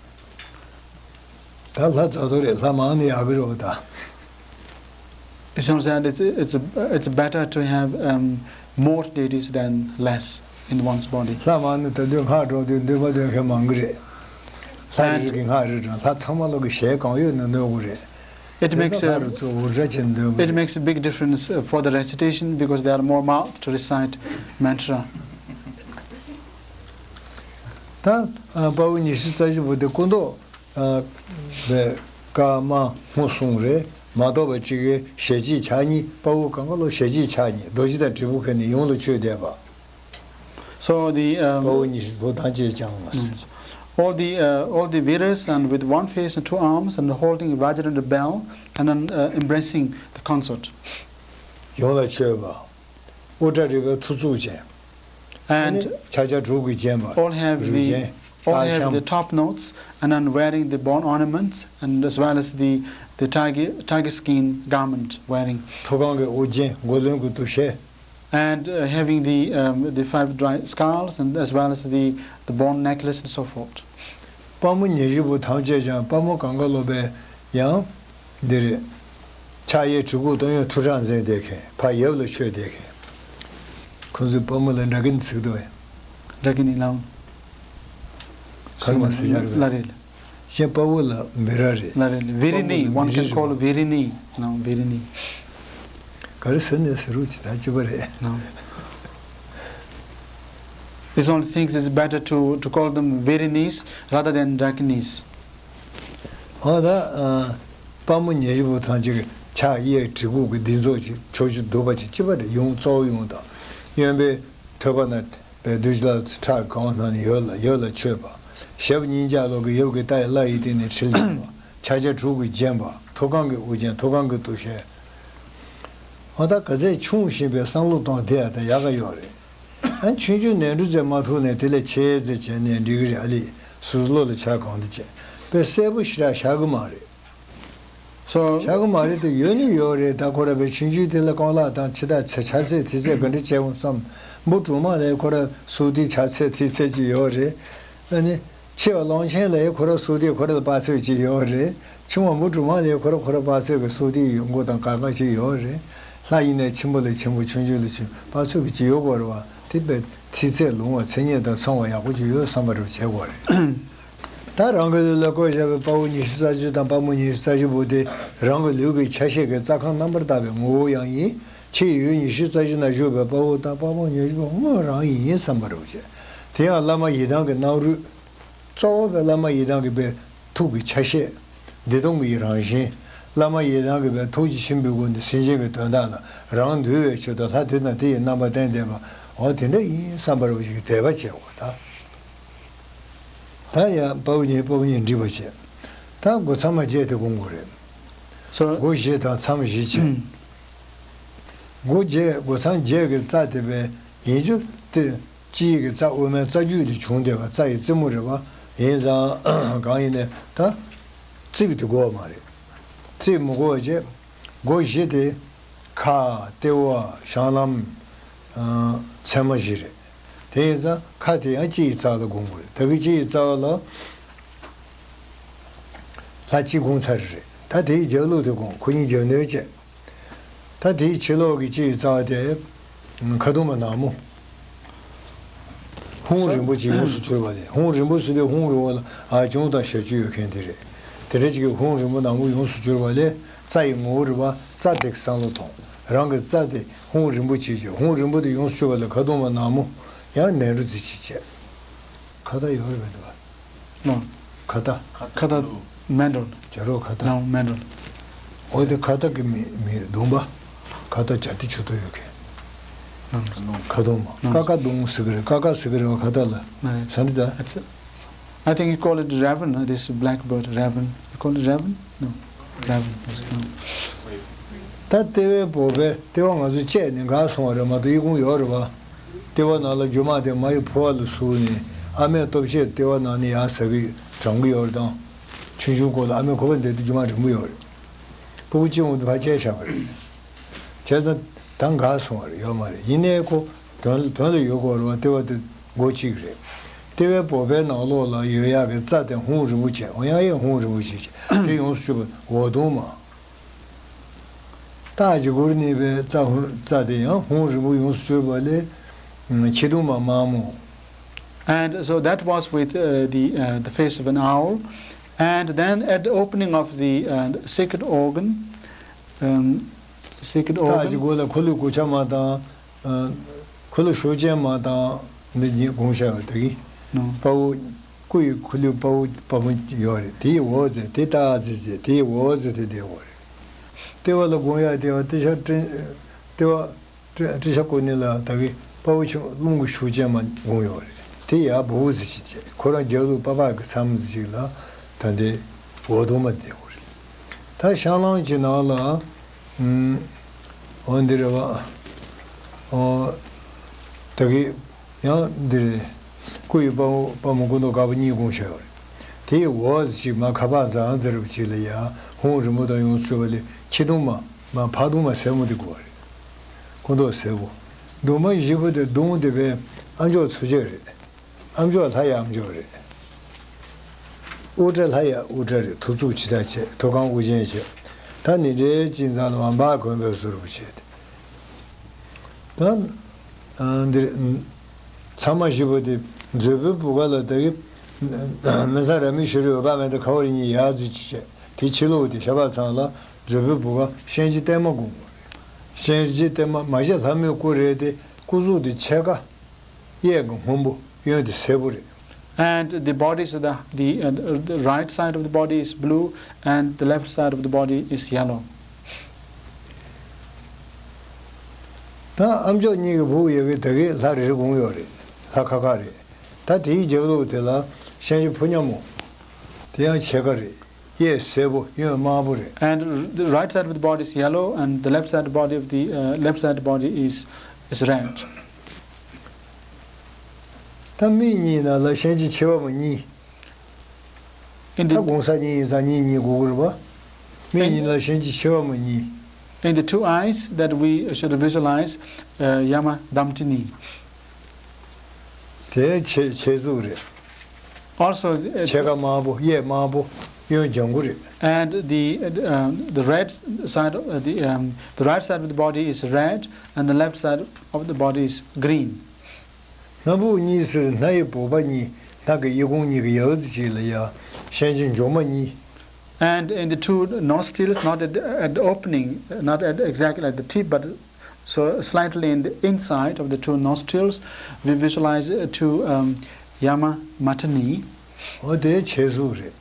ད་ལྷ་རྫ་ཐོ་རེད། ལྷ་མང་ནི་ཡག་གི་རེད་པ་ད། It sounds that it's, it's, it's better to have, um, more deities than less. in one's body. ལྷ་མང་ནི་ད་དུང་སྔགས་སྒྲོག་དུས་འདོན་པ་འདོན་མཁན་མང་གི་རེད། ལྷ་རེ་རེ་གི་སྔགས་རེ་རེ་ལྷ་ཚང་མ་ལོ་གི་ཞལ་གང་ཡོད་ན་འདོན་དགོས་རེད། It དེ་makes ཚོ་ལྷ་a རུ་ཚོ་འུར་སྒྲ་ཆེན་འདོན་དགོས་it རེད། Makes a big difference uh, for the recitation because they are more mouth to recite mantra. ད་ཨ་དཔའ་བོ་ཉི་ཤུ་རྩ་བཞི་པོ་དེ་སྐུ་མདོག་ཨ་བའི་ཀ་མ་སྔོ་སུང་རེད། མ་གཏོགས་པ་གཅིག་གི་ཞལ་གཅིག་ཕྱག་གཉིས། དཔའ་བོ་གང་ག་ལོ་ཞལ་གཅིག་ཕྱག་གཉིས། རྡོ་རྗེ་དང་དྲིལ་བུ་ཁ་ནས་ཡོངས་ལ་མཆོད་བསྡད་པ། So the དཔའ་བོ um, ཉི་ཤུ་པོ་ཐམས་ཅད་ཀྱང་ལ། Mm. All the uh, all the Veeras and with one face and two arms and holding Vajrayanta bell and then uh, embracing the consort. ཡོངས་ལ་མཆོད་པ། དབུ་སྐྲ་རིལ་བའི་ཐུར་ཚུགས་ཅན། ཨ་ནི་And ཕྱག་རྒྱ་དྲུག་གིས་བརྒྱན་པ། All have རུས་the ཅན། all སྟག་have ཤམ། The top notes and then wearing the bone ornaments and as well as the the tiger tiger skin garment wearing. ཐོག་ཁང་གི་དབུ་རྒྱན། མགོ་རློན་གྱི་དུ་ཤེས། And uh, having the um, the five dry skulls and as well as the the bone necklace and so forth. དཔའ་མོ་ཉི་ཤུ་པོ་ཐམས་ཅད་ཀྱང་དཔའ་མོ་གང་ག་ལོ་པའི་ཡང་འདི་རེད། ཕྱག་གཡས་གྲི་གུག་སྟོད་གཡོན་ཐུགས་ཁྲག་འཛིན་བསྡད་མཁན། ཕར་ཡབ་ལ་མཆོད་བསྡད་མཁན། ཁོང་ཚོའི་དཔའ་མོ་ལ་འདྲ་གིན་ཟེར་གི་འདུག་བས། འདྲ་གིན་ནི་ལའང་། ག་རེ་མ་ཟེར་ཡག་རེད། ལ་རེད། གཞན་དཔའ་བོ་ལ་མི་ར་རེད། ལ་རེད། དཔའ་བོ་ལ་Virini, one མི་རི་can རེད་call པ། Virini. No, Virini. ག་རེ་ཟེར་ནས་ཟེར་རུ་ཅི་ད་ཅི་པ་རེད། No. This only thinks it's better to, to call them Virinis rather than Dakinis. ཨ་ད་ཨ་དཔའ་མོ་ཉི་ཤུ་པོ་ཐམས་ཅད་ཀྱི་ཕྱག་གཡས་གྲི་གུག་གི་འདི་ཚོ་ཅིག་ཕྱོགས་བཅུ་འདུག་པ་ཅིག་ཅི་པ་རེད། ཡུམ་གཙོ་བོ་ཡུམ་དང་གཡོན་པའི་ཐོད་པ་ན་པའི་བདུད་ཀྱི་ལྷ་ཁྲག་གང་བ་སྣང་ནས་ཡོད་ལ་ཡོད་ལ་མཆོད་པ། ཞབས་གཉིས་ཀྱང་ལོག་གི་ཡབ་ཀྱི་རྟ་ཡི་བླ་ཡི་སྟེང་ནས་ཁྲིལ་ལྡན་པ། ཕྱག་རྒྱ་དྲུག་གིས་བརྒྱན་པ། ཐོག་ཁང་གི་དབུ་རྒྱན། ཐོག་ཁང་གི་དུ་ཤེས། ཨ་ད་ག་ཚད་ཆུང་བཞིན་པའི་བསམ་བློ་གཏོང་དེ་ཡ་ད་ཡག་ག་ཡོད་རེད། ཨ་ཆུང་ཆུང་ནས་འབྲུ་རྩེ་མ་ཐུག་ནས་དེ་ལས་ཆེ་ཙེ་བྱས་ནས་འགྲིག་གི་རེད། ཨ་ལི་སོ་སོ་བློ་ལ་འཆར་གང་དུ་བྱས་པས་གསལ་པོ་ཞེ་དྲག་བཞག་གི་མ་རེད། So བཞག་གི་མ་རེད་དེ་ཡོད་ནི་ཡོད་རེད། ད་ཁོ་ར་པའི་ཆུང་ཆུང་དེ་ལ་རྐང་ལག་དང་ཕྱི་ཐག་ཆ་ཆ་ཚད་ཐིག་ཚད་ག་འདྲ་བྱས་འོང་བསམ། འབུ་གྲུ་མ་ལས་ཁོ་ར་སུ་དེ་ཆ་ཚད་ཐིག་ཚད་ཅིག་ཡོད་རེད། ཨ་ནི། ཆེ་བ་གླང་ཆེན་ལ་ཡི་ཁོ་ར་སུ་དེ་ཁོ་ར་ལ་དཔག་ཚོད་ཅིག་ཡོད་རེད། ཆུང་བ་འབུ་གྲུ་མ་ལ་ཡི་ཁོ་ར་ཁོ་ར་དཔག་ཚོད་ཀྱི་སུ་དེ་ཡོད་མགོ་དང་ག་ག་ཅིག་ཡོད་རེད། ལྷ་ཡིན་ནའི་ཆེན་པོ་ལ་ཆེན་པོ་ཆུང་ཆུང་ལ་ཆུང་དཔག་ཚོད་ཀྱི་ཅིག་ཡོད་དགོས་རེད་བ། དེ་པའི་ཐིག་ཚད་ལོང་བ་མཚན་ཉིད་དང་མཚུངས་པ་ཡག་པོ་ཅིག་ཡོད་བསམ་པ་རུ་བྱེད་དགོས་རེད། ད་རང་གི་ལུས་ལ་བཀོད་བཞག་པའི་དཔའ་བོ་ཉི་ཤུ་རྩ་བཞི་དང་དཔའ་མོ་ཉི་ཤུ་རྩ་བཞི་པོ་དེ་རང་གི་ལུས་ཀྱི་ཆ་ཤས་ཀྱི་རྩ་ཁམས་རྣམ་པར་དག་པའི་ངོ་བོ་ཡང་ཡིན། ཕྱི་ཡི་ཡུལ་ཉི་ཤུ་རྩ་བཞི་ན་བཞུགས་པའི་དཔའ་བོ་དང་དཔའ་མོ་ཉི་ཤུ་པོ་དངོས་རང་ཡིན་བསམ་པ་རུ་བྱེད། དེ་ཡང་བླ་མ་ཡི་དམ་གྱི་སྣང་རུས། གཙོ་བོ་པའི་བླ་མ་ཡི་དམ་གྱི་པའི་ཐུགས་ཀྱི་ཆ་ཤས། བདེ་སྟོང་གི་རང་བཞིན། བླ་མ་ཡི་དམ་གྱི་པའི་ཐུགས་རྗེ་ཆེན་པོའི་སྒོ་ནས་སེམས་ཅན་གྱི་དོན་དག་ལ་རང་འདུལ་བའི་ཆེད་དུ་ལྷ་དེ་དང་དེ་ཡི་རྣམ་པ་བསྟན་བསྡད་པ། འོ་དེ་འདྲ་ཡིན་བསམ་པ་རུ་ཞིག་དད་པ་བྱེད་དགོས་ད། ད་ཡང་དཔའ་བོ་གཉིས་དཔའ་བོ་གཉིས་འགྲིག་པ་བྱེད། ད་སྒོ་མཚམས་མ་བརྒྱད་དེ་སྒོམ་དགོས་རེད། So སྒོ་བཞི་དང་མཚམས་བཞི་བྱེད། སྒོ་བརྒྱད་སྒོ་མཚམས་བརྒྱད་ཀྱི་རྩ་དེ་བས་ཡིན་རྒྱུ་དེ། སྤྱི་ཡི་གི་རྩ་དབུ་མའི་རྩ་རྒྱུད་དུ་བྱུང་བསྡད་པ་རྩ་ཡི་རྩེ་མོ་རེད་བ། ཡིན་ཙང་གང་ཡིན་ནས་ད་རྩིབས་དེ་དགོས་པ་མ་རེད། རྩིབས་མི་དགོས་པ་བྱས། སྒོ་བཞི་དེ་ཁ་ལྟེ་བ་བཤང་ལམ་ཚད་མ་བཞི་རེད། དེ་ཡིན་ཙང་ཁ་དེ་ཡང་སྤྱི་ཡི་རྩ་ལ་སྒོམ་དགོས་རེད། ད་གི་སྤྱི་ཡི་རྩ་བ་ལ་ལྷ་སྤྱི་སྒོམ་ཚར་རེད། ད་དེའི་རྒྱབ་ལོགས་དེ་སྒོམ། ཁོ་གཉིས་རྒྱབ་ནོར་བྱས། ད་དེའི་ཕྱི་ལོགས་ཀྱི་སྤྱི་ཡི་རྩ་བ་དེ་ཁ་གདུང་མ་ནག་མོ། ཧཱུྃ་རིན་པོ་ཆེ་ཡོངས་སུ་གྱུར་པ་ལས། ཧཱུྃ་རིན་པོ་ཆེ་དེ་ཧཱུྃ་གི་འོག་ལ་ཨ་ཅུང་དང་ཞབས་ཀྱུ་ཡོད་མཁན་དེ་རེད། དེ་འདྲ་ཅིག་གི་ཧཱུྃ་རིན་པོ་ནག་མོ་ཡོངས་སུ་གྱུར་པ་ལས་རྩ་ཡི་ངོ་བོ་རིག་པ་རྩ་དེ་བསམ་བློ་ཐོངས། རང་གི་རྩ་དེ་ཧཱུྃ་རིན་པོ་ཆེ་ཅིག་ཧཱུྃ་རིན་པོ་དེ་ཡོངས་སུ་གྱུར་པ་ལས་ཁ་གདུང་མ་ནག་མོ་ཡང་ནས་འགྲོ་རྩིས་ཅིག་བྱས། ཁ་བརྡ་ཡོད་རེད་པས་འདུག་ག No. ཁ་བརྡ། ཁ་བརྡ། མེན་ཌལ། བྱ་རོག་ཁ་བརྡ། No, མེན་ཌལ། འོ་དེ་ཁ་བརྡ་གི་མི་མི་གདུང་པ། ཁ་བརྡ་བྱ་དེ་ཆུ་ཐོ་ཡོད་མཁན། No. ཁ་གདུང་མ། No. ཀ་ཀ་གདུང་ཟེར་གི་རེད། ཀ་ཀ་ཟེར་གི་རེད་བ་ཁ་བརྡ་ལ། No. ས་འདི་ད། It's a, I think you call it raven, uh, this blackbird, raven. You call it raven? No. Raven, yes, no. ད་ལྟེ་བའི་བོད་པའི་ལྟེ་བ་ང་ཚོ་བཅད་ནས་འགག་སོང་བ་རེད་མ་གཏོགས་ཡི་གུང་ཡོད་རེད་བ། ལྟེ་བ་ནང་ལ་རྒྱུ་མ་དེ་མ་ཡི་ཕོ་བ་ལ་ཟུག་ནས་ཨ་མས་ལྟོ་ཆས་ལྟེ་བ་ནང་ནས་ཡར་ཟ་གི་དྲང་གི་ཡོད་རེད་དང་། ཆུང་ཆུང་སྐོར་ལ་ཨ་མས་ཁོ་པ་འདེད་དུ་རྒྱུ་མ་རིང་པོ་ཡོད་རེད། སྤུ་གུ་གཅིག་འོང་དུས་ཕར་བཅད་བཞག་པ་རེད། བྱས་ཙང་ད་འགག་སོང་བ་རེད་ཡོད་མ་རེད། ཡིན་ནའི་ཁོ་དོན་དོན་ལ་ཡོད་དགོས་རེད་བ། ལྟེ་བ་དེ་སྒོ་གཅིག་རེད། ལྟེ་བའི་བོད་པའི་ནང་ལོགས་ལ་ཡོད་ཡག་གི་རྩ་དེ་ཧཱུྃ་རིན་པོ་ཆེ་འོ་ཡང་ཡང་ཧཱུྃ་རིན་པོ་ཆེ་ཆེ་དེ་ཡོངས་སུ་གྱུར་པ་འོ་གདུང་མ། རྟགས་ཀྱི་གུ་རུ་གནས་པའི་རྩ་ཧཱུྃ་རྩ་དེ་ཡང་ཧཱུྃ་རིན་པོ་ཡོངས་སུ་གྱུར་པ་ལས། ཁྱི་གདོང་མ་དམར་མོ། And so that was with uh, the, uh, the face of an owl. And then at the opening of the uh, sacred organ, um, sacred རྟགས་ཀྱི་organ. སྒོ་ལ་འཁོར་ལོའི་སྒོ་ཆ་མ་དང་། ཨ། འཁོར་ལོ་ཞུགས་ཅན་མ་དང་། འདི་གཉིས་དགོངས་བཞག་པ་དེ་གིས། No. དཔའ་བོ། སྐུ་ཡི་འཁོར་ལོའི་དཔའ་བོ་དཔའ་མོ་ཡོད་རེད། དེ་ཡི་འོག་ཟེར་དེ་ལྟ་ཟེར་ཟེར་དེ་ཡི་འོག་ཟེར་དེ་བསྡད་ཡོད་རེད། ལྟེ་བ་ལ་དགོངས་ཡག་ལྟེ་བ་ཏྲི་ཤ་ཏྲི། ལྟེ་བ་ཏྲི་ཏྲི་ཤ་ཀུ་ནི་ལ་ད་གི་དཔའ་བོ་ཆུང་རླུང་གི་ཤུགས་ཅན་མ་དགོངས་ཡོད་རེད། དེ་ཡ་བུ་ཟེར་ཅིག་བྱས་ཁོ་རང་རྒྱབ་ལོགས་པ་ཕག་གི་མཚམས་ཟེར་ཅིག་ལ་ད་འདི་འོག་དུ་མ་བསྡད་ཡོད་རེད། ད་ཤང་ལང་གི་ནང་ལ། ཨུམ། འོ་འདི་རེད་བ། འོ། ད་གི་ཡང་འདི་རེད། སྐུ་ཡི་དཔའ་བོ་དཔའ་མོ་སྐུ་མདོག་དཀར་པོ་གཉིས་དགོངས་བཞག་ཡོད་རེད། དེ་ཡི་འོག་ཅིག་མ་ཁ་པར་འཛའ་འཛེར་བ་ཅིག་ལ་ཡ་ཧོང་རི་མོ་དང་ཡོངས་སུ་གྲུབ་པ་ལས་ཁྱི་གདོང་མ་མ་ཕག་གདོང་མ་སེར་མོ་དེ་དགོས་རེད། སྐུ་མདོག་སེར་པོ། གདོང་མ་བཞི་པོ་དེ་གདོང་དེ་བས་ཨ་མཆོག་ཚོ་ཆེ་རེད། ཨ་མཆོག་ལྷ་ཡི་ཨ་མཆོག་རེད། དབུ་སྐྲ་ལྷ་ཡི་དབུ་སྐྲ་རེད། ཐུབ་ཚུགས་ཇི་ལྟར་བྱེད་ཐུབ་རྐང་དབུ་ཅན་བྱེད། ད་ནི་འདྲའི་ཅིག་མཛའ་ལ་མ་འབག་གོན་པའི་བཟོ་རུ་བྱེད་དེ། ད་འདིར་ཚང་མ་བཞི་པོ་དེ་མཛོད་སྤུའི་བུ་ག་ལ་ད་གི་མི་ཚང་ར་མི་ཤི་རི་འོད་དཔག་མེད་དེ་ཁ་བ་རི་གཉིས་ཡར་འཛུལ་ཅིག་བྱས་དེ་ཕྱི་ལོགས་དེ་ཤ་བག་ཚང་ལ་མཛོད་སྤུའི་བུ་ག་གཤིན་རྗེ་བརྟན་མ་དགོངས་པ་རེད། གཤིན་རྗེ་བརྟན་མ་མ་གཞི་ལྷ་མོའི་སྐུ་རེད་དེ་སྐུ་གཟུགས་དེ་ཕྱེད་ཀ་གཡས་ཀྱི་སྔོན་པོ་གཡོན་དེ་སེར་པོ་རེད། And the bodies of the, the, uh, the right side of the body is blue and the left side of the body is yellow. ད་ཨ་མཆོག་གཉིས་ཀྱི་བུ་ཡོད་གི་ད་གི་ལྷ་རེ་རེ་དགོངས་ཡོད་རེད། ལྷ་ཁ་ཁ་རེད། ད་དེའི་རྒྱབ་ལོགས་དེ་ལ་གཤིན་རྗེ་ཕོ་ཉ་མོ། དེ་ཡང་ཕྱེད་ཀ་རེད། གཡས་སེར་པོ་གཡོན་དམར་པོ་རེད། And the right side of the body is yellow and the left side of the body of the uh, left side of the body is is red. ད་མིག་གཉིས་ནང་ལ་གཤིན་རྗེ་མཆེ་བ་མ་གཉིས། In ད་the དགོངས་ས་གཉིས་ཡིན་ཙང་གཉིས་གཉིས་དགོས་ཀྱི་རེད་པ། མིག་གཉིས་ནང་ལ་གཤིན་རྗེ་མཆེ་བ་མ་གཉིས། In the two eyes that we should visualize uh, Yama Damtini. དེ་ཕྱེད་ཕྱེད་གཟུགས་རེད། Also, uh, ཕྱེད་ཀ་དམར་པོ་གཡས་དམར་པོ་གཡོན་ལྗང་གུ་རེད། And the uh, um, the red side, uh, the um, the right side of the body is red, and the left side of the body is green. སྣ་བུག་གཉིས་སུ་སྣ་ཡི་སྦུག་པ་གཉིས། སྣ་གི་གཡས་གོང་གཉིས་ཀྱི་ཡང་ཅིག་ལ་ཡ་གཤིན་རྗེ་མགྱོགས་མ་གཉིས། And in the two nostrils, not at, at the opening, not at exactly at the tip, but so slightly in the inside of the two nostrils, we visualize uh, two um, Yama Matani. འོ་དེ་ཕྱེད་གཟུགས་རེད།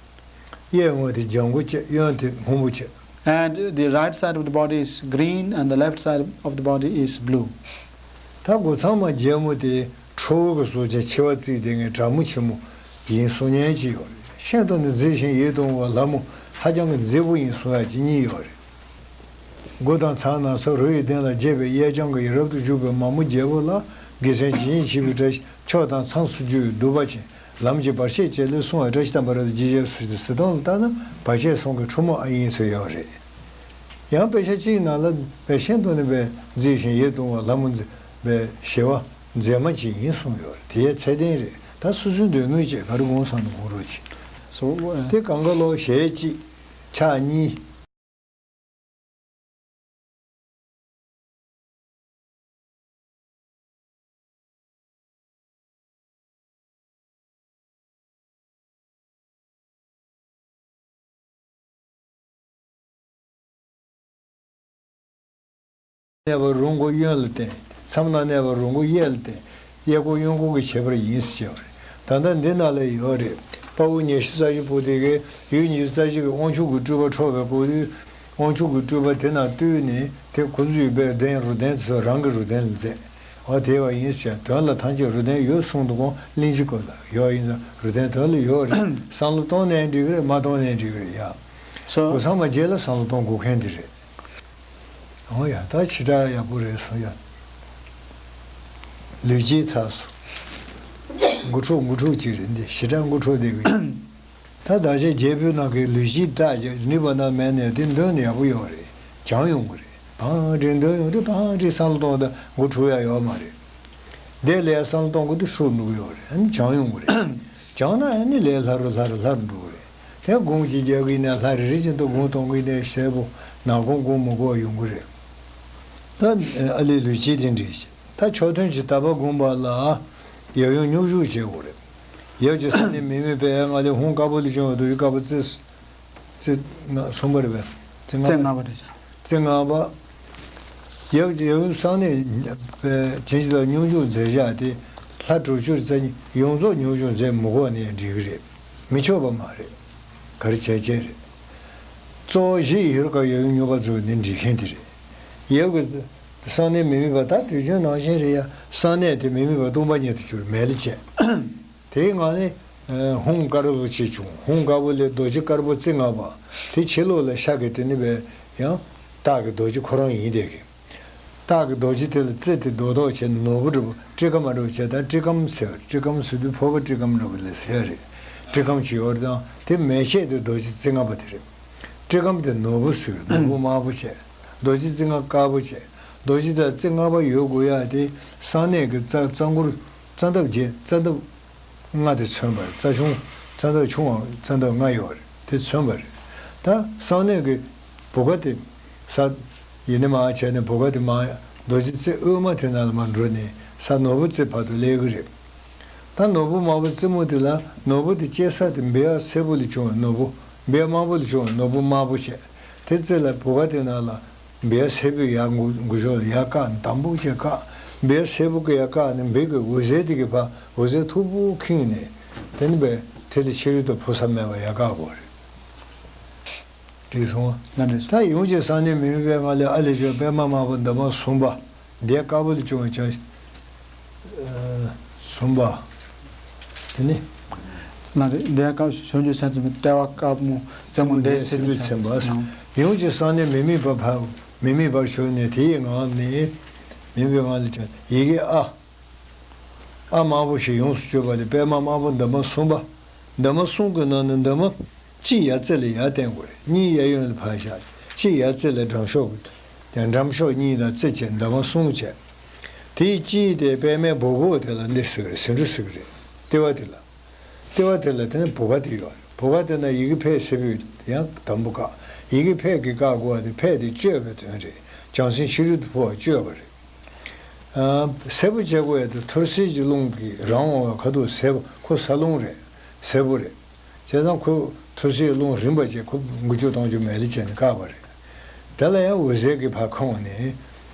གཡས་ངོས་དེ་ལྗང་གུ་བྱས་གཡོན་དེ་སྔོན་པོ་བྱས། And the right side of the body is green and the left side of the body is blue. ད་སྒོ་ཚང་མ་རྒྱལ་མོ་དེ་ཁྲོ་བོ་གི་གཟུགས་ཅན་མཆེ་བ་གཙིགས་དེ་ངའི་དྲག་མོ་ཆེན་མོ་ཡིན་གསུང་མཁན་ཅིག་ཡོད་རེད། ཤིན་ཏུ་ནི་མཛེས་ཤིང་ཡིད་དུ་འོང་བ་ལྷ་མོ་ཧ་ཅང་གི་མཛེས་པོ་ཡིན་གསུང་ཡག་ཅིག་གཉིས་ཡོད་རེད། མགོ་དང་ཚང་ན་ས་རོ་ཡི་གདན་ལ་རྒྱས་པའི་གཡས་བརྐྱང་གི་ཡ་རབ་ཏུ་བཞུགས་པའི་མ་མོ་རྒྱལ་པོ་ལ་དགེ་མཚན་ཇི་བཞིན་བྱེད་པའི་བཀྲ་ཤིས་ཕྱོགས་དང་མཚམས་སུ་རྒྱུ་བའི་གདུག་པ་ཅན། ལམ་གྱི་བར་ཆད་བཅས་ལས་སྲུང་བའི་བཀྲ་ཤིས་དམ་པ་རབ་ཏུ་རྒྱས་བརྒྱལ་སོ་ཞེས་ཟེར་སྟངས་ལ་བལྟས་ན་བར་ཆད་སྲུང་གི་ཁྲོ་མོ་ཨ་ཡིན་ཟེར་ཡོད་རེད། ཡང་དཔེ་ཆ་གཅིག་ནང་ལ་བས་ཤིན་ཏུ་ནི་བས་མཛེས་ཤིང་ཡིད་དུ་འོང་བ་ལྷ་མོ་མཛེས་བས་ཞེས་པ་མཛེས་མ་ཅིག་ཡིན་གསུངས་ཡོད་རེད། དེ་ཡང་ཚད་ལྡན་རེད། ད་སོ་སོའི་འདོད་མོས་བཅས་ག་རེ་དགོངས་བསམ་ན་དགོངས་རོགས་གྱིས། So, uh, དེ་གང་ག་ལོ་ཞལ་གཅིག་ཕྱག་གཉིས། གནས་པ་རུ་མགོ་གཡོན་ལ་བསྟན། མཚམས་ན་གནས་པ་རུ་མགོ་གཡས་ལ་བསྟན། གཡས་སྐོར་གཡོན་སྐོར་གྱི་ཁྱད་པར་ཡིན་ཟེར་བྱས་པ་རེད། ད་ལྟ་འདི་ནང་ལ་ཡོད་རེད། དཔའ་བོ་ཉི་ཤུ་རྩ་བཞི་པོ་དེ་གའི་ཡུལ་ཉི་ཤུ་རྩ་བཞི་གི་དབང་ཕྱུག་གི་སྤྲུལ་པ་འཕྲོག་པའི་སྐོར་དུས། དབང་ཕྱུག་གི་སྤྲུལ་པ་དེ་ནང་བཏུལ་ནས་དེ་ཁོ་ཚོའི་པའི་གདན་རུ་གདན་དེ་ཚོ་རང་གི་རུ་གདན་ལ་མཛད། འོ་དེ་བ་ཡིན་ཟེར། དོན་ལ་ཐམས་ཅད་རུ་གདན་ཡོད་གསུངས་འདུག་གོང་གླིང་རྗེ་སྐོར་ལ་ཡོད་ཡིན་ཙང་རུ་གདན་དོན་ལ་ཡོད་རེད། བསམ་བློ་གཏོང་ནའི་འགྲིག་གི་རེད། མ་གཏོང་ནའི་འགྲིག་གི་རེད་ཡ། སོ། སྒོ་ཚང་མ་རྗེས་ལ་བསམ་བློ་གཏོང་དགོས་མཁན་དེ་རེད། འོ་ཡ། ད་ཞེ་དྲག་ཡག་པོ་རེད་སོང་ཡ། ལུས་སྐྱིད་ཚར་སོང་། མགོ་འཁྲུག་མགོ་འཁྲུག་ཅིག་རེད་འདི། ཞེ་དྲག་མགོ་འཁྲུག་བསྡད་ཀྱི་ཡོད། ད་བདག་ཅག་རྒྱལ་པོའི་ནང་གི་ལུས་སྐྱིད་བདག་ཅག་ནུས་པ་ན་མེད་ནས་དེ་འདོན་ནས་ཡག་པོ་ཡོད་རེད། སྦྱང་ཡོང་གི་རེད། བང་སྒྲིག་འདོན་ཡོང་དུས་བང་སྒྲིག་བསམ་བློ་གཏོང་དང་མགོ་འཁྲུག་ཡ་ཡོད་མ་རེད། དེ་ལས་བསམ་བློ་གཏོང་དགོས་དུས་ཧྲུག་འགྲོ་གི་ཡོད་རེད། ཨ་ནི་སྦྱང་ཡོང་གི་རེད། སྦྱངས་ན་ཨ་ནི་ལས་སླ་རུ་སླ་རུ་སླ་རུ་འགྲོ་གི་རེད། དེ་དགུང་གཅིག་རྒྱག་གི་ཡིན་ན་ལྷ་རེ་རེ་བཞིན་དུ་དགུང་གཏོང་གི་ཡིན་ན་གསལ་པོ་ནག་དགུང་དགུང་མི་འགོར་ཡོང་གི་རེད། ད་ཨ་ལས་ལུས་སྐྱིད་དེ་འདྲ་ཞིག་ད་མཆོག་ཐུན་གྱི་དག་པ་བསྒོམ་པ་ལ་ཡབ་ཡུམ་སྙོམས་འཇུག་བྱེད་དགོས་རེད། ཡབ་ཀྱི་ས་གནས་མི་དམིགས་པའི་ང་ལས་ཧཱུྃ་དཀར་པོ་ལས་བྱུང་བ་རྡོ་རྗེ་དཀར་པོ་རྩེ་རྩེ་ལྔ་གསུམ་པ་རེད་པས། རྩེ་ལྔ་པ། རྩེ་ལྔ་པ་རེད་ཤག་རྩེ་ལྔ་པ། ཡབ་ཀྱི་ཡབ་ཡུམ་ས་གནས་བྱིན་གྱིས་བརླབས་སྙོམས་འཇུག་མཛད་བྱ་དེ་ལྷ་དྲུག་ཅུ་རྩ་གཉིས་ཡོངས་རྫོགས་སྙོམས་འཇུག་མཛད་མི་དགོས་ནའི་འགྲིག་གི་རེད། མི་ཆོག་པ་མ་རེད། ག་རེ་བྱས་བྱས་རེད། གཙོ་བོ་གཞི་ཡི་ཡུལ་ག་ཡབ་ཡུམ་སྙོམས་པར་འཇུག་ནི་འགྲིག་མཁན་དེ་རེད། ཡབ་ཀྱི་ས་གནས་མི་དམིགས་པ་ད་དུས་རྒྱུན་ནང་བཞིན་རེད་ཡ། ས་གནས་དེ་མི་དམིགས་པ་སྟོང་པ་ཉིད་དུ་གྱུར་མེད་ལ་བྱས། དེའི་ངང་ནས་ཧཱུྃ་དཀར་པོ་ཅིག་བྱུང་། ཧཱུྃ་དཀར་པོ་ལས་རྡོ་རྗེ་དཀར་པོ་རྩེ་ལྔ་པ། དེ་ཕྱི་ལོགས་ལ་ཤར་གི་དེ་ནི་བས་ཡང་སྟག་གི་རྡོ་རྗེ་ཁོ་རང་ཡིན་བསྡད་གི། སྟག་གི་རྡོ་རྗེ་དེ་ལ་རྩེ་དེ་རྡོག་རྡོག་བྱས་ནོར་བུ་འདྲ་པོ་སྤྲི་ཀ་མ་འདྲ་པོ་བྱས། ད་སྤྲི་ཀམ་ཟེར་བ་རེད། སྤྲི་ཀམ་ཟེར་དུས་ཕོར་པ་སྤྲི་ཀམ་འདྲ་པོ་ལ་ཟེར་རེད། སྤྲི་ཀམ་ཅིག་ཡོད་རེད། དང་དེ་མེ་ལྕེ་དེ་རྡོ་རྗེ་རྩེ་ལྔ་པ་དེ་རེད། སྤྲི་ཀམ་དེ་ནོར་བུ་ཟེར། ནོར་བུ་དམར་པོ་བྱས། རྡོ་རྗེ་རྩེ་ལྔ་དཀར་པོ་བྱས། རྡོ་རྗེ་དང་རྩེ་ལྔ་པ་ཡོད་དགོས་ཡ་དེ་ས་གནས་ཀྱི་རྩ་རྩ་འཁོར་རྩ་འདབ་བརྒྱད་རྩ་འདབ་ལྔ་དེ་མཚོན་པ་རེད། རྩ་ཆུང་རྩ་འདབ་ཆུང་བ་རྩ་འདབ་ལྔ་ཡོད་རེད། དེ་མཚོན་པ་རེད། ད་ས་གནས་ཀྱི་བུ་ག་དེ་ས་ཡིན་ནི་མ་བྱས་ནས་བུ་ག་དེ་མ་རྡོ་རྗེ་རྩེ་དབུས་མ་དེ་ནང་ལ་མ་འགྲོ་ནས་ས་ནོར་བུ་རྩེ་བར་དུ་སླེབས་ཀྱི་རེད། ད་ནོར་བུ་དམར་པོ་རྩེ་མོ་དེ་ལ་ནོར་བུ་དེ་སྐྱེ་ས་དེ་འབེལ་བ་སེར་པོ་ལས་བྱུང་བའི་ནོར་བུ། འབེལ་བ་དམར་པོ་ལས་བྱུང་བའི་ནོར་བུ་དམར་པོ་བྱས། དེ་རྩེ་ལ་བུ་ག་དེ་ནང་ལ་འབེལ་བ་སེར་པོས་ཡར་མགོ་མགོ་ཕྱོགས་ལ་ཡར་བཀག་དམ་པོ་བྱས་བཀག་འབེལ་བ་སེར་པོ་གིས་ཡར་བཀག་ནས་འབེལ་གྱི་འོད་ཟེར་དེ་གིས་ཕར་འོད་ཟེར་མཐུག་པོ་ཁེངས་ནས་དེ་ནི་བས་དེ་ལ་ཕྱི་རོལ་དུ་འཕུར་ས་མེད་པར་ཡར་བཀག་དགོས་རེད། འགྲིག་སོང་། ལ་འགྲིག་སོང་། ད་ཡུམ་གྱི་ས་གནས་མི་དམིགས་པའི་ང་ལས་ཨ་ལས་བྱུང་པད་མ་དམར་པོ་འདབ་མ་གསུམ་པ། འདས་དཀར་པོ་ལས་བྱུང་བའི་བྱ། ཨ། གསུམ་པ། དེ་ནི། ལ་རེད། འདས་དཀར་བྱང་ཆུབ་སེམས་ཚོམས་ལྟེ་བ་དཀར་མོ་རྩེ་མོ་འདས་སེར་པོས་མཚན་པ། ཡུམ་གྱི་ས་གནས་མི་དམིགས་པ་ཕར་མི་དམིགས་པར་བྱོན་ནས་དེ་ཡི་ངང་ནས་མི་དམིགས་པའི་ངང་ལས་ཀྱང་ཡི་གེ་ཨ། ཨ་དམར་པོ་ཞེས་ཡོངས་སུ་གྱུར་པ་ལས་པད་མ་དམར་པོ་འདབ་མ་གསུམ་པ། འདབ་མ་གསུམ་གྱི་ནང་ནས་འདབ་མ་གཅིག་ཡར་རྩེ་ལ་ཡར་བསྟན་དགོས་རེད། གཉིས་གཡས་གཡོན་ལ་ཕར་བཞག་གཅིག་ཡར་རྩེ་ལ་འགྲམ་ཤོག་ཡང་འགྲམ་ཤོག་གཉིས་ལ་རྩེ་བྱས་འདབ་མ་གསུམ་བྱས། དེའི་དཀྱིལ་དེ་པད་མའི་སྦུ་གུ་དེ་ལ་འདི་ཟེར་རེད། ཟེའུ་འབྲུ་ཟེར་གི་རེད། ལྟེ་བ་དེ་ལ། ལྟེ་བ་དེ་ལ་དེ་ནི་བུ་ག་དེ་ཡོད་རེད། བུ་ག་དེ་ན་ཡི་གེ་ཕཊ་སེར་པོས་ཡང་དམ་པོ་བཀག་ཡི་གེ་ཕཊ་ཀྱིས་བཀག་དགོས་པ་དེ་ཕཊ་དེ་གཅོད་པའི་དོན་རེད། བྱང་སེམས་ཕྱི་རོལ་དུ་འཕོ་བ་གཅོད་པ་རེད། ཨ། སེར་པོ་བྱེད་དགོས་ཡ་དེ་ཐོར་སེལ་གྱི་རླུང་གིས་རང་འོང་བའི་ཁ་དོག་སེར་པོ། ཁོ་ས་རླུང་རེད། སེར་པོ་རེད། བྱས་ཙང་ཁོ་ཐོར་སེལ་རླུང་རིམ་པ་བྱས་ཁོ་དགུ་བཅུ་སྟོང་བཅུ་མེད་ལ་བྱས་ནས་བཀག་པ་རེད། དེ་ལ་ཡང་འོད་ཟེར་གྱིས་ཕར་ཁེངས་ནས།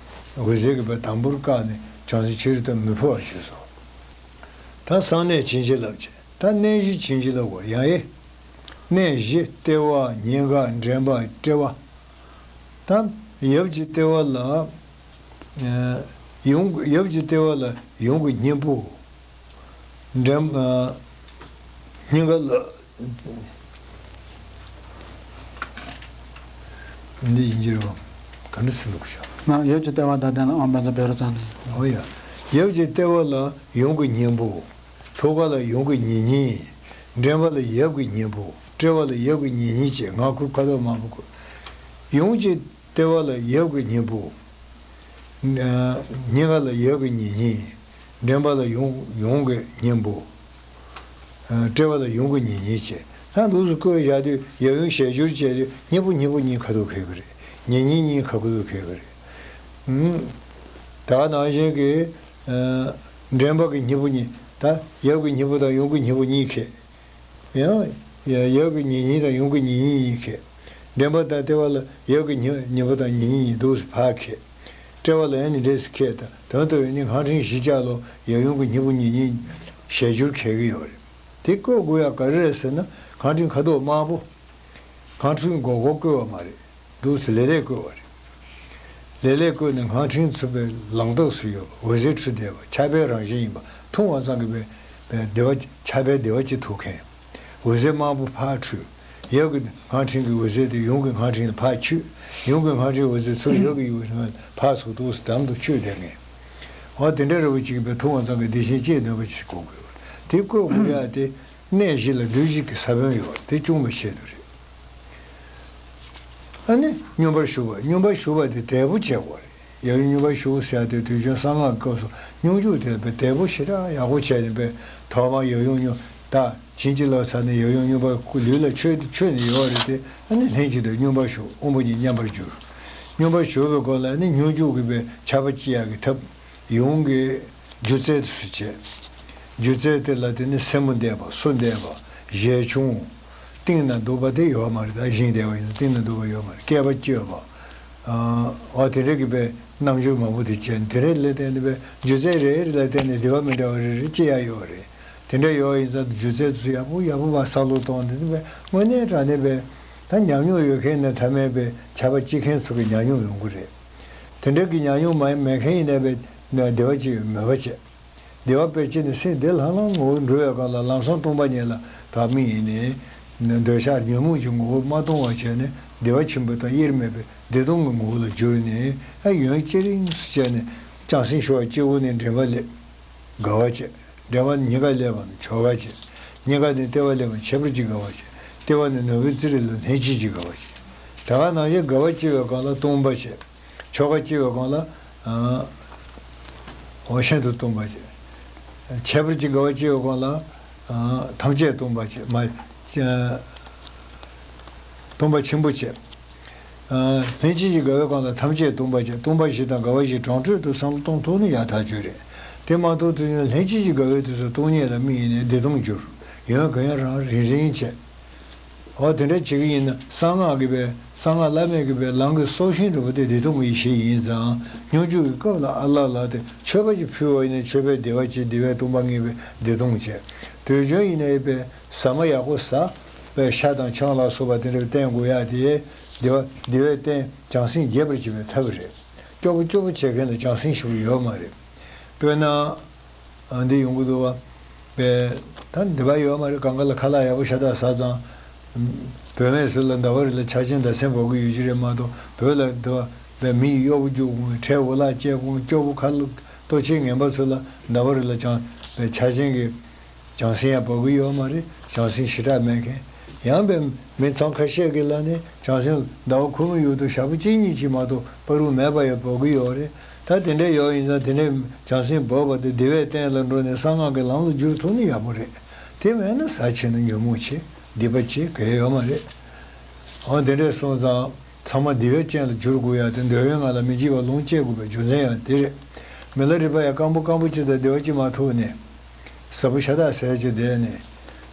འོད་ཟེར་གྱིས་ཕར་དམ་པོར་བཀག་ནས་བྱང་སེམས་ཕྱི་རོལ་དུ་མི་འཕོ་བ་བྱས་སོ། ད་གསང་གནས་བྱིན་གྱིས་བརླབས་བྱས། ད་གནས་བཞི་བྱིན་གྱིས་བརླབས་དགོས་ཡང་ཨེ། གནས་བཞི་ལྟེ་བ་སྙིང་ག་འདྲེན་པ་ལྟེ་བ། ད་ཡབ་ཀྱི་ལྟེ་བ་ལ། ཨ། ཡུམ་ཡབ་ཀྱི་ལྟེ་བ་ལ་ཡུམ་གྱི་སྙིང་པོ། འདྲེན། ཨ། སྙིང་ག་ལ། འདི་ཡིན་གྱི་རེད་བ། ག་འདྲ་ཟེར་འདུག་ཤག་ང་ཡབ་ཀྱི་ལྟེ་བ་དང་ལྡན་ལ་ཨང་བན་ཚ་བེ་རོ་ཙང་ནས། ཨོ་ཡ། ཡབ་ཀྱི་ལྟེ་བ་ལ་ཡུམ་གྱི་སྙིང་པོ། ཐུགས་ཀ་ལ་ཡུམ་གྱི་ཉེ་སྙིང་། འདྲེན་པ་ལ་ཡབ་ཀྱི་སྙིང་པོ། དཔྲལ་བ་ལ་ཡབ་ཀྱི་ཉེ་སྙིང་བཅས་ང་ཁུག་ཁ་དོག་དམར་པོ་བཀོད། ཡུམ་གྱི་ལྟེ་བ་ལ་ཡབ་ཀྱི་སྙིང་པོ། སྙིང་ག་ལ་ཡབ་ཀྱི་ཉེ་སྙིང་། འདྲེན་པ་ལ་ཡུམ་ཡུམ་གྱི་སྙིང་པོ། དཔྲལ་བ་ལ་ཡུམ་གྱི་ཉེ་སྙིང་བཅས། ད་འདུག་སེ་བཀོད་བཞག་དུས་ཡབ་ཡུམ་ཞལ་སྦྱོར་བྱས་དུས་སྙིང་པོ་སྙིང་པོ་གཉིས་ཁ་ཐུག་འཁེལ་གྱི་རེད། ཉེ་སྙིང་གཉིས་ཁ་ཐུག་འཁེལ་གྱི་རེད། ཨུམ། ད་ག་ནང་བཞིན་གྱི། ཨ། འདྲེན་པ་གི་སྙིང་པོ་གཉིས། ད་ཡབ་ཀྱི་སྙིང་པོ་དང་ཡུམ་གྱི་སྙིང་པོ་གཉིས་ཁེལ། ཡང་ཡབ་ཀྱི་ཉེ་སྙིང་དང་ཡུམ་གྱི་ཉེ་སྙིང་གཉིས་ཁེལ། འདྲེན་པ་དང་ལྟེ་བ་ལ་ཡབ་ཀྱི་ཉེ་སྙིང་པོ་དང་ཉེ་སྙིང་གཉིས་འདུག་སེ་ཕར་ཁེལ། དཔྲལ་བ་ལ་ཡང་ནི་འདྲེས་སེ་ཁེལ། ད་དོན་དུ་ཡོད་ནི་སྔགས་ཕྲེང་བཞི་ཆ་ལོ་ཡབ་ཡུམ་གྱི་སྙིང་པོ་ཉེ་སྙིང་ཞལ་སྦྱོར་འཁེལ་གྱི་ཡོད་རེད། དེ་བཀོད་དགོས་ཡ་ག་རེ་རེད་ཟེར་ན་སྔགས་ཕྲེང་ཁ་དོག་དམར་པོ། སྔགས་ཕྲེང་མགོ་སྐོར་བཀོད་པ་མ་རེད། འདུག་སེ་ལེ་ལེ་བཀོད་པ་རེད། ལེ་ལེ་བཀོད་ནས་སྔགས་ཕྲེང་ཚུད་པའི་ལང་ཐོག་སུ་ཡོད་པ་འོད་ཟེར་འཕྲོས་བསྡད་པ་ཆར་པའི་རང་བཞིན་ཡིན་པ་མཐོང་བ་ཙམ་གྱིས་པའི་བདེ་བ་ཆར་པའི་བདེ་བ་ཅིག་ཐོབ་མཁན། འོད་ཟེར་དམར་པོ་ཕར་འཕྲོས། ཡབ་ཀྱི་སྔགས་ཕྲེང་གི་འོད་ཟེར་དེ་ཡུམ་གྱི་སྔགས་ཕྲེང་ལ་ཕར་ཆུད། ཡུམ་གྱི་སྔགས་ཕྲེང་འོད་ཟེར་ཚུར་ཡབ་ཀྱི་འོད་ཟེར་ཕར་ཚུར་འདུག་སེ་དམ་དུ་ཆུད་བསྡད་མཁན། འོ་དེ་འདྲ་རེད་པ་ཅིག་གིས་པའི་མཐོང་བ་ཙམ་གྱིས་བདེ་ཆེན་སྐྱེས་ནུས་པ་ཞིག་གོ་དགོས་པ་དེ་བཀོད་དགོས་ཡ་དེ། གནས་བཞི་ལ་ལུས་བཞི་གི་ས་བོན་ཡོད་པ་དེ་སྐྱོང་བའི་ཆེད་དུ་རེད། ཨ་ནི་སྙོམས་པར་ཞུགས་པ། སྙོམས་པར་ཞུགས་པ་དེ་དལ་པོ་བྱེད་དགོས་རེད། ཡབ་ཡུམ་སྙོམས་པར་ཞུགས་ཟེར་ཡ་དེ་དུས་རྒྱུན་གསང་སྔགས་སྐབས་སུ་སྙོམས་འཇུག་དེ་དཔེ་དལ་པོ་ཞེ་དྲག་ཡག་པོ་བྱས་ནས་དཔེ་ཐོག་མར་ཡབ་ཡུམ་སྙོམས། ད་བྱིན་གྱིས་བརླབས་ཚར་ནས་ཡབ་ཡུམ་སྙོམས་པར་ལུས་ལ་ཆོད་ཆོད་ནས་ཡོད་རེད་དེ། ཨ་ནི་ལྷན་ཅིག་ཏུ་སྙོམས་པར་ཞུགས། དབང་པོ་གཉིས་མཉམ་པར་གྱུར། སྙོམས་པར་ཞུགས་པའི་སྒོ་ལ་ཨ་ནི་སྙོམས་འཇུག་གི་དཔེ་ཆར་པ་གཅིག་ཡག་གི་ཐབས། ཡུམ་གྱི་སྒྱུ་རྩལ་དུ་སུ་བྱེད། སྒྱུ་རྩལ་དེ་ལ་དེ་ནི་སེན་མོ་འདེབས་པ། སོ་འདེབས་པ། གཞས་ཆུང་། གཏིང་ན་འདུག་པ་དེ་ཡོད་མ་རེད། ད་ཞིང་འདེབས་པ་ཡིན་ན་གཏིང་ན་འདུག་པ་ཡོད་མ་རེད། སྐེད་པ་གཅོད་པ། ཨ། འོ་དེ་འདྲ་གི་པའི་རྣམ་འགྱུར་མང་པོ་དེ་བྱས་ནས། དེ་རེ་ལ་བརྟེན་ནས་པའི་སྒྱུ་རྩལ་རེ་རེ་ལ་བརྟེན་ནས་སྡེ་བ་མི་འདྲ་བ་རེ་རེ་སྐྱེ་ཡ་ཡོད་རེད། དེ་འདྲ་ཡོད་ཡིན་ཙང་སྒྱུ་རྩལ་དེ་ཚོ་ཡག་པོ་ཡག་པོ་བ་བསམ་བློ་གཏོང་དེ་ནི་པའི་དངོས་གནས་དྲང་གནས་པའི་ད་ཉམས་མྱོང་ཡོད་མཁན་ནས་ཐ་མའི་པའི་ཆར་པ་གཅོད་མཁན་ཚོ་གི་ཉམས་མྱོང་ཡོང་གི་རེད། དེ་འདྲ་གི་ཉམས་མྱོང་མ་མེད་མཁན་ཡིན་ན་པའི་སྡེ་བ་གཅིག་ཡོད་མོས་པ་བྱས། སྡེ་བ་དཔེ་ཅི་ནས་སེམས་བདེ་ལྷང་ལྷང་ངོ་བོ་འགྲོ་བའི་སྒང་ལ་ལམ་སང་སྟོང་པ་ཉིད་ལ་བདག་མེད་ཡིན་ནས། འདོད་ཆགས་ཉོན་མོངས་ཀྱི་ངོ་བོ་མ་སྟོང་བར་བྱས་ནས་བདེ་བ་ཆེན་པོ་དང་དབྱེར་མེད་པའི་བདེ་སྟོང་གི་ངོ་བོ་ལ་གྱུར་ནས། ཨ། ཡུན་ཅི་རིང་སུ་བྱས་ནས་བྱང་སེམས་ཤོར་བ། སྤྱི་བོ་ནས་མགྲིན་པ་སླེབས། དགའ་བ་བྱས། མགྲིན་པ་ནས་སྙིང་ག་སླེབས་པ་ནས་མཆོག་དགའ་བྱས། སྙིང་ག་ནས་ལྟེ་བ་སླེབས་པ་ནས་ཁྱད་པར་གྱི་དགའ་བ་བྱས། ལྟེ་བ་ནས་ནོར་བུའི་རྩེ་རིང་ལ་ལྷན་སྐྱེས་ཀྱི་དགའ་བ་བྱས། དེ་ག་ནང་བཞིན་དགའ་བ་སྐྱེ་བའི་སྒང་ལ་སྟོང་པ་བྱས། མཆོག་དགའ་སྐྱེ་བའི་སྒང་ལ། ཨ། འོ་ཤིན་ཏུ་སྟོང་པ་བྱས། ཁྱད་པར་གྱི་དགའ་བ་སྐྱེ་བའི་སྒང་ལ། ཨ། ཐམས་ཅད་སྟོང་པ་བྱས། མ། ཨ། སྟོང་པ་ཆེན་པོ་བྱས། ཨ། ལྷན་སྐྱེས་ཀྱི་དགའ་བའི་སྒང་ལ་ཐམས་ཅད་སྟོང་པ་བྱས། སྟོང་པ་བཞི་དང་དགའ་བ་བཞི་དྲང་ཕྲོད་དུ་བསམ་བློ་གཏོང་ཐུབ་ན་ཡག་ཐག་ཆོད་རེད། དེ་མ་གཏོང་དུས་ནི་ལྷན་སྐྱེས་ཀྱི་དགའ་བའི་དུས་སུ་སྟོང་ཉིད་ལ་དམིགས་ནས་བདེ་སྟོང་འགྱུར། ཡུན་གང་ཡང་རིང་རིང་བྱས། འོ་དེ་འདྲ་བྱེད་ཀྱི་ཡིན་ན་གསང་སྔགས་ཀྱི་པའི། གསང་སྔགས་བླ་མེད་ཀྱི་པའི་ལམ་གྱི་སྲོག་ཤིང་འདྲ་པོ་དེ་བདེ་སྟོང་གི་ཡེ་ཤེས་ཡིན་ཙང་། སྙོམས་འཇུག་གི་སྐབས་ལ་ཨ་ལ་ལ་དེ་མཆོད་པ་ཅིག་ཕུལ་བ་ཡིན་ན་མཆོད་པས་བདེ་བ་བྱེད། བདེ་བས་སྟོང་པ་ངེས་པའི་བདེ་སྟོང་བྱེད། དུས་རྒྱུན་ཡིན་ནའི་པའི་ཟ་མ་ཡག་པོ་ཟ། པའི་ཤ་དང་ཆང་ལ་སོགས་པ་དེ་འདྲ་བསྟེན་དགོས་ཡ་དེ་བདེ་བ་བདེ་བས་བསྟེན། བྱང་སེམས་རྒྱས་པར་བྱེད་པའི་ཐབས་རེད། སྐྱོ་པོ་སྐྱོ་པོ་བྱེད་མཁན་ལ་བྱང་སེམས་ཞེ་པོ་ཡོད་མ་རེད། དཔེར་ན། ཨ། འདི་ཡོང་གི་འདུག་བ། པའི། ད་འདི་བ་ཡོད་མ་རེད། གང་ག་ལ་ཁ་ལག་ཡག་པོ་ཤ་སྟག་ཟ་ཙང་། བུད་མེད་ཚོ་ལ་ཟླ་བ་རེ་ལ་ཆ་ཆེན་ཟླ་མཚན་འབབ་གི་ཡོད་ཀྱི་རེད་མ་གཏོགས། བོད་ལ་འདི་བ་པའི་མི་ཡི་གཡོག་པོ་རྒྱུག་གོང་། གྲལ་འུ་ལག་བཅད་གོང་། སྐྱོ་པོ་ཁ་ལོ་ལྟོ་ཆས་ངན་པ་ཚོ་ལ་ཟླ་བ་རེ་ལ་ཅང་པའི་ཆ་ཆེན་གྱི་བྱང་སེམས་ཡང་འབབ་གི་ཡོད་མ་རེད། བྱང་སེམས་ཞེ་དྲག་མེད་མཁན། ཡང་པའི་མི་ཚང་ཁ་ཤས་ཀྱི་ལ་ནི་བྱང་སེམས་ཟླ་བ་ཁོ་མོ་ཡོད་དུ་ཞག་པོ་གཅིག་གཉིས་ཅིག་མ་གཏོགས་བར་དུ་མེད་པ་ཡང་འབབ་གི་ཡོད་རེད། ད་དེ་འདྲ་ཡོད་ཡིན་ཙང་དེ་འདྲའི་བྱང་སེམས་འབབ་པ་དེ་བདེ་བའི་སྟན་ལ་འགྲོ་ནས་གསང་སྔགས་ཀྱི་ལམ་ལ་བསྒྱུར་ཐུབ་ན་ཡག་པོ་རེད། དེ་མེད་ན་ཟ་ཆེ་ན་ཉོན་མོངས་ཆེ། སྡིག་པ་ཆེ། གལ་ཡོད་མ་རེད། འོ་དེ་འདྲས་སོང་ཙང་། ཚང་མ་བདེ་བའི་སྤྱན་ལ་བསྒྱུར་དགོས་ཡ་དེ། འདོད་ཡོན་ལྔ་ལ་མི་འཇིགས་པ་ལོངས་སྤྱད་དགོས་པའི་རྒྱུ་མཚན་ཡང་དེ་རེད། མི་ལ་རས་པ་ཡང་སྐམ་པོ་སྐམ་པོ་ཅིག་དང་བདེ་བ་ཅིག་མ་ཐུག་ནས། ཟབ་པོ་ཤ་སྟག་ཟས་ཅིག་བསྡད་ནས།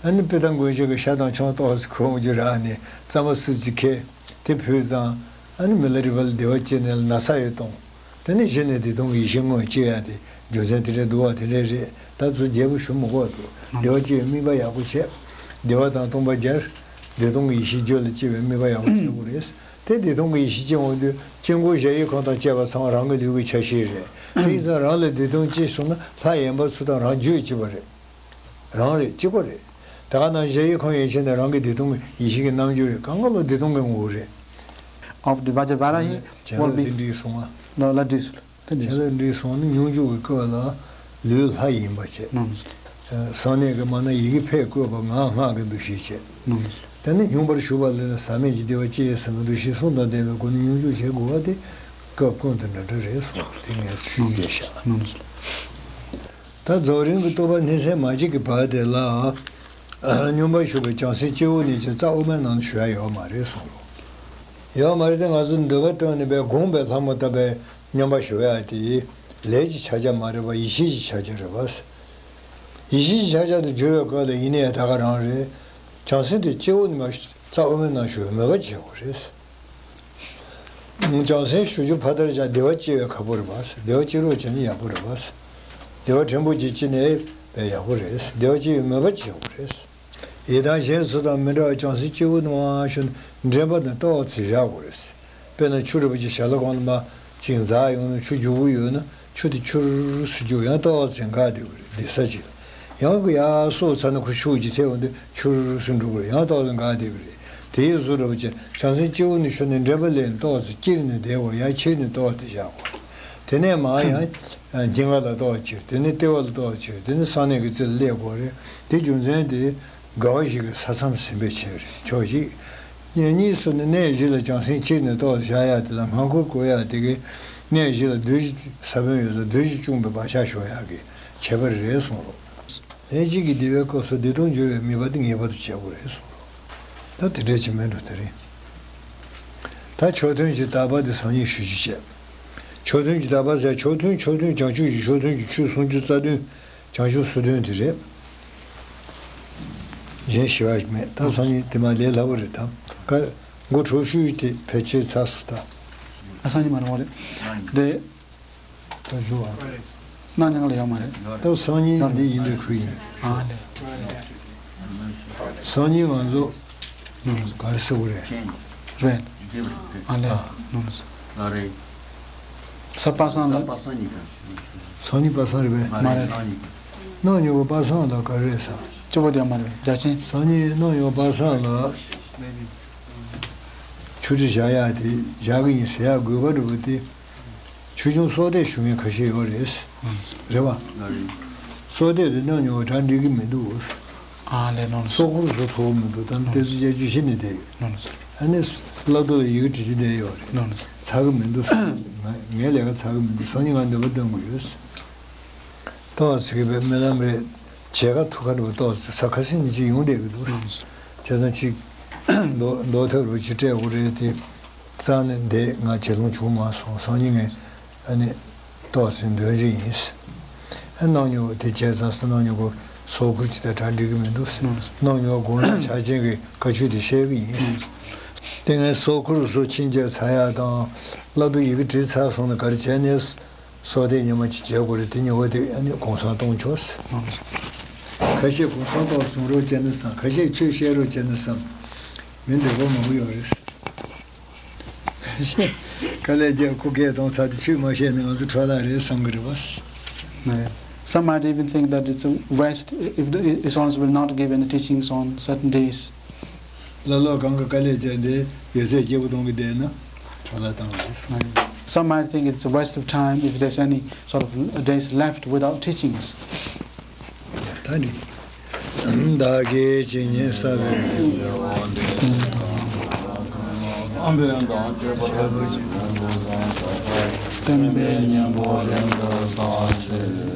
ཨ་ནི་པི་ཏ་མགོན་ཆེན་གྱི་ཤ་དང་ཆང་ཏོག་ཙམ་གོང་ཅིག་རག་ནས་རྩམ་པ་སུ་ཅིག་ཁྱེར། དེ་ཕུལ་ཙང་། ཨ་ནི་མི་ལ་རས་པ་ལ་བདེ་བ་སྐྱེས་ནས་ན་ཚ་ཡང་སྟོང་། དེ་ནས་གཞི་ནས་བདེ་སྟོང་གི་ཡེ་ཤེས་མངོན་སྐྱེ་ཡ་དེ་རྒྱུ་མཚན་དེ་འདྲ་འདུག་བ། དེ་འདྲ་རེད། ད་ཚུར་རྒྱས་པོ་ཞུ་མི་དགོས་འདུག་བདེ་བ་སྐྱེ་བའི་དམིགས་པ་ཡག་པོ་བྱས། བདེ་བ་དང་སྟོང་པ་སྦྱར། བདེ་སྟོང་གི་ཡེ་ཤེས་རྒྱུད་ལ་སྐྱེ་བའི་དམིགས་པ་ཡག་པོ་བྱེད་དགོས་རེད། དེ་བདེ་སྟོང་གི་ཡེ་ཤེས་སྐྱེ་འོང་དུས་དཀྱིལ་འཁོར་གཞལ་ཡས་ཁང་དང་བཅས་པ་ཚང་མ་རང་གི་ལུས་ཀྱི་ཆ་ཤས་རེད། དེ་ཡིན་ཙང་རང་ལ་བདེ་སྟོང་སྐྱེས་སོང་ན་ལྷ་ཡན་པ་ཚོ་དང་རང་རྒྱུད་གཅིག་པ་རེད། རང་རེད། གཅིག་པ་རེད། ད་ག་ནང་གཞལ་ཡས་ཁང་ཡན་ཆད་ནས་རང་གི་བདེ་སྟོང་གི་ཡེ་ཤེས་ཀྱི་རྣམ་འགྱུར་རེད། གང་ག་ལོ་བདེ་སྟོང་གི་ངོ་བོ་རེད། Of the Vajrabhara he བྱས་ན་will be དེ་འགྲིག་སོང་ང་། ལ་ལ་འགྲིག་སོང་། དེ་འདྲ་བྱས་ལ་འགྲིག་སོང་ནི་སྙོམས་འཇུག་གི་སྐབས་ལ་ལུས་ལྷ་ཡིན་པ་བྱས། ནོ། ཨ། གསང་གནས་ཀྱི་མ་ན་ཡི་གེ་ཕས་བཀོད་པ་ངག་སྔགས་ཀྱི་འདུ་ཤེས་བྱས། ནོ། དེ་ནས་སྙོམས་པར་ཞུགས་པ་ལ་ནི་ཟག་མེད་ཀྱི་བདེ་བ་སྐྱེ་ཟེར་བའི་འདུ་ཤེས་གསུམ་དང་ལྡན་པའི་སྒོ་ནས་སྙོམས་འཇུག་བྱེད་དགོས་པ་དེ་སྐབས་ཀུན་ཏུ་འདྲ་འདྲ་རེད་གསུངས། དེ་ངས་ཞུ་རྒྱུ་བཤད། ནོ། ད་རྫོགས་རིམ་གྱི་རྟོགས་པ་སྣང་སྲིད་མ་སྐྱེས་ཀྱི་བར་དེ་ལ། སྙོམས་པར་ཞུགས་པའི་བྱང་སེམས་སྐྱེ་བོ་ནི་ཅིག་རྩ་དབུ་མའི་ནང་དུ་ཞུགས་ཡ་ཡོད་མ་རེད་གསུངས་རོ། ཡོད་མ་རེད་དེ། ང་ཚོ་འདོད་པ་བཏོན་ནས་པའི་སྒོམ་པའི་ལྷ་མོ་བཏབ་པའི་སྙོམས་པར་ཞུགས་ཡ་དེ་ལས་ཀྱི་ཕྱག་རྒྱ་མ་རེད་པ། ཡེ་ཤེས་ཀྱི་ཕྱག་རྒྱ་རེད་པ། ཡེ་ཤེས་ཀྱི་ཕྱག་རྒྱ་དུ་གྱུར་བའི་སྐབས་ལ་ཡིན་ནའི་ད་ག་རང་རེད། བྱང་སེམས་དེ་སྐྱེ་བོ་ནི་མ་རྩ་དབུ་མའི་ནང་ཞུགས་པའི་མོས་པ་བྱེད་དགོས་རེད། བྱང་སེམས་ཞུ་རྒྱུ་ཕར་དར་བྱ། བདེ་བ་སྐྱེ་བའི་ཁ་ཕོ་རེད་པ། བདེ་བ་སྐྱེ་རོགས་བྱས་ན་ཡག་པོ་རེད་པ། བདེ་བ་ཕྲན་བུ་ཅིག་སྐྱེས་ནའི་ཡག་པོ་རེད། བདེ་བ་སྐྱེ་བའི་མོས་པ་བྱེད་དགོས་རེད། ཡི་དམ་གཞན་ཚོ་དང་མི་འདྲ་བར་བྱང་སེམས་སྐྱེ་བོ་ནི་མ་ཞུ་ནས་འདྲེན་པ་ནི་ཏོག་ཙམ་བཞག་དགོས་རེད། དཔེར་ན་ཆུ་རུད་པོ་ཅིག་ཞལ་ལག་གོང་ལ་མར་ཅིག་འཛག་ཡོང་ན་ཆུ་རྒྱུག་པོ་ཡོད་ན། ཆུ་དེ་ཆུར་སུ་རྒྱུག་ཡང་ཏོག་ཙམ་འགག་བསྡད་ཀྱི་རེད། བསྡད་ས་ཅིག་ལ་ཡང་ཁོ་ཡར་སོ་ཚར་ན་ཁོ་ཤུགས་ཀྱིས་ཐེབས་འོང་དུས་ཆུར་སུ་འགྲོ་གི་རེད། ཡང་ཏོག་ཙམ་འགག་བསྡད་ཀྱི་རེད། དེའི་བཟོ་འདྲ་པོ་ཅིག་བྱང་སེམས་སྐྱེ་བོ་ནི་ཞུ་ནས་འདྲེན་པ་ལས་ཏོག་ཙམ་སྐྱེས་ནས་བསྡད་དགོས། ཡང་ཁྱེར་ནས་ཏོག་ཙམ་བཞག་དགོས། དེ་ནས་མར་ཡང་སྙིང་ག་ལ་ཏོག་ཙམ་ཁྱེར། དེ་ནས་ལྟེ་བ་ལ་ཏོག་ཙམ་ཁྱེར། དེ་ནས་གསང་གནས་ཀྱི་རྩེ་ལ་སླེབས་དགོས་རེད། དེ་རྒྱུ་མཚན་དེ། དགའ་བ་ཞིག་གི་ས་མཚམས་ཟིན་པའི་ཕྱིར་ཕྱོགས་ཤིག་གཉིས་སུ་ནི་གནས་བཞི་ལ་བྱང་སེམས་ཁྱེར་ནས་ཏོག་ཙམ་བཞག་ཡག་དེ་ལ་སྔ་འགོག་དགོས་ཡག་དེ་གའི་གནས་བཞི་ལ་བདུད་བཞི་ས་བོན་ཡོད་ས་བདུད་བཞི་བཅོམ་པའི་བག་ཆགས་ཞོག་ཡག་གི་ཁྱད་པར་རེད་གསུངས་རོ། ལྷན་ཅིག་གི་བདེ་བའི་སྐབས་སུ་བདེ་སྟོང་འགྱུར་བའི་དམིགས་པ་དེ་ངེས་པར་དུ་བྱེད་དགོས་རེད་གསུངས་རོ། ད་དེ་འདྲ་ཅིག་མིན་འགྲོ་དེ་རིང་། ད་མཆོག་ཐུན་གྱི་བརྟག་པ་དེ་སང་ཉིན་ཞུ་རྒྱུ་བྱས། མཆོག་ཐུན་གྱི་དག་པ་ཟེར། མཆོག་ཐུན། མཆོག་ཐུན་བྱང་ཆུབ་ཀྱི་མཆོག་ཐུན་གྱི་ཆོས་སུམ་ཅུ་རྩ་བདུན། བྱང་ཆུབ་སོ་བདུན་དེ་རེད། གཞན་ཞི་བ་ཞིག་མེད། ད་སང་ཉིན་དེ་མ་ལས་སླ་པོ་རེད་དམ། ཀ་མགོ་གྲོ་ཞུས་ཏེ་ཕལ་ཆེར་ཚར་སོང་ད། ཨ་སང་ཉིན་མ་རེད་མ་རེད། དེ། ད་ཞུ་བ། གནའ་ཉག་ལ་ཡོད་མ་རེད། ད་སང་ཉིན་འདི་ཡིན་འདྲ་ཁུལ་ཡིན། ཨ་ལེ། སང་ཉིན་ང་ཚོ་ག་རེ་ཟེར་དགོས་རེད། རེད། ཨ་ལེ། ཨ། ནོ་ནོ། ལ་རེད། ས་པ་སངས་ལ། པ་སངས་ཉིན་ག་སང་ཉིན་པ་སངས་རེད་པས། མ་རེད། གནངས་ཉིན་གནངས་ཉིན་པ་སངས་ལ་ག་རེ་རེད་ས། སྐྱོ་པོ་དེ་མ་རེད། རྒྱ་ཆེན། སང་ཉིན་གནངས་ཉིན་པ་སངས་ལ་ཆོས་ཁྲི་བཞག་ཡག་དེ་བཞག་གི་ཡིན་ཟེར་ཡག་དགོས་པ་འདྲ་པོ་དེ། ཆོས་སྐྱོང་གསོལ་འདེབས་ཞུ་མཁན་ཁ་ཤས་ཡོད་རེད། རེད་བ། གསོལ་འདེབས་དེ་གནངས་ཉིན་པ་གྲ་འགྲིག་གི་མི་འདུག་ཨ་ལས་ནོ་ནོ། སྲོག་འཁོར་བཟོ་ཐུབ་ཀྱི་མི་འདུག་ད་ནི་ཨ་ཏོག་ཙམ་དཔྱད་བརྗོད་བྱེད་ནས་བསྡད་ཡོད་རེད། ནོ་ནོ། ཨ་ནི་བླ་རྡོ་ལ་ཡི་གེ་བྲིས་རྒྱུ་བསྡད་ཡོད་རེད། ནོ་ནོ། ཚར་གི་མི་འདུག་ང་ངའི་ལས་ཀ་ཚར་གི་མི་འདུག་སང་ཉིན་ང་འདོན་པ་འདོན་དགོས་ཡོད། ཏོག་ཙམ་གྱིས་པའི་རྨི་ལམ་རེད། བྱེད་ཀ་ཐུག་ཁ་འདྲ་པོ་ཏོག་ཙམ་ས་ཁ་སང་ཉིན་གཅིག་ཡོང་བསྡད་ཀྱི་འདུག་ནོ་ནོ། བྱས་ཙང་གཅིག་མདོ་མདོ་ཐབས་རུ་ཅིག་སྤྲད་དགོས་རེད་དེ། རྩ་ནས་འདས་ང་བྱེད་ལོང་བྱུང་མ་སོང་། སང་ཉིན་ངས་ཨ་ནི་ཏོག་ཙམ་འདོན་རྒྱུ་ཡིན། ཨ་གནངས་ཉིན་པ་དེ་བྱས་ཙང་ས་གནངས་ཉིན་པ་སྲོག་འཁོར་ཅིག་དང་གྲ་འགྲིག་གི་མི་འདུག་གནངས་ཉིན་པ་དགོང་དག་ཕྱག་ཆེན་གྱི་བཀའ་ཆོས་དེ་བཤད་གི་ཡིན། དེ་ངས་སྲོག་འཁོར་བཟོ་ཕྱིན་བྱས་ཚར་ཡག་དང་བླ་རྡོ་ཡི་གེ་བྲིས་ཚར་སོང་ན་ག་རེ་བྱས་ནས། གསོལ་འདེབས་ཉི་མ་གཅིག་བྱེད་དགོས་རེད། དེ་ཉི་མ་དེ་ཨ་ནི་གུང་སེང་གཏོང་ཆོག་ཁ་ཤས་གུང་སེང་གཏོང་བཟུང་རོགས་བྱས་ན་བསམ། ཁ་ཤས་ཆོས་བཤད་རོགས་བྱས་ན་བསམ། མི་འདོད་པ་མང་པོ་ཡོད་རེད། ཁ་ཤས་དཀའ་ལས་རྒྱབ་ཁོ་སྐད་གཏོང་ཚར་དུས་ཆོས་མ་བཤད་ན་ང་ཚོ་འཕྲོ་བརླག་རེད་བསམ་གི་རེད་བ། Right. Some might even think that it's a waste if the Isons will not give any teachings on certain days. བླ་སློབ་གང་གི་དཀའ་ལས་བྱས་ཏེ་ཡོད་ཚད་སྐྱིད་པོ་གཏོང་གི་བསྡད་ན་འཕྲོ་བརླག་བཏང་བ་རེད། Some might think it's a waste of time if there's any sort of days left without teachings. ད་ནི་བདག་གིས་ཇི་སྙེད་བསགས་པའི་བསྟན་པའི་སྙིང་པོ་རིང་དུ་གསལ་ཕྱིར།